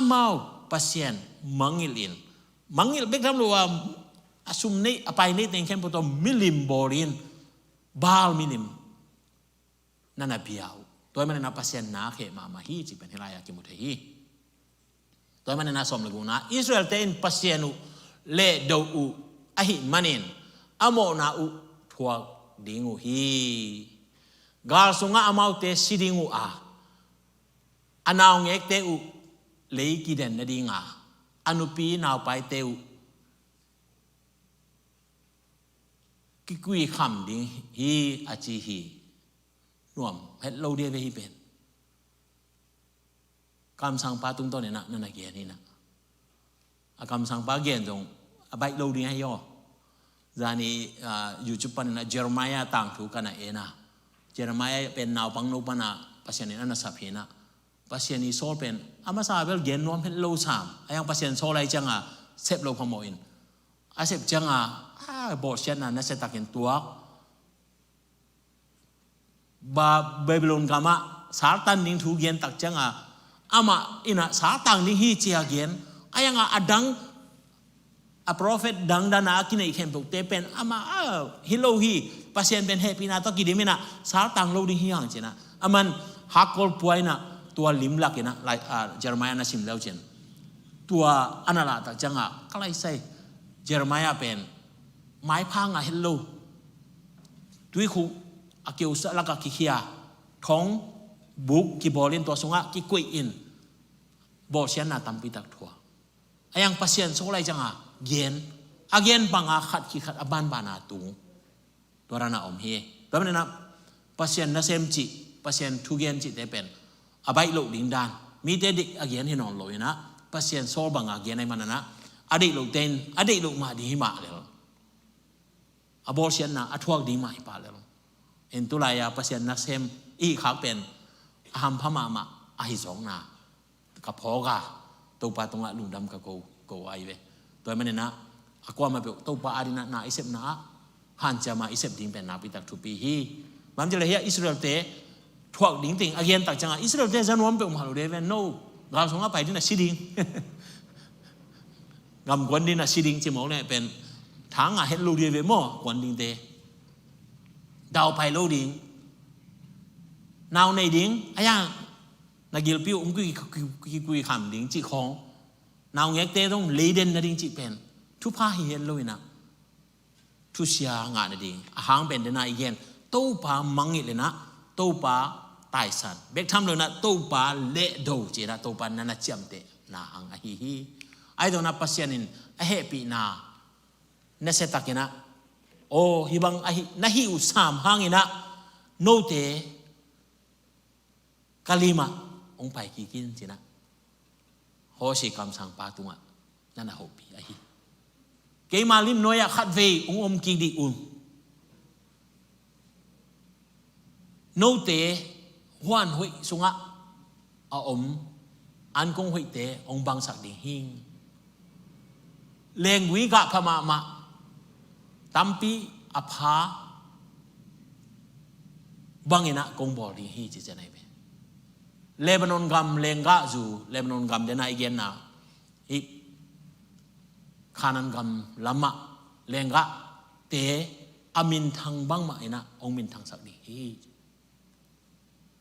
amau Pasian mangngilh in, mangngilh bek tham lo a, a sum nei, a pai nei teng khempeuh tawh milim bawl in, Baal milim na na bia uh. Tua ahih manin ah Pasian nak heh mahmah hi cih pen hih lai-ah kimu thei hi. Tua ahih manin ah sawm le gukna, Israel-te in Pasian uh lehdo uh ahih manin a mawhna uh thuak ding uh hi. Gal sungah amaute si ding uh a, a naungekte uh lei kiden nading a, a nupi naupaite uh kikuikham ding hi, a ci hi. Nuam het lo dia ve hih pen. Kamsangpa tungtawnin ah na na gen hi in ah. A kamsangpa gen zong a baih lo ding ahi aw. Zani, ah, YouTube panin ah Jeremiah tangthu ka na en a. Jeremiah pen naupangno pan a Pasian in a na sap hi na. Pasian i sawl pen a masa bel gen nuam het lo sam. A yang Pasian sawl lai cianga sep lo phamawh in a sep cianga a bawlsiatna nasia takin tuak. Ba Babylon gamah saltan ding thu gen tak cianga amah ina saltang ding hi cia gen. A yanga a dang a prophet dangdana a kinei khempeuhte pen ama a hi lo hi. Pasian pen hehpihna tawh kidim ina saltang lo ding hi hang cina. Aman hakkol puaina tua limlak ina lai, a, Jeremiah na sim leu cin. Tua ana lahtak cianga ka laisai Jeremiah pen maipha ngah het lo. Tuikhuk a keusa laka kikhia, thong buk kibawlin tua sungah kikuih in bawlsiatna tampitak thua. A yang Pasian sawlai cianga gen, a gen banga khat khi khat a banbana tung. Tua rana om hi. Tua manina Pasian nasem cih, Pasian thugen cihte pen a baih loh ding dan. Mite dik a gen hi nawn lo ina Pasian sawl banga gen ai manana a deih loh ten a deih loh mah ding hi mah lel. A bawlsiatna a thuak ding mah hi pah lel. En tulai-a Pasian nasem i khak pen a hampha mahmah ahi zawkna ka phawk a, Topa tungah lungdam ka ko, ko ai ve. Tua manina a kuamah peuh Topa adina na i sepna ah hanciama i sep ding pen nakpitak thupi hi. Bang ci le hia Israel-te thuak ding ting a gen tak cianga Israel-te za nuam peuhmah lo ding ve. No, gal sungah pai ding a si ding. Gam kuan ding a si ding ci mawk le pen thang a het lo ding ve maw kuan dingte. Dau pai lo ding. Nau nei ding a yang na gilpi uh um kui, kui, kui, kui kham ding cih khawng. Naungekte dong leiden na ding cih pen thupha hi het lo ina thusia ngah nading a hang pen dena i gen Topa mangngilh ina Topa taisan bek tham lo ina Topa lehdo ci ina Topa nana ciamteh na hang ahi hi. Ai dona Pasian in a hehpihna nasia tak ina aw hibang ahi na hi uh sam hang ina note ka limah hong pai kikin cina Hosea kamsangpa tungah nana hopih ahi. Keima lim nuai-ah khatvei hong om kik dih un. Note huan hoih sungah a om an kong hoihte hong bangsak ding hi. Lenggui gah pha mahmah tampi a pha banginah kong bawl ding hi ci cian ahi ve. Lebanon gam lenggah zu Lebanon gam dena i genna hih Khanan gam lamah lenggahte a minthang bangmah inah hong minthangsak ding hi.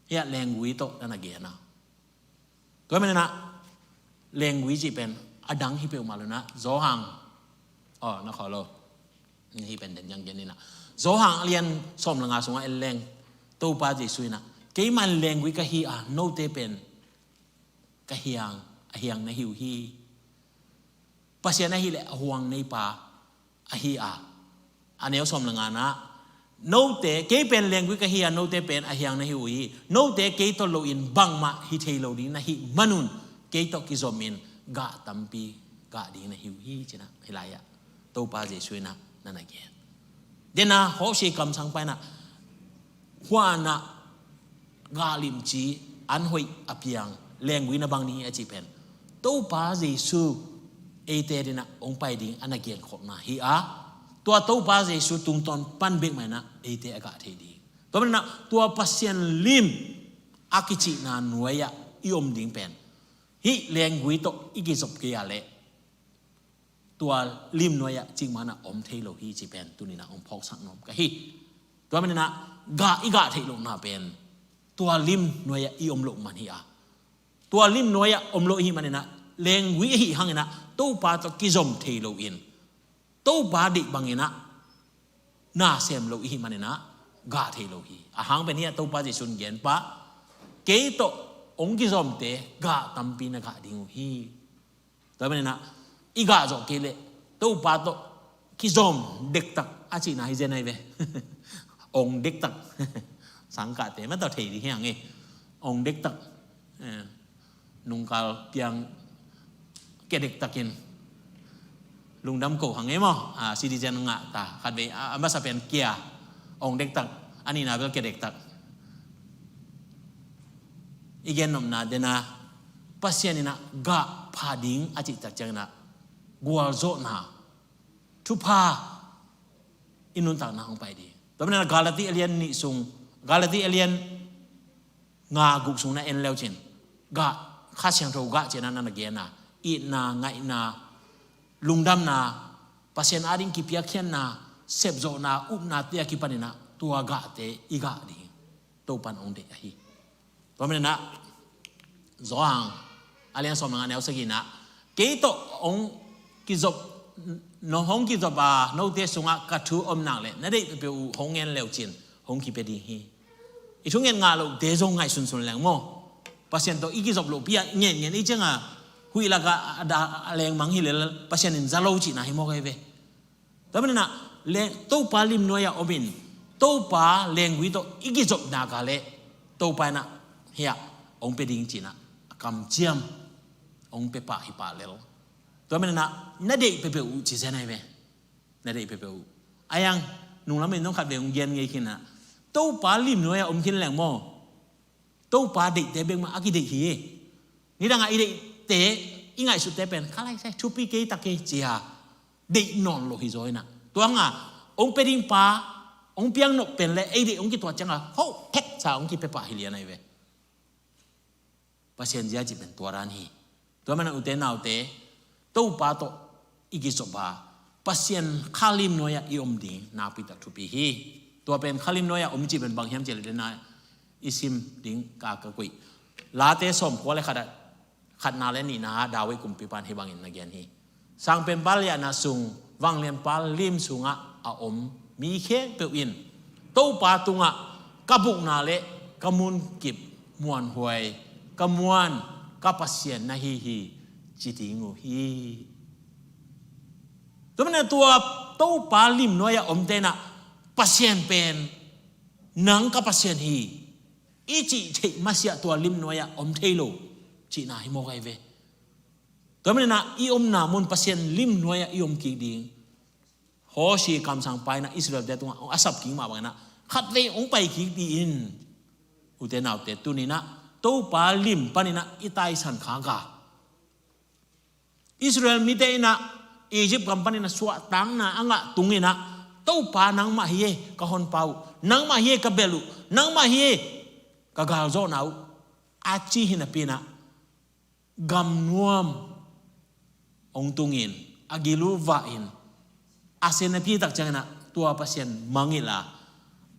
Hiah lenggui tawh na na gen a. Tua maninah lenggui cih pen a dang hi peuhmah lo inah Zawhang, aw na khawh lo. Hih pen den jang gen inah Zawhang a lian sawm le nga sungah en leng Topa Jesu inah keiman lenggui ka hi a note pen ka hiang, a hiang na hi uh hi. Pasian ahileh a huang neipa ahi a. A neu sawm le nganah note kei pen lenggui ka hi a note pen a hiang na hi uh hi. Note kei tawh loin bangmah hi thei lo ding na hih manun kei tawh kizomin gah tampi gah ding na hi uh hi cinah hilai-ah Topa Jesu inah na na gen. Dena Hosea kamsangpa inah huanah gah limci an hoih a piang lenggui na bang ding hi a cih pen Topa Jesu eite dinah hong pai ding a na genkholhna hi a. Tua Topa Jesu tungtawn pan bekmah inah eite a gah thei ding. Tua maninah tua Pasian lim a kicihna nuai-ah i om ding pen hih lenggui tawh i kizop kei a leh tua lim nuai-ah cikmah na om thei lo hi cih pen tuninah hong phawksak nuam ka hi. Tua maninah gah i gah theih lohna pen tua lim nuai-ah i om loh man hi a. Tua lim nuai-ah om loh i hih maninah lenggui i hih hanginah Topa tawh kizom thei loin Topa deih banginah na sem lo i hih maninah gah thei lo hi. A hang pen hiah Topa Jesu in gen pah kei tawh hong kizomte gah tampi na gah ding uh hi. Tua maninah i gah zawh kei leh Topa tawh kizom dektak a cihna hi zen ahi ve. Ong dektak. Sangkahte mah tawh thei ding hiang e. Ong dektak. Eh, nungkal piang kia dektakin lungdam ko hang e maw. Ah, citizen ngah ta khatvei a masa pen kia ong dektak a nihna bel kia dektak. I gen nopna dena Pasian in ah gah pha ding a cih tak ciangin ah gualzawhna, thupha i nuntakna hong pai ding. Tua manin ah Galati a lian nih sung, Galati a lian nga guk sung na en leucin, gah, Kha Siangtho gah cih na na gen a, itna, ngaihna, lungdamna, Pasian ading kipiakkhiatna, sepzawhna, upna te a kipanin ah tua gahte i gah ding Topan hong deih ahi. Tua manin ah Johan a lian sawm le nga neu sagihna, kei tawh hong kizop, no hong kizop a note sungah ka thu om nak leh na deih peuhpeuh uh hong ngen leucin hong kipia ding hi. I thungen ngah lohte zong ngaihsunsun leng maw. Pasian tawh i kizop lohpi-a i ngenngen i cianga huih lakah a da a lengmang hi lel Pasian in za lo cihna hi mawk ahi ve. Tua manin ah leng, Topa limnuai-ah omin Topa lenggui tawh i kizopna ka leh Topa in ah hiah hong pia ding cihna a kamciam hong pia pah hi pah lel. Tua manin ah na deih peuhpeuh uh ci zen ahi ve. Na deih peuhpeuh uh. A yang nunglam in zong khat vei hong gen ngei khin ah Topa limnuai-ah om khin leng maw. Topa deihte bek mah a kideih hi. Nidangah i deihte, i ngaihsutte pen kha lai sai thupi kei tak kei cia deih nawn lo hi zaw inah. Tuanga hong pia ding pa hong piang nop pen le ei deih hong kituat cianga hoh theksa hong kipia pah hi lian ahi ve. Pasian zia cih pen tua dan hi. Tua mana ute naute, Topa tawh i kizop a, Pasian khalim nuai-ah i om ding nakpi tak thupi hi. Tua pen khalim nuai-ah om cih pen bang hiam cih leh dena i sim ding ka ka kuih. Late sawmkua le khat ah, khatna le nihna ah David kumpipa in hih bangin na gen hi. Sangpenpa liahna sung, vanglianpa lim sungah a om mi khempeuh in Topa tungah ka bukna le ka munkip muanhuai, ka muan, ka Pasian na hi hi, ci ding uh hi. Tua manin tua Topa lim nuai-ah omte inah Pasian pen nang ka Pasian hi i cih theih masiah tua lim nuai-ah om thei lo cihna hi mawk ahi ve. Tua manin ah i omna mun Pasian lim nuai-ah i om kik ding. Hosia kamsangpa inah Israelte tungah a sap kik mah bangin ah khatvei hong pai kik dih in. Ute naute, tuni inah Topa lim panin ah i taisan khak a, Israel mite inah Egypt gam panin ah suahtakna a ngah tung inah Topa nangmah hi e ka honpa uh, nangmah hi e ka belh uh, nangmah hi e ka galzawhna uh, a ci hi napi inah gam nuam hong tungin, a gil uh vahin, a sen a pi tak ciangin ah tua Pasian mangngilh a,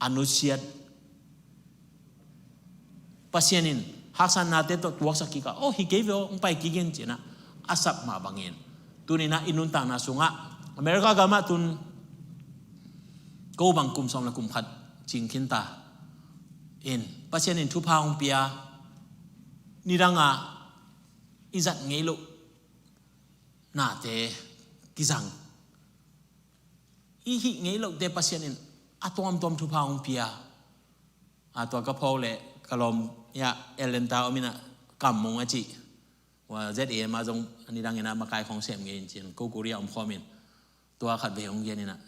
a nusiat Pasian in haksatnate tawh tuaksak kik a, oh, hi kei ve aw, hong pai kik in ci-in ah a sap mah bangin, tuni inah i nuntakna sungah America gamah tun ko bang kum sawm le kum khat cing khinta in Pasian in thupha hong pia, nidanga i zat ngei loh nate kizang, i hih ngei lohte Pasian in a tuamtuam thupha hong pia. A tua ka phawk leh ka lawm, ya, Atlanta om inah kam mong a cih. Ua Z A M ah zong a nidang inah makai khawng sem ngei in ci-in ko Korea om khawm in. Tua khatvei hong gen inah,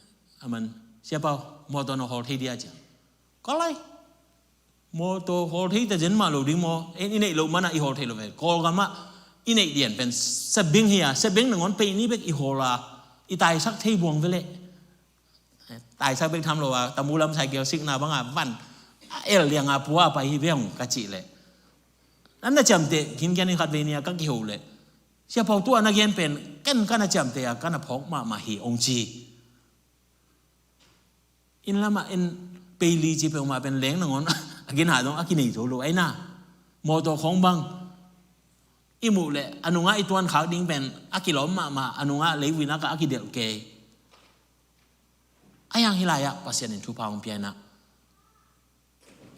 aman, Sia Pau, mawtaw na hawl thei dia ci-a. Ka lai, mawtaw hawl thei ta zen mah lo ding maw? En i neih loh manah i hawl thei lo ve. Kawlgamah i neih dian pen sabeng hi a, sabeng nangawn pei ni bek i hawl a, i taisak thei buang ve leh. Taisak bek tham lo a, tamu lam cycle sikna banga van a el lianga pua a pai hi ve hong ka cih leh, nan na ciamteh khinkian in khatvei ni-a ka kiho leh, Sia Pau, tua na gen pen ken ka na ciamteh a, ka na phawk mahmah hi hong ci. Inn lamah en pei li ci peuhmah pen leng nangawn a gina dong a kinei zo lo aina. Mawtaw khawng bang i muh leh a nungah i tuan khak ding pen a kilawm mahmah, a nungah leivui nakah a kidelh kei. A yang hih lai-ah Pasian in thupha hong pia inah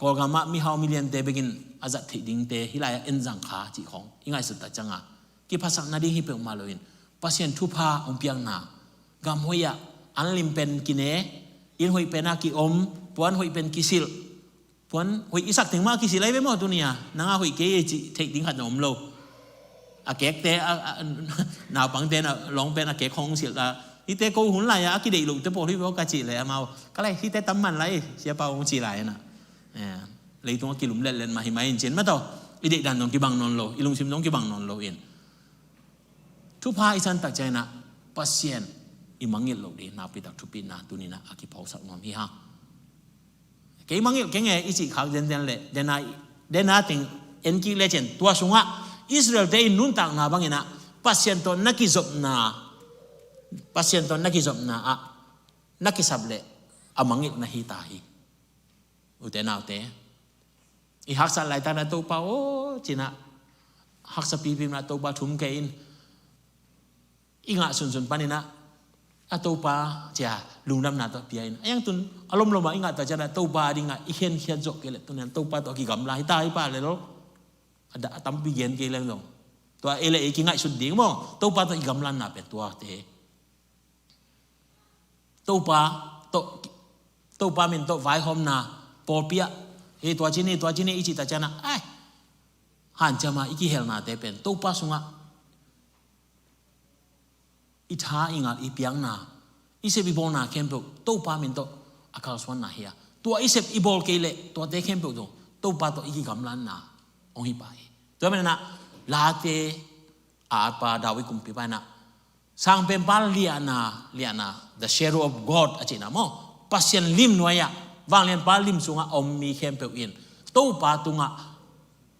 Kawlgamah mihau miliante bekin a zat theih dingte hih lai-ah en zang kha cih khawng i ngaihsut tak cianga kiphasak nading hi peuhmah loin Pasian thupha hong piakna, gam hoih ah an lim pen kine, inn hoih pen a kiom, puan hoih pen kisilh. Puan hoih i sak teng mah a kisilh ahi ve maw tuni-a, nang a hoih kei ei cih theih ding khat na om lo. A kekte, a, a, naupangte na lawng pen a kek hong silh a, hihte ko hun lai-a a kideih lohte pawl hi ve aw ka cih leh amau, ka lai, hihte tam man lai, Sia Pau hong cih lai inah. Eh, leitung a kilum letlet mah hi mah in cin mah tawh. I deihdan zong kibang nawn lo, i lungsim zong kibang nawn lo in, thupha i san tak ciangin ah Pasian i mangngilh loh ding nakpi tak thupina tuni-in ah a kiphawksak nuam hi hang. Kei mangngilh keng e i cih khak zenzen leh, dena, dena teng en kik lecin, tua sungah Israel-te in nuntakna bangin ah Pasian tawh na kizopna, Pasian tawh na kizopna ah na kisap leh a mangngilh na hi ta hi. Ute naute, i haksat laitak in ah Topa aw ci-in ah, haksa pipi in ah Topa thum kei in, i ngah sunsun panin ah, a Topa ci-a lungdamna tawh pia in, a hiang tun a lomlom ah i ngah tak ciangin ah Topa a dingah i khenkhiat zawh kei leh tuni-in ah Topa tawh kigamla hi ta hi pah lel lo. A da, a tampi gen kei leng zong, tua ei le ei kingaihsut ding maw, Topa tawh i gamlanna pen tuate. Topa tawh, Topa min tawh vaihawmna pawlpi ah, hei, tua ci ni, tua ci ni i cih tak ciangin ah, ai, hanciam a i kihelnate pen Topa sungah i tha, i ngal, i piakna, i sep i bawlna khempeuh Topa min tawh a kalsuanna hi a, tua i sep i bawl kei leh tuate khempeuh zong Topa tawh i kigamlanna hong hi pah hi. Tua manin ah Late a atpa David kumpipa in ah Sangpenpa liahna, liahna, the shadow of God a cihna maw, Pasian lim nuai-ah, Vanglianpa lim sungah a om mi khempeuh in Topa tungah,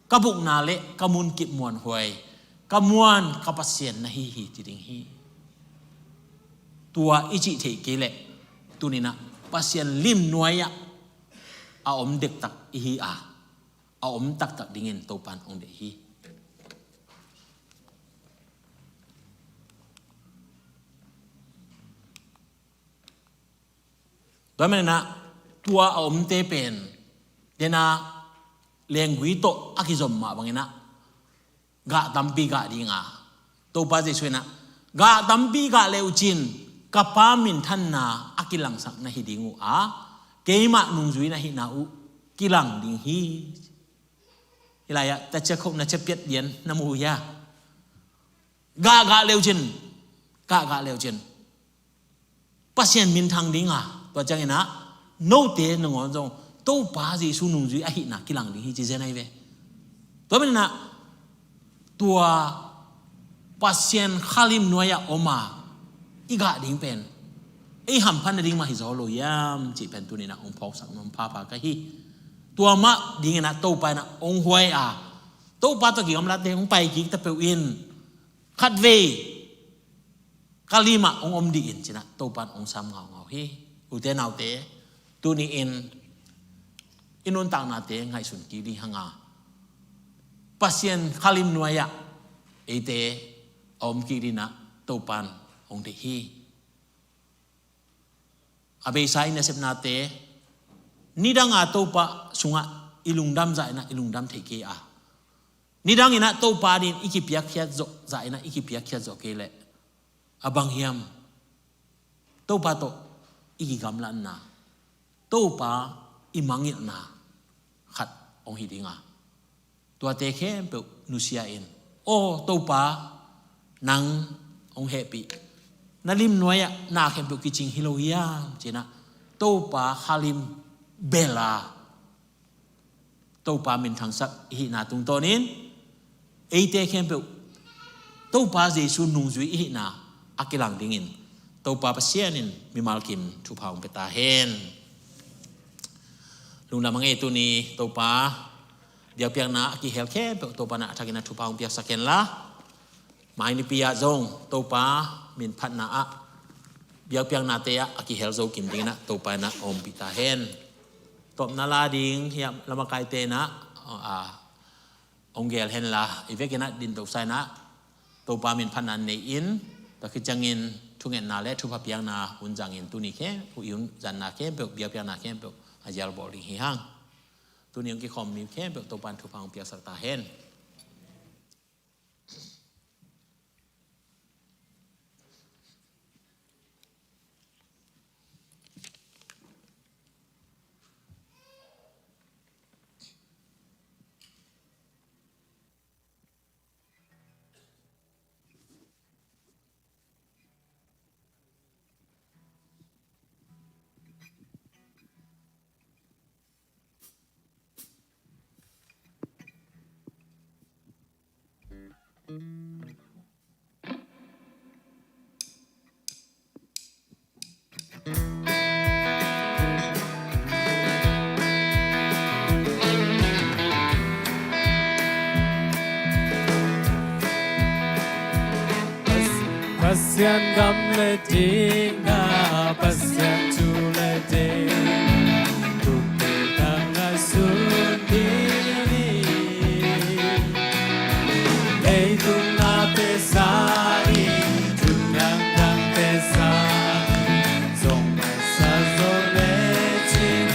ka bukna le ka munkip muanhuai, ka muan ka Pasian na hi hi ci ding hi. Tua i cih theih kei leh tuni-in ah Pasian lim nuai-ah a om dektak i hi a, a om taktak dingin Topan hong deih hi. Tua manin ah tua a omte pen, dena lenggui tawh a kizom mah bangin ah gah tampi gah ding a, Topa Jesuh in ah, gah tampi gah le uh cin ka Pa minthanna a kilangsak na hi ding uh a, keimah nungzui na hihna uh kilang ding hi. Hih lai-ah taciakhoh na ciapiat dian na mu uh hia? Gah gah le uh cin, gah gah le uh cin Pasian minthang ding a, tua ciangin ah note nangawn zong Topa Jesuh nungzui ahihna kilang ding hi ci zen ahi ve. Tua manin ah tua Pasian khalim nuai-ah om a i gah ding pen ei hamphatna ding mah hi zaw lo hiam cih pen tuni-in ah hong phawksak nuam phapha ka hi. Tua mah dingin ah Topa in ah hong huai a, Topa tawh kigamlate hong pai kik ta peuh in, khatvei ka lim ah hong om dih in ci-in ah Topan hong sam ngaungau hi. Ute naute, tuni-in i nuntaknate ngaihsun kik ding hang a, Pasian khalim nuai-ah eite a om kik ding in ah Topan hong deih hi. A beisa i nasepnate, nidang a Topa sungah i lungdam zah in ah i lungdam thei kei a, nidang in ah Topa adingin i kipiakkhiat zawh zah in ah i kipiakkhiat zawh kei leh, a bang hiam, Topa tawh i kigamlatna, Topa i mangngilhna khat hong hi ding a, tuate khempeuh nusia in, aw Topa, nang hong hehpih, na lim nuai-ah na khempeuh kicing hi lo hiam ci-in ah Topa khalim bel a, Topa minthangsak i hihna tungtawnin eite khempeuh Topa Jesuh nungzui i hihna a kilang dingin Topa Pasian in mimal kim thupha hong pia ta hen. Lungdam a ngei tuni Topa, biakpiakna a kihel khempeuh Topa in ah a thakin ah thupha hong piaksak hen la, mai nipi ah zong Topa minphatna ah biakpiaknate ah a kihel zo kim dingin ah Topa in ah a ompih ta hen. Tawpna la ding hiah lamakaite in ah, a, hong gel hen la, i vekin ah dintoksa in ah Topa minphatna nei in, tua khit ciangin thungetna le thupha piakna hun zangin tuni khempeuh, i hun zanna khempeuh, biakpiakna khempeuh a zial bawl ding hi hang. Tuni hong kikhawm mi khempeuh Topa in thupha hong piaksak ta hen. Pasian gam le ding na, Pasian thu le ding, tung te tang a sun ding ni. Ei tung na te sa i, tung yang tang te sa i, zong masa zong le chin.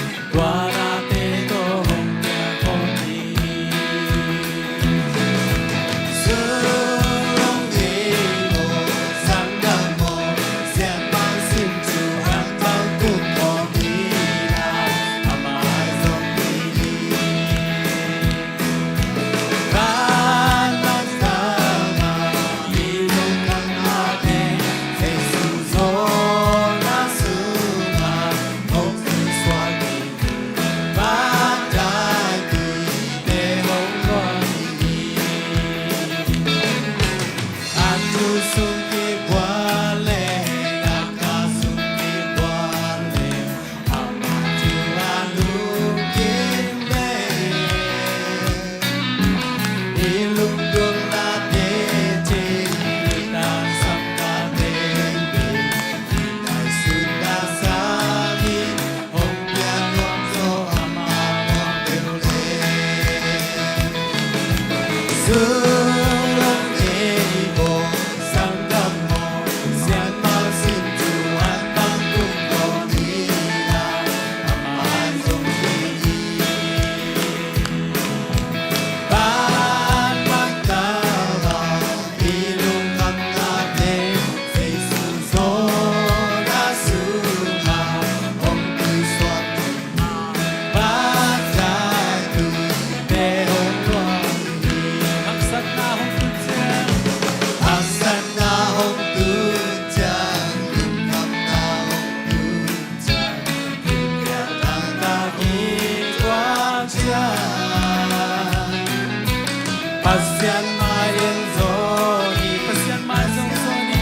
Pasian mai en zaw ni, Pasian mai zong zaw ni.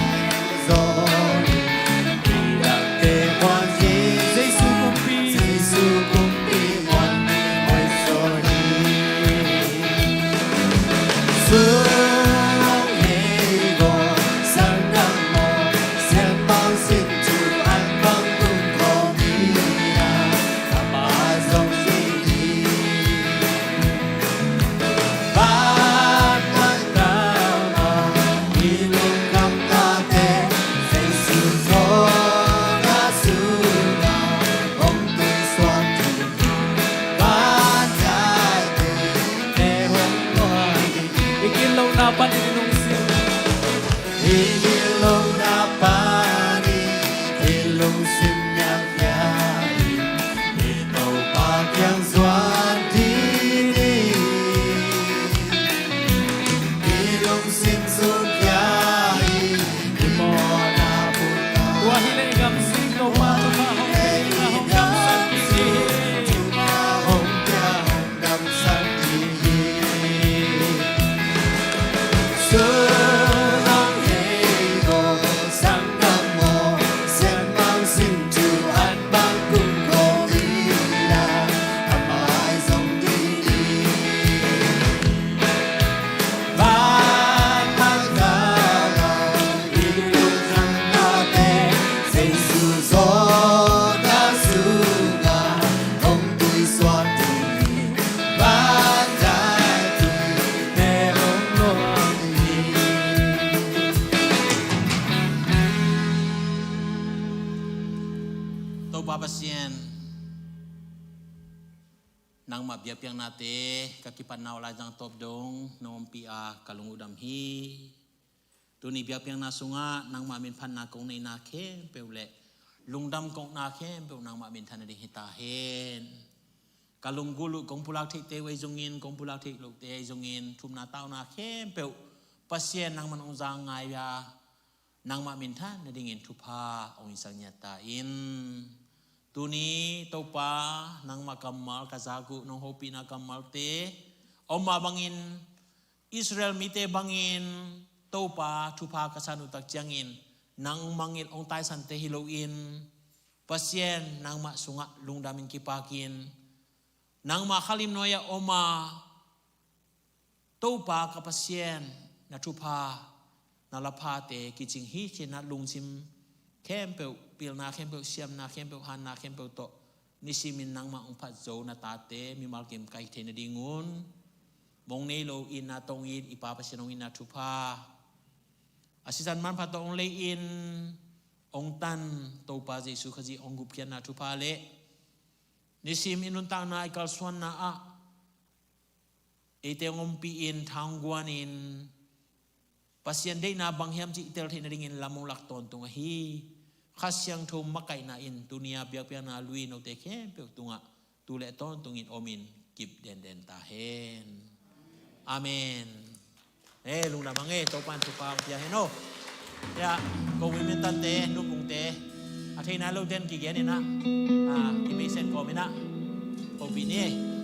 Zaw ni. Kidangte muan hi. Jesu kumpi. Jesu kumpi muan hi, muan zaw ni. Sung hei go, sanggam maw, sian bang sin tu an bang tung ko ni a, a pa zong si ni. I lungsim miang khia in, i Topa kiang zuan ding hi. I lungsim sung khia in, i mawhna pulak. Tua hi leh i gamsung Topa, Topa hong, hong gamsat ding hi. Hong pia, hong gamsat ding hi. Topa Pasian, nangmah biakpiaknate ka kipatna uh laizang tawp dong na ompih a ka lung uh dam hi. Tuni biakpiakna sungah nangmah minphatna kong neihna khempeuh le lungdam kong neihna khempeuh nangmah minthan nading hi ta hen. Ka lunggulh uh kong pulak theihte uh ahi zongin, kong pulak theih lohte ahi zongin, thumna tauna khempeuh Pasian nangman hong za ngai a, nangmah minthan nadingin thupha hong insak ngiat ta in. Tuni Topa, nangmah kammal ka zak uh, nong hopihna kammalte om mah bangin, Israel mite bangin Topa thupha ka san uh tak ciangin, nang mangngilh hong taisante hi loin, Pasian nangmah sungah lungdamin kipakin, nangmah khalim nuai-ah om a, Topa ka Pasian, na thupha na laphate kicing hi cinah lungsim khempeuh, pilna khempeuh, siamna khempeuh, hanna khempeuh tawh nisimin nangmah hong phat zo na tate mimal kim kaih theih nadingun mong nei lo itna tong it i Pa Pasian hong itna thupha, a sisan manpha tawh hong lei-in hong tan Topa Jesu Khazih hong gupkhiatna thupha le nisim i nuntakna i kalsuanna ah eite hong ompih in thangguanin Pasian deihna bang hiam cih i tel theih nadingin lam hong lak tawntung ahi Kha Siangtho makaihna in tuni-a biakpiakna lui note khempeuh tungah tu le tawntungin omin kip denden ta hen. Amen. E, lungdam hang e, Topa in thupha hong pia hen aw. Ya, ko Wilmington te, Nupung te, a theihna lo ten kigen inah, a, kimeiset kawm inah, ko pi ni e.